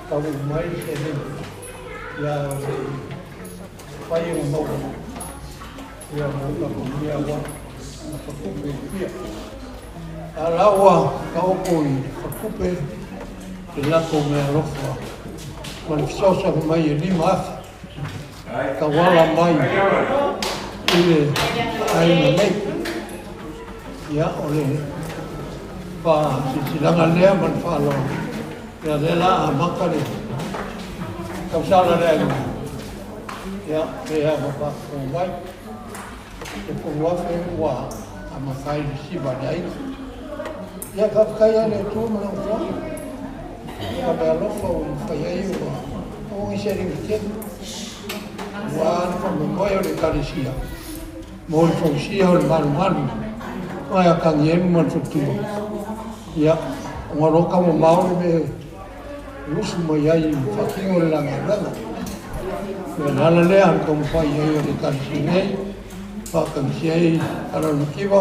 taunuu mai le seleni, ia o le fai ona maua ia mo tatou mea ua fatupe i fia. A la ua taoto i fatupe le latou mea alofa ma le fesoasoani mai e 5,000 tauala mai i le aiga nei. Ia, o le faasilasilaga lea ma le faaaloalo. Ia, lea la amata le tausala le aiga. Ia, pe a ma faafofoga mai. E 3,000 ua amata ai le siva a le aiga. Ia, faafetai lava i le Atua ma Lana foai. Ia, le alofa ua mafai ai ua maua ni seleni tele. Ua le faamoemoe o le Ekalesia mo le fausia o le malumalu mai a Kanielu ma le faletua. Ia, ona loa taumamao le mea e usu mai ai i faatino le la galuega. Ia, le ala lea le taumafai ai o le Ekalesia nei, faatagisia ai ala o le mativa,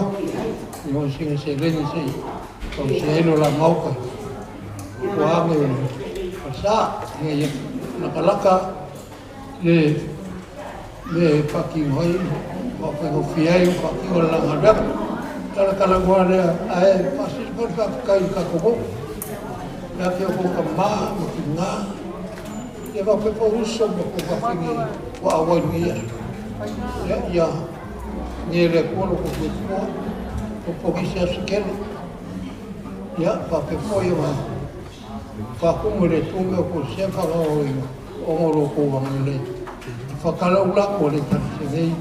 i ona sina seleni se i fausia ai lo la maota. Ua ame o le falesa, ina ia lakalaka le mea e faatino ai, faafaigofie ai ona faatino le la galuega. Talatalanoa lea, ae faasili foi le faafetai i le tatou nuu, ia te outou tamā ma tinā, ia faapea foi uso ma tou faafine ua auai i lenei aso. Ia, ia manuia le Atua lo outou soifua, popogi se aso tele. Ia, faapea foi ona faatumu e le Atua mea o outou sea faagaogoina ona o lo outou agalelei. E faatalaula atu a le Ekalesia nei,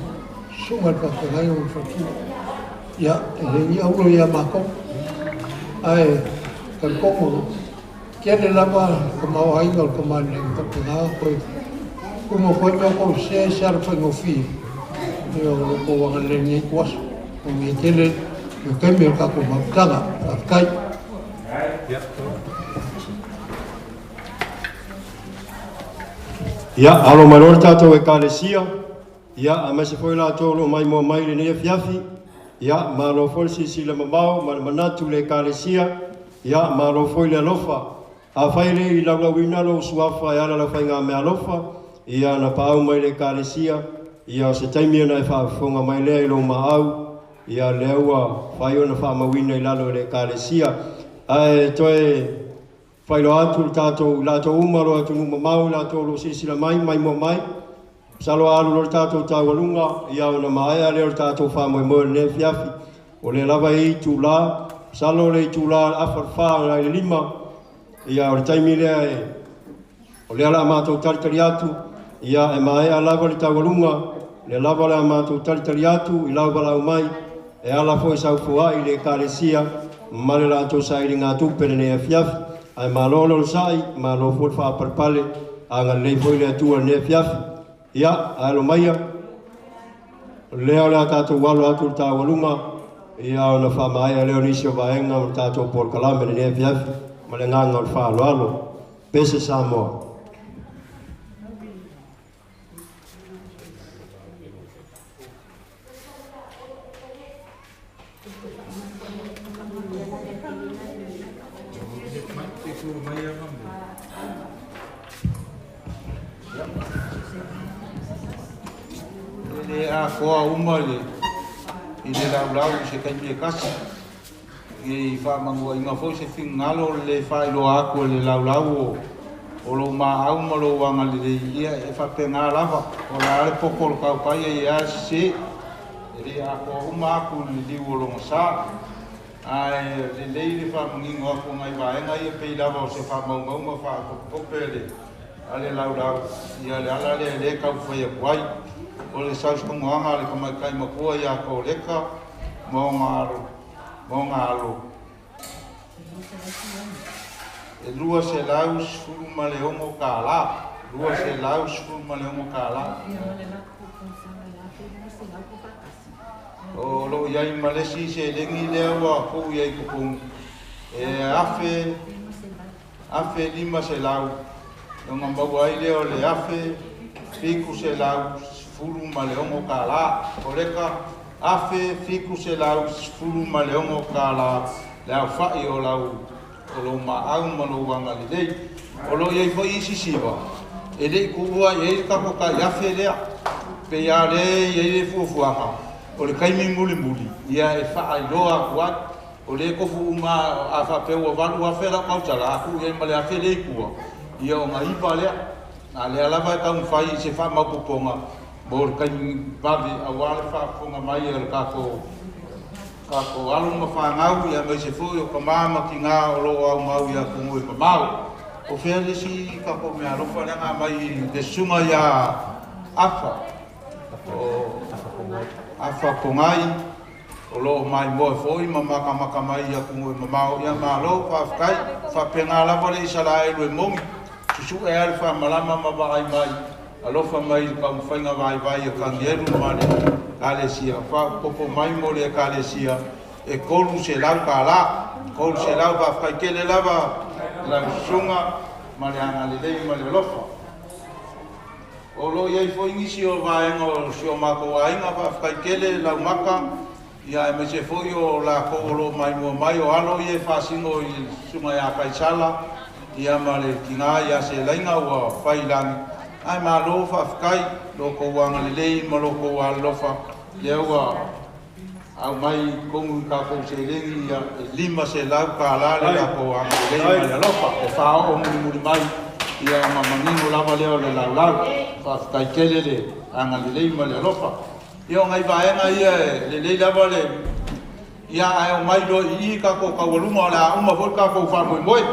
susuga i le faafeagaiga ma le faletua. Ia, e le ni aulo ia matou, ae talitonu tele lava le tamaoaiga o le tamalilagi faapena toe tumu atu ai mea o outou sese se ala faigofie o lo outou agalelei i lenei ituaso. Manuia tele le taimi o le tatou mafutaga. Faafetai. Ia, alo mai loa le tatou Ekalesia, ia, aemaise foi latou o lo o maimoa mai i lenei afiafi. Ia, malo foi le silasila mamao ma le manatu i le Ekalesia. Ia, malo foi le alofa. Afai e le i laulauina lou suafa e ala i lau faigameaalofa, ia, na paau mai i le Ekalesia, ia, o se taimi ona e faafofoga mai lea i lou maau, ia, lea ua fai ona faamauina i lalo e le Ekalesia. Ae toe faailoa atu le tatou, i latou uma o lo o atunuu mamao, i latou o lo o silasila mai, maimoa mai. Masalo a alu loa le tatou taualuga, ia ona maea lea o le tatou faamoemoe o lenei afiafi. O lea lava e i itula, Masalo le itulā o le 3:30 agai i le 5, ia o le taimi lea e o lea o le a matou talitali atu, ia e maea lava le taualuga, lea lava o le a matou talitali atu i lau valaau mai, e ala foi sau foai i le Ekalesia ma le latou sailigatupe lenei afiafi. Ae malo le onosai, malo foi le faapalepale, agalelei foi le Atua i lenei afiafi. Ia, ae alo maia, o lea o le a tatou alo atu i le taualuga, ia ona faamaea lea o nisi o vaega o le tatou polokalame lenei afiafi ma le agaga o le faaaloalo. Pese Samoa. E le atoa uma i le laulau i se taimi e tasi. I faamanuaina foi se finagalo o le lē faailoa atu e le laulau o lou maau ma lou agalelei, ia e faapena lava. O le a le poto o le tautai e ia sesē. E le atoa uma atu i le liliu o lona sa. Ae lelei le faamanino atu o nai vaega ia pei lava o se faamaumauga faapopepope a le laulau, ia le ala lea e lē taumafai atu ai. O le sausaunoaga a le tamaitai matua ia Koleka ma ona alo, e $216, $216. O loo iai ma le isi seleni lea ua tuu iai i totonu, e 1500, ona maua ai lea o le $1,716. Koleka, $1,716 le aofai o lou maau ma lou agalelei. O loo iai foi isi siva e lei tuua i ai le tatou tai afe lea. Pei lava o lea e i ai le fuafuaga o le taimi mulimuli, ia e faailoa atu ai. O lea e tofu uma a faapea ua 8,000 lau tautala, a tuu i ai ma le 1,000 lea i tua, ia ona 9 lea. A lea lava e taumafai i se faamaopoopoga mo le taimi vave aua le faafofoga mai a le tatou alo ma fanau, ia aemaise foi o tamā ma tinā o loo aumau i atunuu e mamao. O fea le isi tatou meaalofa lea na aumai le susuga ia Afa, o Afa Pogai, o loo maimoa foi ma matamata mai i atunuu e mamao. Ia malo faafetai. Faapena lava le Isaraelu e mogi, susu'e a le faamalama ma vaai mai, alofa mai i le taumafaiga vaivai a Kanielu ma le Ekalesia. Faaopoopo mai mo le Ekalesia e $300, 300. Faafetai tele lava lau susuga ma le agalelei ma le alofa. O loo iai foi nisi o vaega o si o matou aiga. Faafetai tele Laumaka, ia aemaise foi o latou o loo maimoa mai, o alo ia e faasino i susuga ia Kaisala, ia ma le tinā ia Selaiga ua fai lagi. Ae malo faafetai lo tou agalelei ma lo tou alolofa, lea ua aumai tonu i tatou seleni, ia e $500 le latou agalelei ma le alofa. E faaoo mulimuli mai, ia ona manino lava lea o le laulau. Faafetai tele le agalelei ma le alofa. Ia o nai vaega ia e lelei lava le ia, ae omai loa i i tatou taualuga, o le a uma foi le tatou faamoemoe.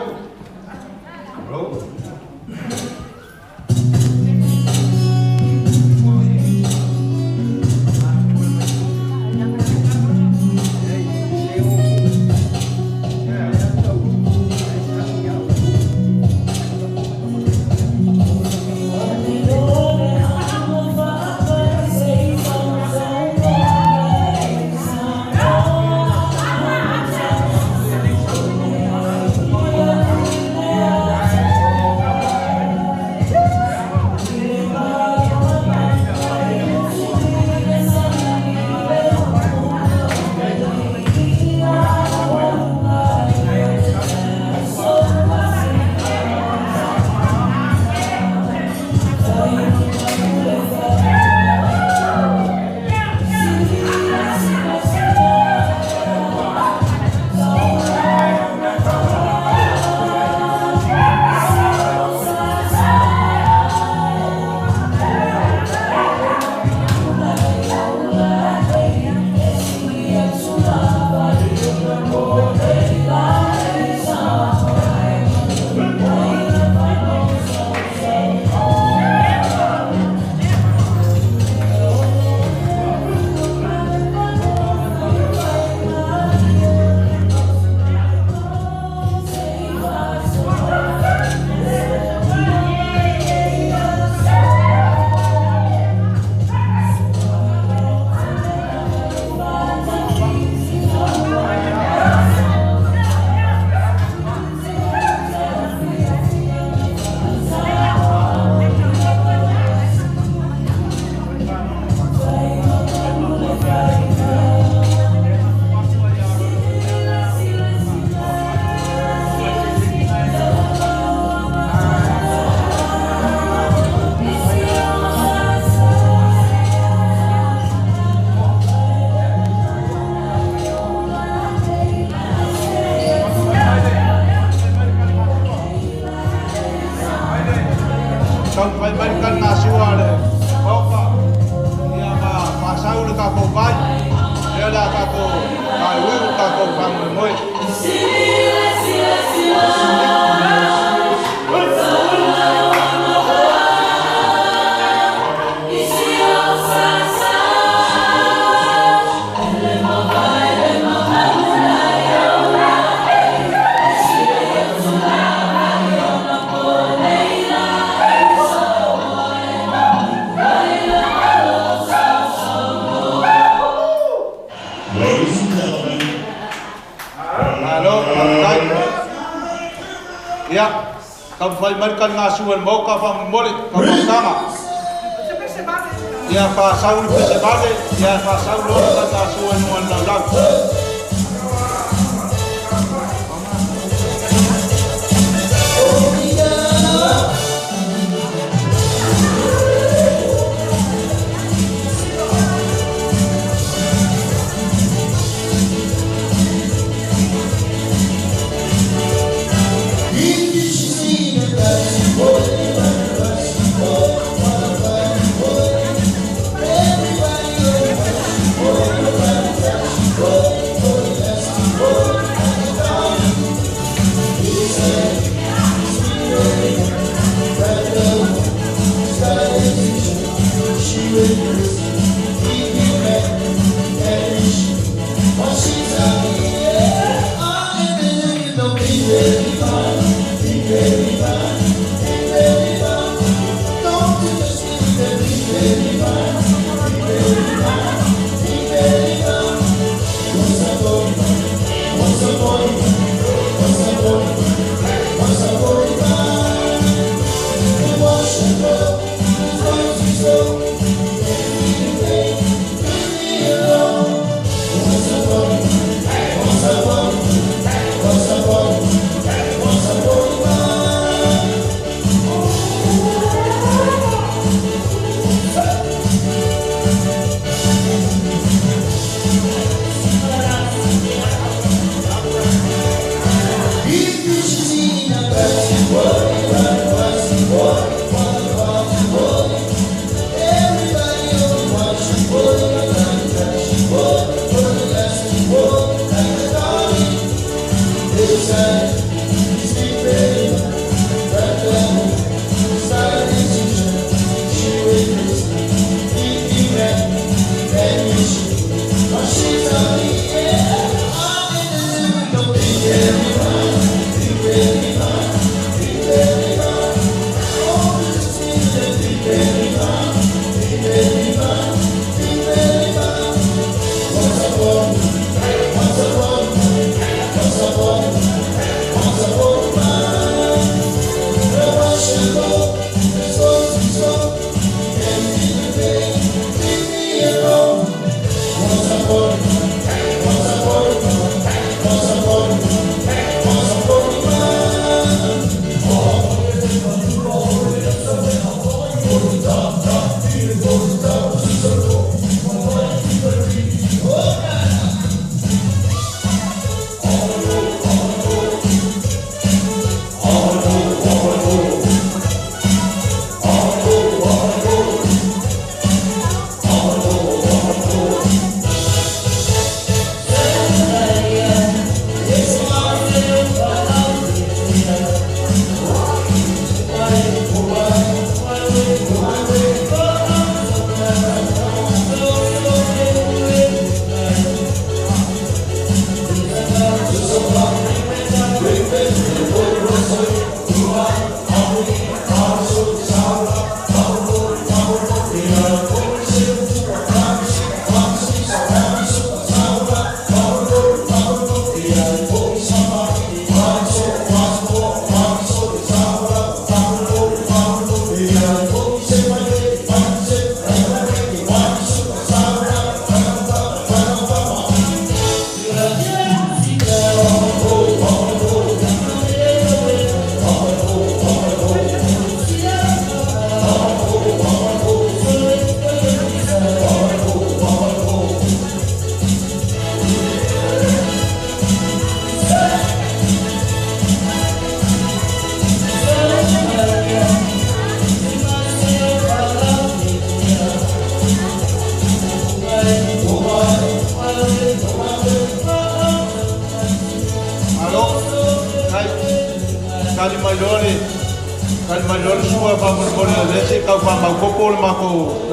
Ia, taumafai mai le taligasua i le Maota faamolemole, taumautaga. Ia faasau le pesevale, ia faasau loa le taligasua i luga o le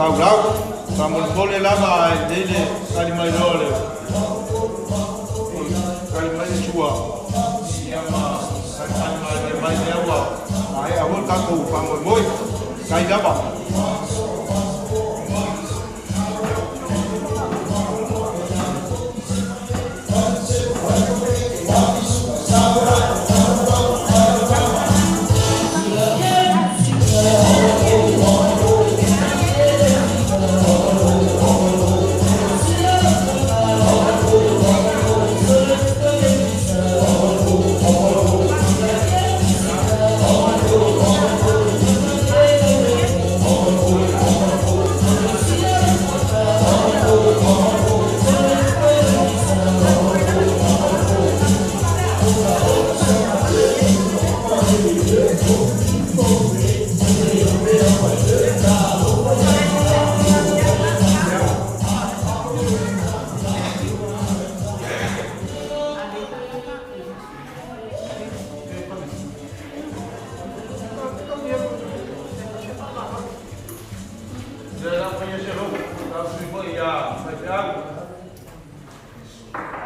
laulau. Faifeau.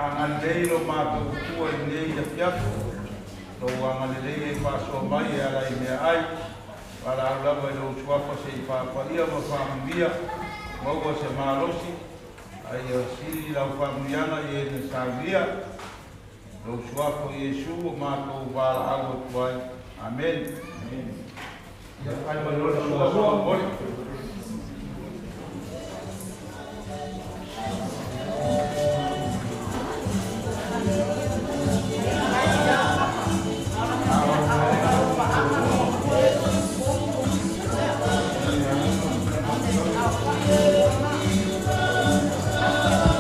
Agalelei lo matou tua i lenei afiafi. Lou agalelei e faasoa mai e ala i meaai. Valaau lava i lou suafa se'i faapaia ma faamanuia. Maua se malosi. Ae ia sili lau faamanuiaga i e na saunia. Lou suafa o Iesu ua matou valaau atu ai. Amene. Ia fai mai loa le sua faamolemole.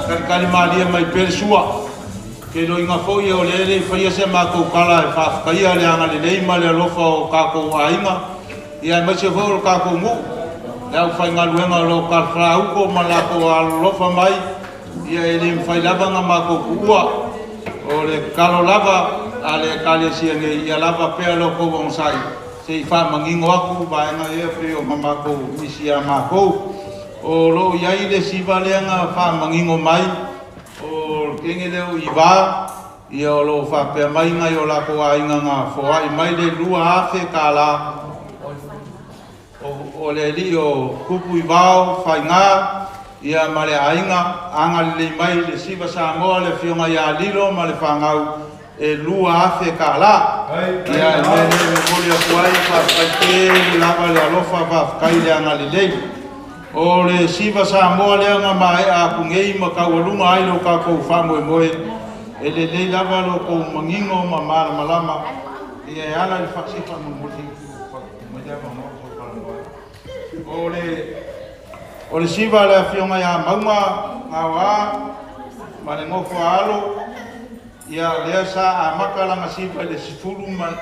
Kalikali malie mai pea le sua. Ke loiga foi o lea e le i faia se matou tala e faafetaia le agalelei ma le alofa o tatou aiga, ia aemaise foi o le tatou nuu, le aufaigaluega o lo o talafalauto ma latou alolofa mai, ia e le mafai lava ona matou tuua. O le tatalo lava a le Ekalesia nei, ia lava pea lo outou onosai se i faamanino atu vaega ia pei ona matou misi ia matou. O lo o i ai le siva lea na faamanino mai, o le kenge lea o Iva, ia o lo o faapea mai nai o latou aiga na foai mai le $2,000 o le alii o Kupu Ivao Faiga, ia ma le aiga agalelei mai le siva Samoa le afioga ia Lilo ma le fanau e $2,000. Ia e mea lea e momoli atu ai, faafetai tele lava le alofa, faafetai le agalelei. O le siva Samoa lea na maea atu nei ma taualuga ai lo tatou faamoemoe, e lelei lava lo tou manino ma malamalama, ia e ala i le faasifa mulimuli mai le avanoa o talanoa ai. O le siva le afioga ia Mauga Gaoa ma le nofo a alo, ia lea sa amata lana siva i le $10,000.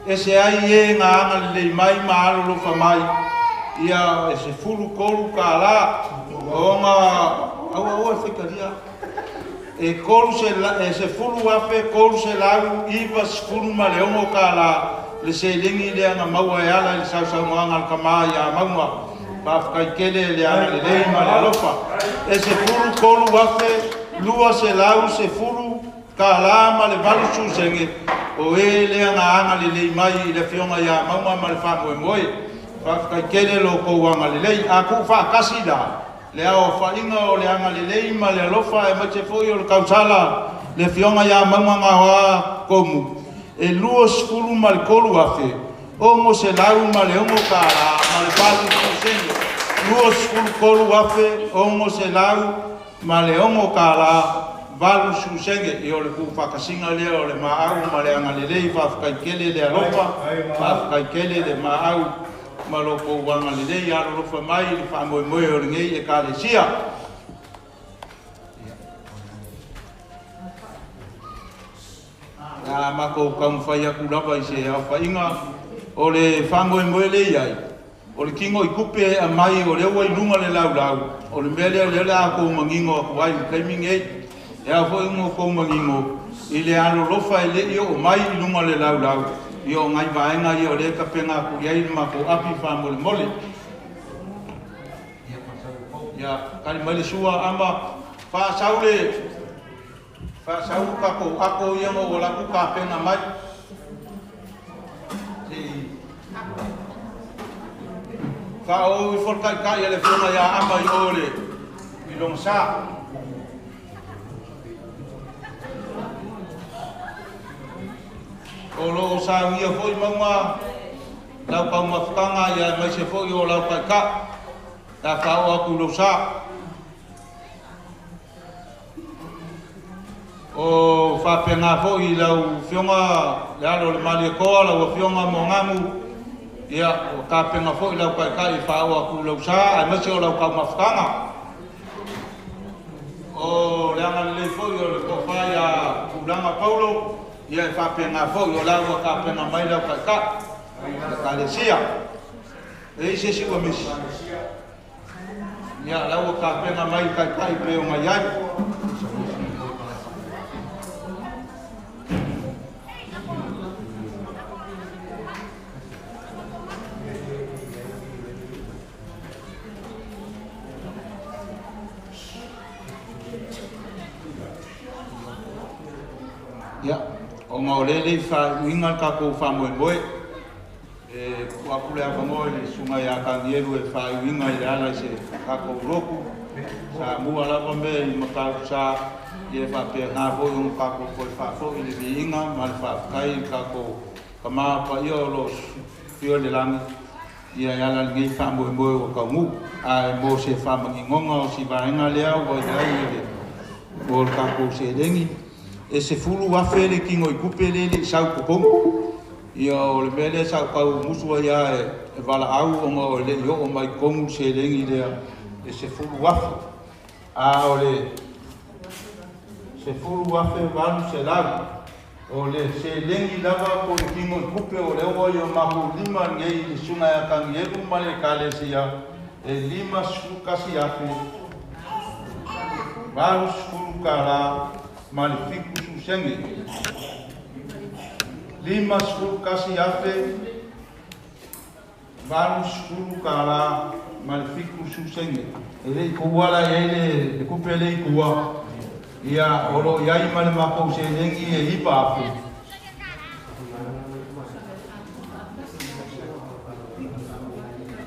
Ese ai e na agalelei mai ma alolofa mai, ia e $13. Ona aua aua e faitalia. E $10,396 le seleni lea na maua e ala i le sausaunoaga a le tama ia Mauga. Faafetai tele le agalelei ma le alofa. E $13,210 ma le 80 o e lea na agalelei mai i le afioga ia Mauga ma le faamoemoe. Faafetai tele lo tou agalelei. A tuu faatasi la le aofaiga o le agalelei ma le alofa aemaise foi o le tausala le afioga ia Mauga Gaoa Komu, e $23,606 ma le 80 sene. $23,606 ma le 80 sene. Ia o le tuufaatasiga lea o le maau ma le agalelei. Faafetai tele le alofa, faafetai tele le maau ma lo tou agalelei alolofa mai i le faamoemoe o lenei Ekalesia. A matou taumafai atu lava i se aofaiga o le faamoemoe le i ai, o le tino i tupe e aumai o lea ua i luga le laulau, o le mea lea o lea o le a tou manino atu ai i le taimi nei. E ao foi ona outou manino i le alolofa e le i oo mai i luga le laulau, ia o nai vaega ia o lea e tapena atu i ai le matou api faamolemole. Ia tali mai le sua ama faasau le faasau tatou ako ia ma ua latou tapena mai. Sei faaoo ifo le taitai a le afioga ia Ama i o le i lona sa. O lo o saunia foi Mauga lau taumafataga ia aemaise foi o lau taitai. La faaoo atu i lou sa. O faapena foi i lau afioga le alo o le Malietoa, lau afioga Mogamu, ia ua tapena foi lau taitai e faaoo atu i lau sa aemaise o lau taumafataga. O le agalelei foi o le tofa ia Tulaga Paulo, ia e faapena foi o la ua tapena mai lau taitai Ekalesia. E i se isi ua misi. Ia la ua tapena mai taitai pe o mai ai. Ia, ona o lea e le i faaiuina le tatou faamoemoe, e tuu atu le avanoa i le susuga ia Tanielu e faaiuina i le ala i se tatou lotu, sa mua lava mea i Matautusa, ia e faapena foi ona tatou toe faafoi le viiga ma le faafetai i le tatou Tama Paia o lo o afio i le lagi, ia e ala i lenei faamoemoe ua taunuu. Ae mo se faamaninoga o si vaega lea ua i ai le mo le tatou seleni, e $10,000 le tinoitupe lea e le i sau i totonu. Ia o le mea lea sa ou tau musu ai lava e valaau ona e le i oo mai i totonu le seleni lea e $10,000. A o le $10,800 o le seleni lava po o le tinoitupe o lea ua i o matou lima lenei i le susuga ia Tanielu ma le Ekalesia e $51,080 ma le 70 sene. $51,080 ma le 70 sene. E le i tuua la i ai le tupe le i tuua, ia o lo o i ai ma le matou seleni e 9,000.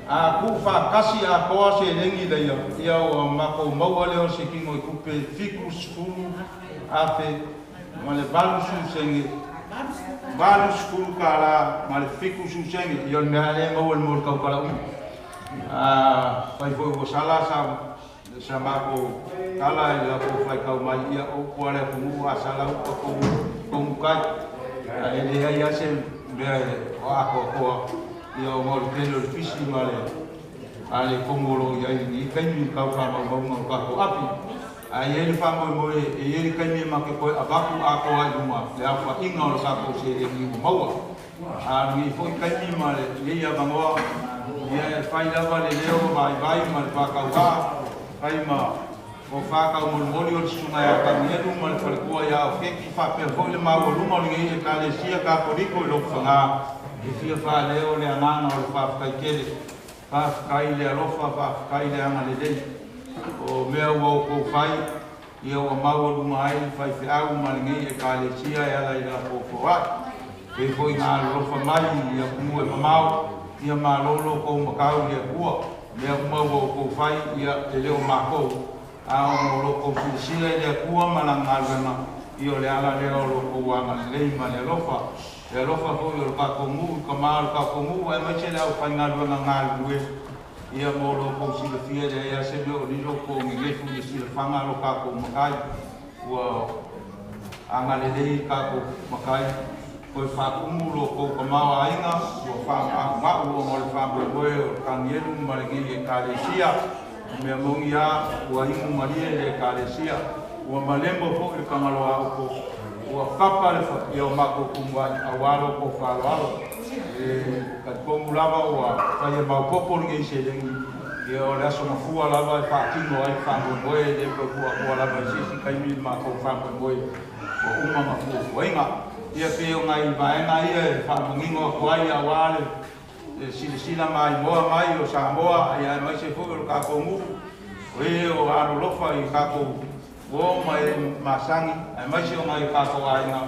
A tuufaatasi atoa seleni laia, ia ua matou maua lea o se tinoitupe 70,000 ma le 80 sene, $80 ma le 70 sene. Ia o le mea lea e maua i le mo le tautala uma. Afai foi ua sala sa matou tala i le latou faitau mai, ia o upu a le atunuu a sala uta tonu kai. Ae leai lava se mea e o atoatoa, ia ona o le tele o le pisi ma le a le komu o lo o i ai i lenei taimi i le tau faamaumauga o tatou api. Ae i ai le faamoemoe e i ai le taimi e matou toe avatu atoa i luma le aofaiga o le tatou seleni ua maua. A o lenei foi taimi ma lenei avanoa, ia e fai lava le leo vaivai ma le faatauva, fai ma o faataumolimoli o le susuga ia Tanielu ma le faletua ia Ofeki, faapea foi le maualuga o lenei Ekalesia Katoliko i Lotofaga, e fia faaleo le agaga o le faafetai tele. Faafetai i le alofa, faafetai i le agalelei. O mea ua outou fai, ia ua maualuga ai le faifeau ma lenei Ekalesia e ala i la foafoa'i. Pei foi na alolofa mai i atunuu e mamao, ia malo lo outou matau i le Atua. Mea uma ua outou fai, ia e le o matou, a ona o lo outou silasila i le Atua ma lana galuega, ia o le ala lea o lo outou agalelei ma le alofa. Le alofa foi o le tatou nuu, i tama o le tatou nuu, aemaise le aufaigaluega galulue, ia mo lo outou silafia, e leai lava se mea o lilo po o nenefu i le silafaga lo tatou matai. Ua agalelei i tatou matai, toe faatumu lo outou tamaoaiga, ua faama'uma'u ona o le faamoemoe o le Tanielu ma lenei Ekalesia. O mea moni lava, ua inu malie le Ekalesia, ua malemo foi le Tagaloaopo, ua papa le ia o matou tumuai auā lo outou faaaloalo. E talitonu lava ua faia maopoopo lenei seleni, ia o le aso mafua lava e faatino ai le faamoemoe, e le toe fuafua lava i se isi taimi le matou faamoemoe ua uma ma fuafuaina. Ia pei o nai vaega ia e faamanino atu ai auā le silasila maimoa mai o Samoa, ia aemaise foi o le tatou nuu, o e o alolofa i tatou uo ma e masani, aemaise o nai o tatou aiga.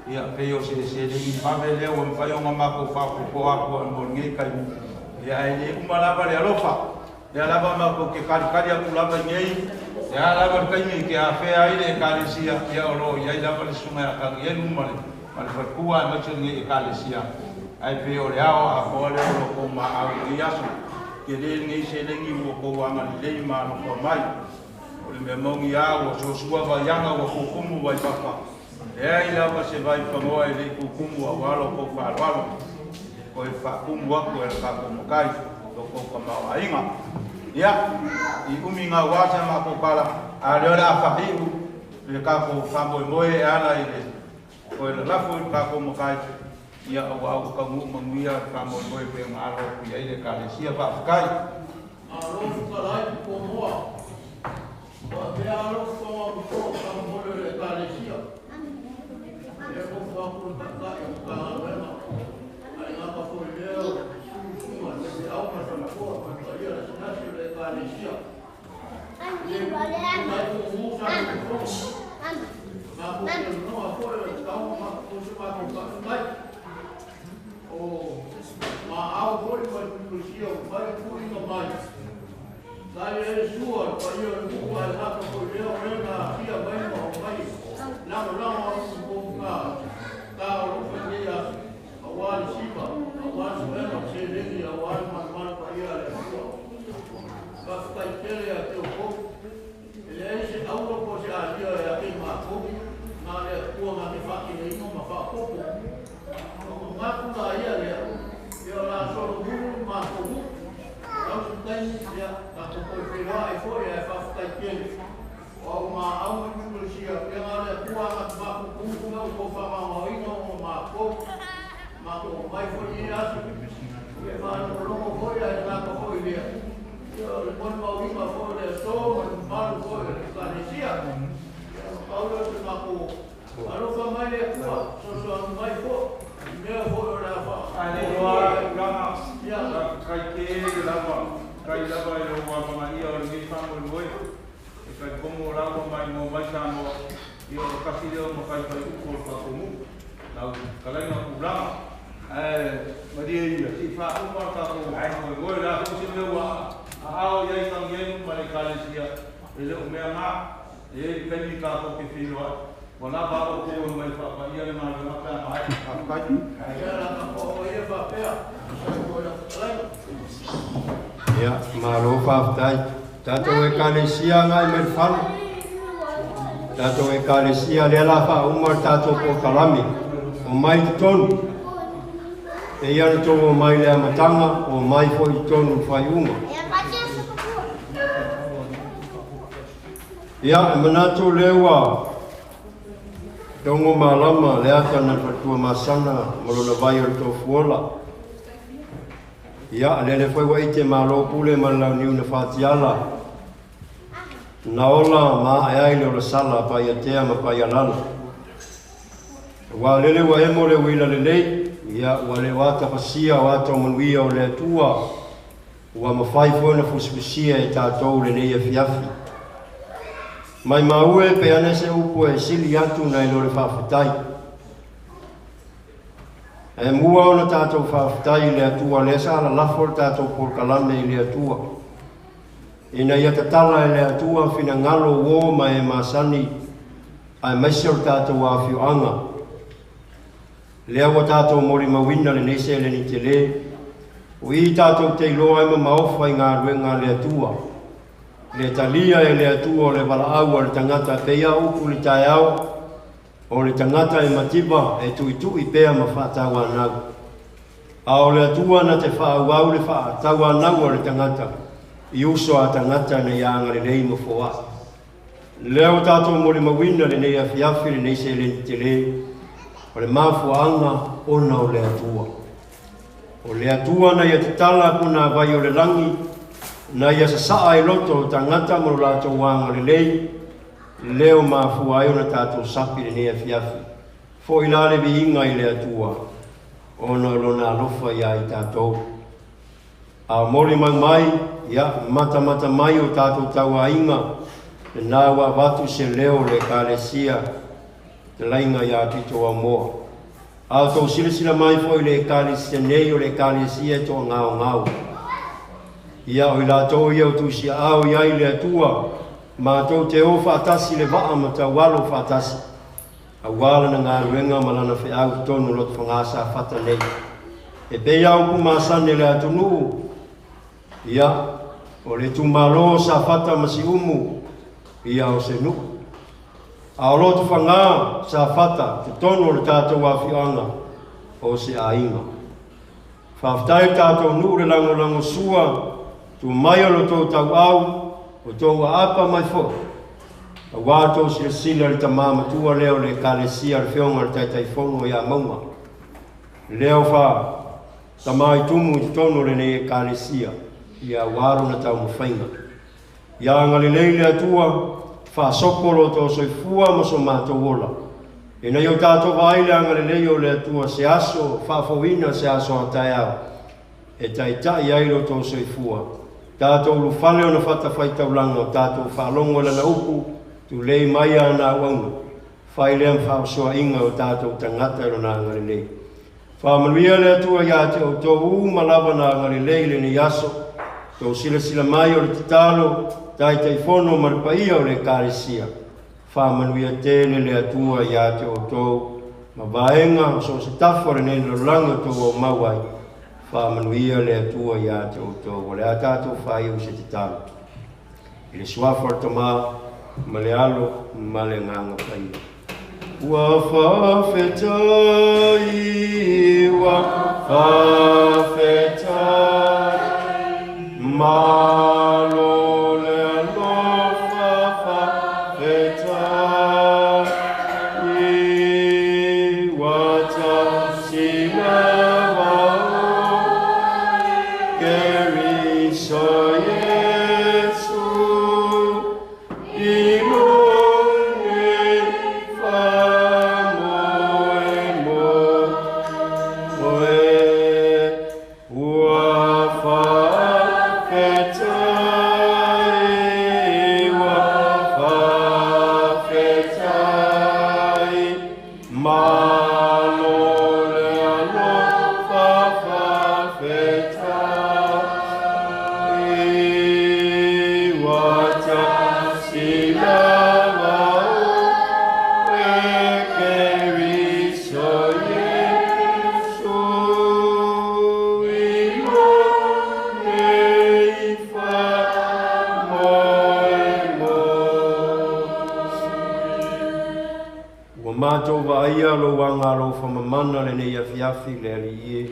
Ia pei o se seleni vave lea ua mafai ona matou faaopoopoa atu mo lenei taimi. Ia ae le uma lava le alofa, lea lava matou te kalikali atu lava i nei, le a lava le taimi ke afea ai le Ekalesia, ia o lo o i ai lava le susuga ia Tanielu ma le faletua aemaise o lenei Ekalesia. Ae pei o le ao atoa lea o lo outou maau i lenei aso. Tele lenei seleni ua outou agalelei ma alofa mai. O le mea moni lava ua suasua vaiaga ua kukumu vaipapa. Leai lava se vaifanoa e le i kukumu auā lo outou faaaloalo. Toe faakumu atu e le tatou matai lo outou tamaoaiga. Ia, i umi gauā se matou tala, a o lea o le a faaiu le tatou faamoemoe e ala i le toe lalafo i le tatou matai, ia auā ua taunuu manuia le faamoemoe pei ona alo atu i ai le Ekalesia. Faafetai. Malo fetalai Tomoa, faapea alofa ma mafua faamolemole o le Ekalesia. E nofo atu le taitai o Matagaluega, ae gata foi lea o le susuga le faifeau ma le faletua ma le paia lasilasi o le Ekalesia. Le tai mumu sa le fono. Matou talanoa foi o le tatau ona ekalesia o fai tuuina mai. Tali ai le sua le paia o le nuu ae gata foi lea o le na aafia mai ma aumai lagolago atu i fofoga ta o loo fai nei aso aua le siva aua le suega o seleni aua le malumalu paia a le Atua. Faafetai tele ia te outou. E leai se auro po o se alia e ake i matou, na o le Atua na te faatinoina ma faaopoopo. Ona manatu laia lea, ia o le a solomulu le matou nuu. Sau se taimi, ia, tatou toe feiloai foi ae faafetai tele. O au maau ma Ekalesia, pea na o le Atua na te faapuupuu ma ua faamaomaoina ona matou, matou omai foi i ia aso. Ia e faalogologo foi ae gata foi lea. Ia o le molimauina foi o le aso ma le mamalu foi o le Ekalesia. Ia ona pau lea o se matou alofa mai le Atua, fesoasoani mai foi i mea foi o le a faa. Ae le iloa tulaga, faafetai tele lava, faafetai lava i lou amanaia o lenei faamoemoe. E talitonu o la ua maimoa mai Samoa, ia o le tasi lea o matai faiupu o le tatou nuu, lau fetalaiga Tulaga. Ae malie ia, se i faauma le tatou faamoemoe, o le a foi se mea ua aao i ai Tanielu ma le Ekalesia, e le o mea na, e i ai le taimi tatou te feiloai, ua lava a outou e omai e faapaia le galuega pe a maea. Faafetai. Ia, malo faafetai. Tatou Ekalesia agai mai le fale. Tatou Ekalesia lea la faauma le tatou polokalame. Omai i totonu. E ia na tou omai i le amataga, omai foi i totonu i le faaiuga. Ia, e manatu lea ua logo malama le ata na le faletua masana ma lona vai o le tofuola. Ia, lele foi ua ite malo pule ma le launiu na fatiala. Na ola ma ae ai le olasala Paiatea ma Paialala. Ua lele ua emo le uila lelei, ia ua le o ata fasia o ata o manuia o le Atua, ua mafai foi ona fusifusia e tatou lenei afiafi. Mai maue pe ana se upu e sili atu nai lo le faafetai. E mua ona tatou faafetai i le Atua lea sa lalafo le tatou polokalame i le Atua. Ina ia tatala e le Atua finagalo uo ma e masani aemaise o le tatou afioaga. Lea ua tatou molimauina lenei seleni tele, o i tatou te iloa ai ma maofa i galuega a le Atua. Le talia e le Atua o le valaau a le tagata pei a upu i le taeao, o le tagata e mativa e tuitui pea ma faatauanau. A o le Atua na te faaauau le faatauanau a le tagata i uso a tagata ina ia agalelei ma foai. Lea ua tatou molimauina lenei afiafi lenei seleni tele, o le mafuaaga ona o le Atua. O le Atua na ia tatala punāvai o le lagi, na ia sasaa i loto o tagata ma lo latou agalelei, lea ua mafua ai ona tatou sapi lenei afiafi. Foi la le viiga i le Atua, ona o lona alofa iā i tatou. A molimau mai, ia, matamata mai o tatou tauaiga, lena ua avatu se leo o le Ekalesia Talaiga iā Pito Amoa. A o tou silasila mai foi i le Ekalesia nei o le Ekalesia e toagaogao. Ia, o i latou ia o tusiaao i ai le Atua, matou te o faatasi le vaa ma taualo faatasi, aua lana galuega ma lana feau i totonu o Lotofaga Safata nei. E pei a upu masani a le atunuu, ia, o le itumalo o Safata ma Siumu, ia o se nuu. A o Lotofaga Safata, totonu o le tatou afioaga, o se aiga. Faafetai le tatou nuu le lagolago sua, tu mai o lo tou tauau, o tou aapa mai foi. Aua tou silasila i le tama matua lea o le Ekalesia le Afioga i le Taitaifono ia Mauga. Lea o fa tama i tumu i totonu o lenei Ekalesia, ia aua lona taumafaiga. Ia agalelei le Atua, faasopo lo tou soifua ma so matou ola. Ina ia o tatou vaai le agalelei o le Atua se aso faafouina se aso a taeao, e taitai ai lo tou soifua. Tatou ulufale ona fatafaitaulaga o tatou faalogo i lana upu, tulei mai ana auauna, fai lea ma faasoaina o tatou tagata i lona agalelei. Faamanuia le Atua ia te outou uma lava na agalelei i lenei aso. Tou silasila mai o le tatalo, Taitaifono ma le paia o le Ekalesia. Faamanuia tele le Atua ia te outou ma vaega o so o se tafa o lenei lalolagi o tou aumau ai. Faamanuia le Atua ia te outou. O le a tatou faaiu i se tatalo. I le suafa o le Tama ma le Alo ma le Agaga Paia. Ua faafetai, ua faafetai, malo le alofa faafetai, ua tasi lava o Keriso Iesu i luga faamoemoe. Ua faafetai, ua faafetai, malo le alofa faafetai, ua tasi lava oe Keriso Iesu i lenei faamoemoe. Ua matou vaaia lou agalofa mamana lenei afiafi le Alii e.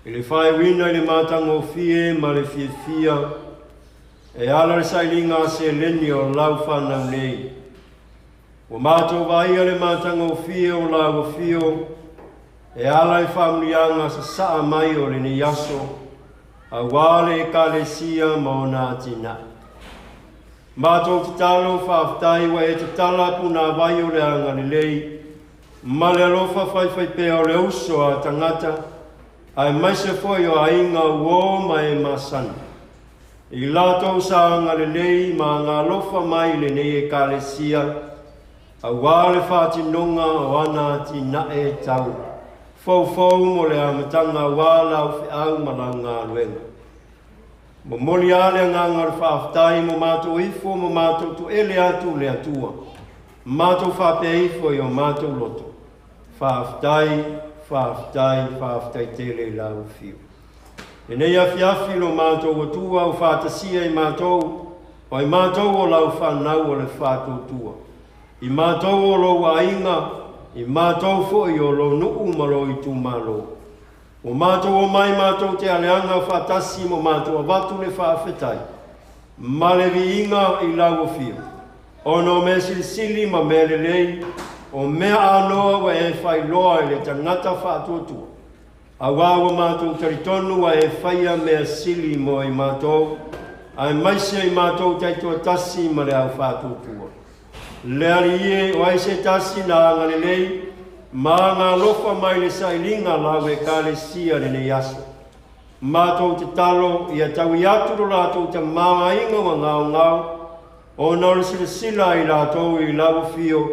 I le faaiuina i le matagofie ma le fiafia e ala le sailiga a seleni o lau fanau nei. Ua matou vaaia le matagofie o lau afio e ala i faamanuiaga sasaa mai o lenei aso, auā le Ekalesia ma ona atinae. Matou tatalo faafetai ua e tatala punāvai o le agalelei ma le alofa faifaipea o le uso a tagata, aemaise foi o aiga uō ma e masani. I latou sa agalelei ma agalofa mai i lenei Ekalesia, auā le faatinoga o ana atinae tau foufou mo le amataga auā lau feau ma lau galuega. Momoli lava le agaga o le faafetai mo matou ifo ma matou toele atu le Atua. Matou faapea ifo i o matou loto. Faafetai, faafetai, faafetai tele i lau afio. Lenei afiafi lo matou Atua ua faatasia i matou, o i matou o lau fanau o le faatuatua. I matou o lou aiga, i matou foi o lou nuu ma lou itumalo. Ua matou omai matou te aleaga faatasi ma matou avatu le faafetai ma le viiga i lau afio, ona o mea silisili ma mea lelei, o mea anoa ua e faailoa i le tagata faatuatua. Auā ua matou talitonu ua e faia mea sili mo i matou, aemaise i matou taitoatasi ma le au faatuatua. Le Alii e, o ai se tasi na agalelei ma agalofa mai le sailiga lau Ekalesia lenei aso. Matou tatalo ia taui atu lo latou tamaoaiga ua gaogao, ona o le silasila i latou i lau afio,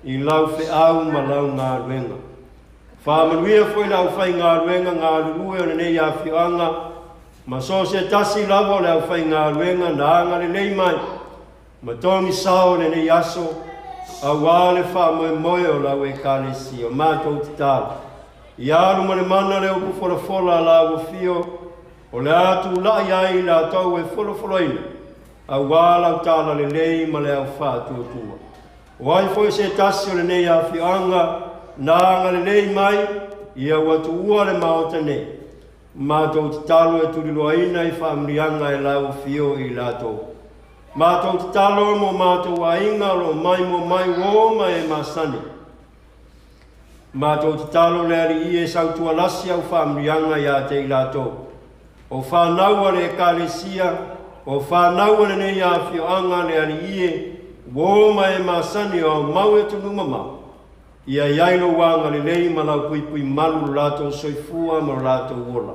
i lau feau ma lau galuega. Faamanuia foi le aufaigaluega galulue o lenei afioaga, ma so o se tasi lava o le aufaigaluega na agalelei mai ma togi sao lenei aso, auā le faamoemoe o lau Ekalesia. Matou tatalo ia alu ma le mana le upu folafola a lau afio, o le a tulai ai i latou e folafolaina, auā lau talalelei ma le au faatuatua. O ai foi se tasi o lenei afioaga na agalelei mai, ia ua tuua le maota nei. Matou tatalo e tuliloaina i faamanuiaga e lau afio i latou. Matou tatalo mo matou aiga o lo o mai mo mai uō ma e masani. Matou tatalo le Alii e sautualasi au faamanuiaga ia te i latou. O fanau a le Ekalesia, o fanau a lenei afioaga le Alii e, uō ma e masani o aumau e atunuu mamao, ia i ai lou agalelei ma lau puipui malu lo latou soifua ma lo latou ola.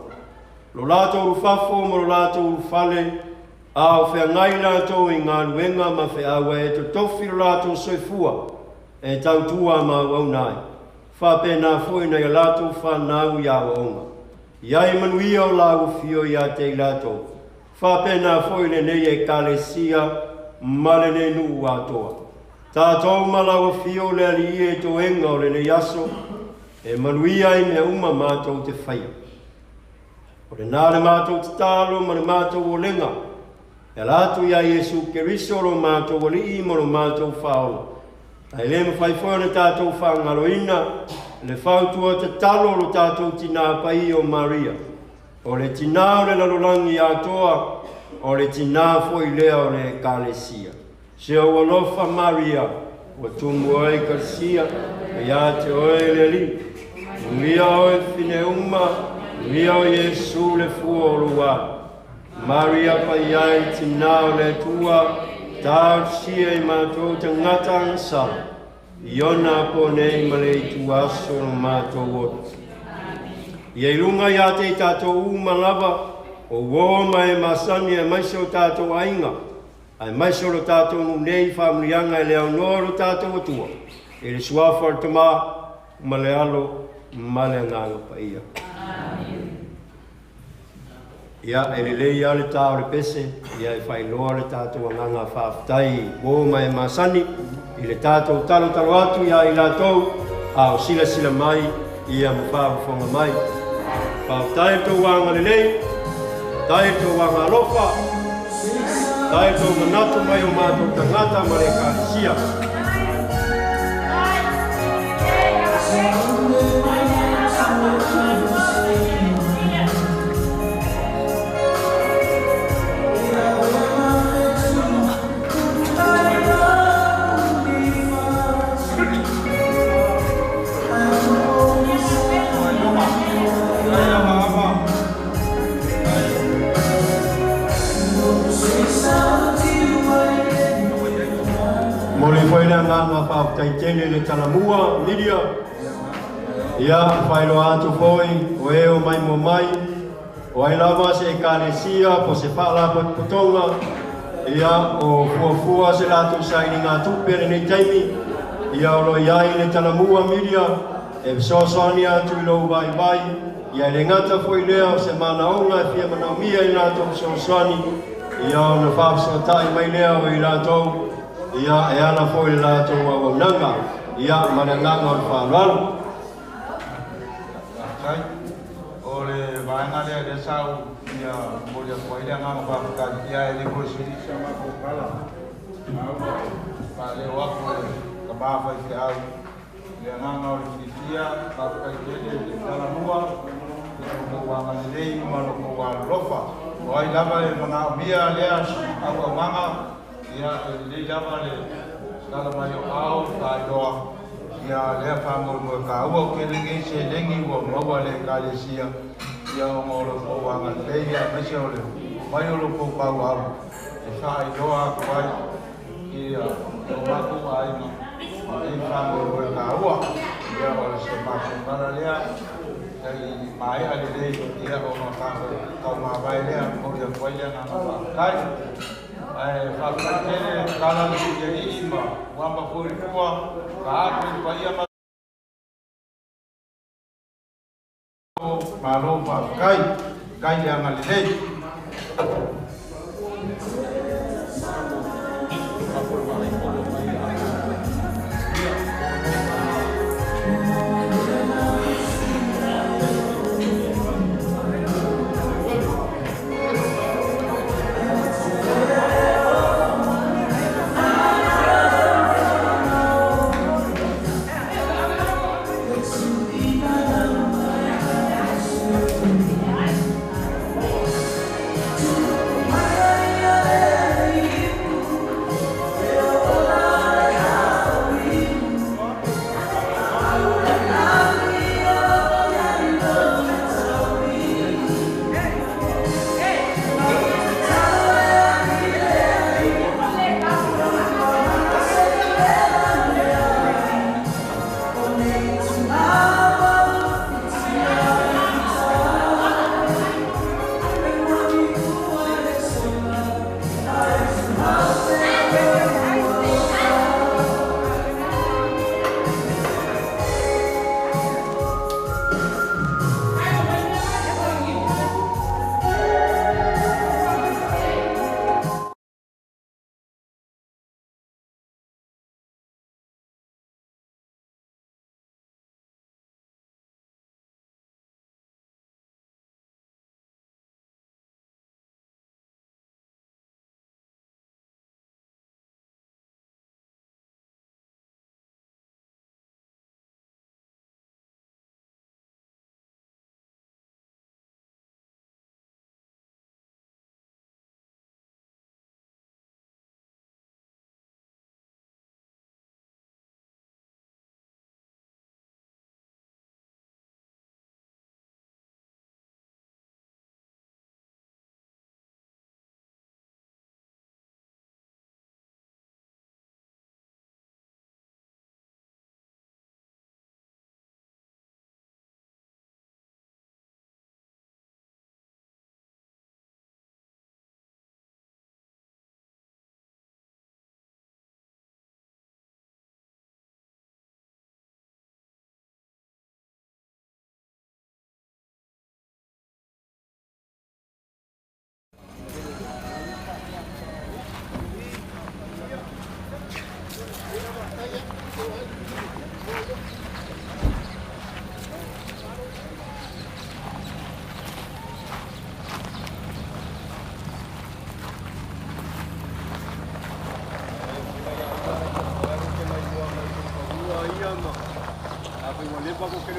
Lo latou ulufafo ma lo latou ulufale, a o feagai latou i galuega ma feau e totofi lo latou soifua e tautua ma auauna ai. Faapena foi nai a latou fanau i aoaoga. Ia i manuia o lau afio ia te i latou. Faapena foi lenei Ekalesia ma lenei nuu atoa. Tatou ma lau afio le Alii e toega o lenei aso, e manuia ai mea uma matou te faia. O lena le matou tatalo ma le matou olega, e ala atu ia Iesu Keriso lo matou Alii ma lo matou Faaola. Ae le mafai foi ona tatou faagaloina le fautua tatalo o lo tatou tinā paia o Maria, o le tinā o le lalolagi atoa, o le tinā foi lea o le Ekalesia. Se ou alofa Maria, ua tumu ai Ekalesia, ia te oe le Alii. Manuia oe fine uma, manuia o Iesu le fua o lou alo. Maria paia i tinā o le Atua, talosia i matou tagata agasala, i ona apo nei ma le itu aso o lo matou ola. Ia i luga ia te i tatou uma lava, o uo ma e masani aemaise o tatou aiga, aemaise o lo tatou nuu nei faamanuiaga e le aunoa o lo tatou Atua, i le suafa o le Tama ma le Alo ma le Agaga Paia. Ia, e lelei lava le tā o le pese, ia e faailoa le tatou agaga faafetai i uo ma e masani i le tatou talotalo atu ia i latou a o silasila mai ia ma faafofoga mai. Faafetai le tou agalelei, faafetai le tou agalofa, faafetai le tou manatu mai o matou tagata ma le Ekalesia. Momoli foi le agaga faafetai tele i le talamua Milia. Ia, faailoa atu foi o e o mai mua mai, o ai lava se Ekalesia po se faalapotopotoga, ia, o fuafua se latou sailiga tupe lenei taimi, ia o lo o i ai le talamua Milia e fesoasoani atu i lou vaivai, ia e le gata foi lea o se manaoga e fia manaomia i latou fesoasoani, ia ona faafesootai mai lea o i latou, ia e ala foi i le latou auaunaga, ia ma le agaga o le faaaloalo. Faafetai. O le vaega lea lea sa ou fia momoli atu ai le agaga faafetai, ia e le toe sili se matou tala. A ua faaleo atu e le tama faifeau le agaga o le fiafia, faafetai tele i le talamua i lo outou agalelei ma lo outou alolofa. O ai lava e manaomia lea auaunaga, ia e lelei lava le tala mai o ao faailoa ia lea faamoemoe taua o tele nei seleni ua maua e le Ekalesia, ia ona o lo outou agalelei aemaise o le mai o lo outou pauau e faailoa atu ai ia o matou aiga nei faamoemoe taua. Ia o se matou tala lea tai maea lelei, ia ona tatou taumavae lea momoli atu ai le agaga faafetai. Ae faafetai tele tala le alii ma uama foi le fua ka atu i le paia ma malo faafetai kai le agalelei.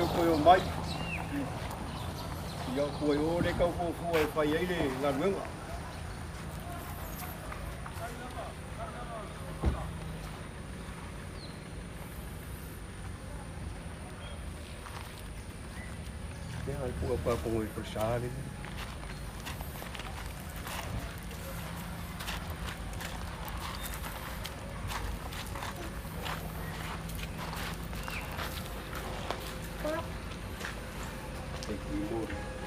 le o toe o mai. Ia o tua i o le tau fuafua e fai ai le galuega. Ia ai pua pa kongo i falesa le. E ki mo.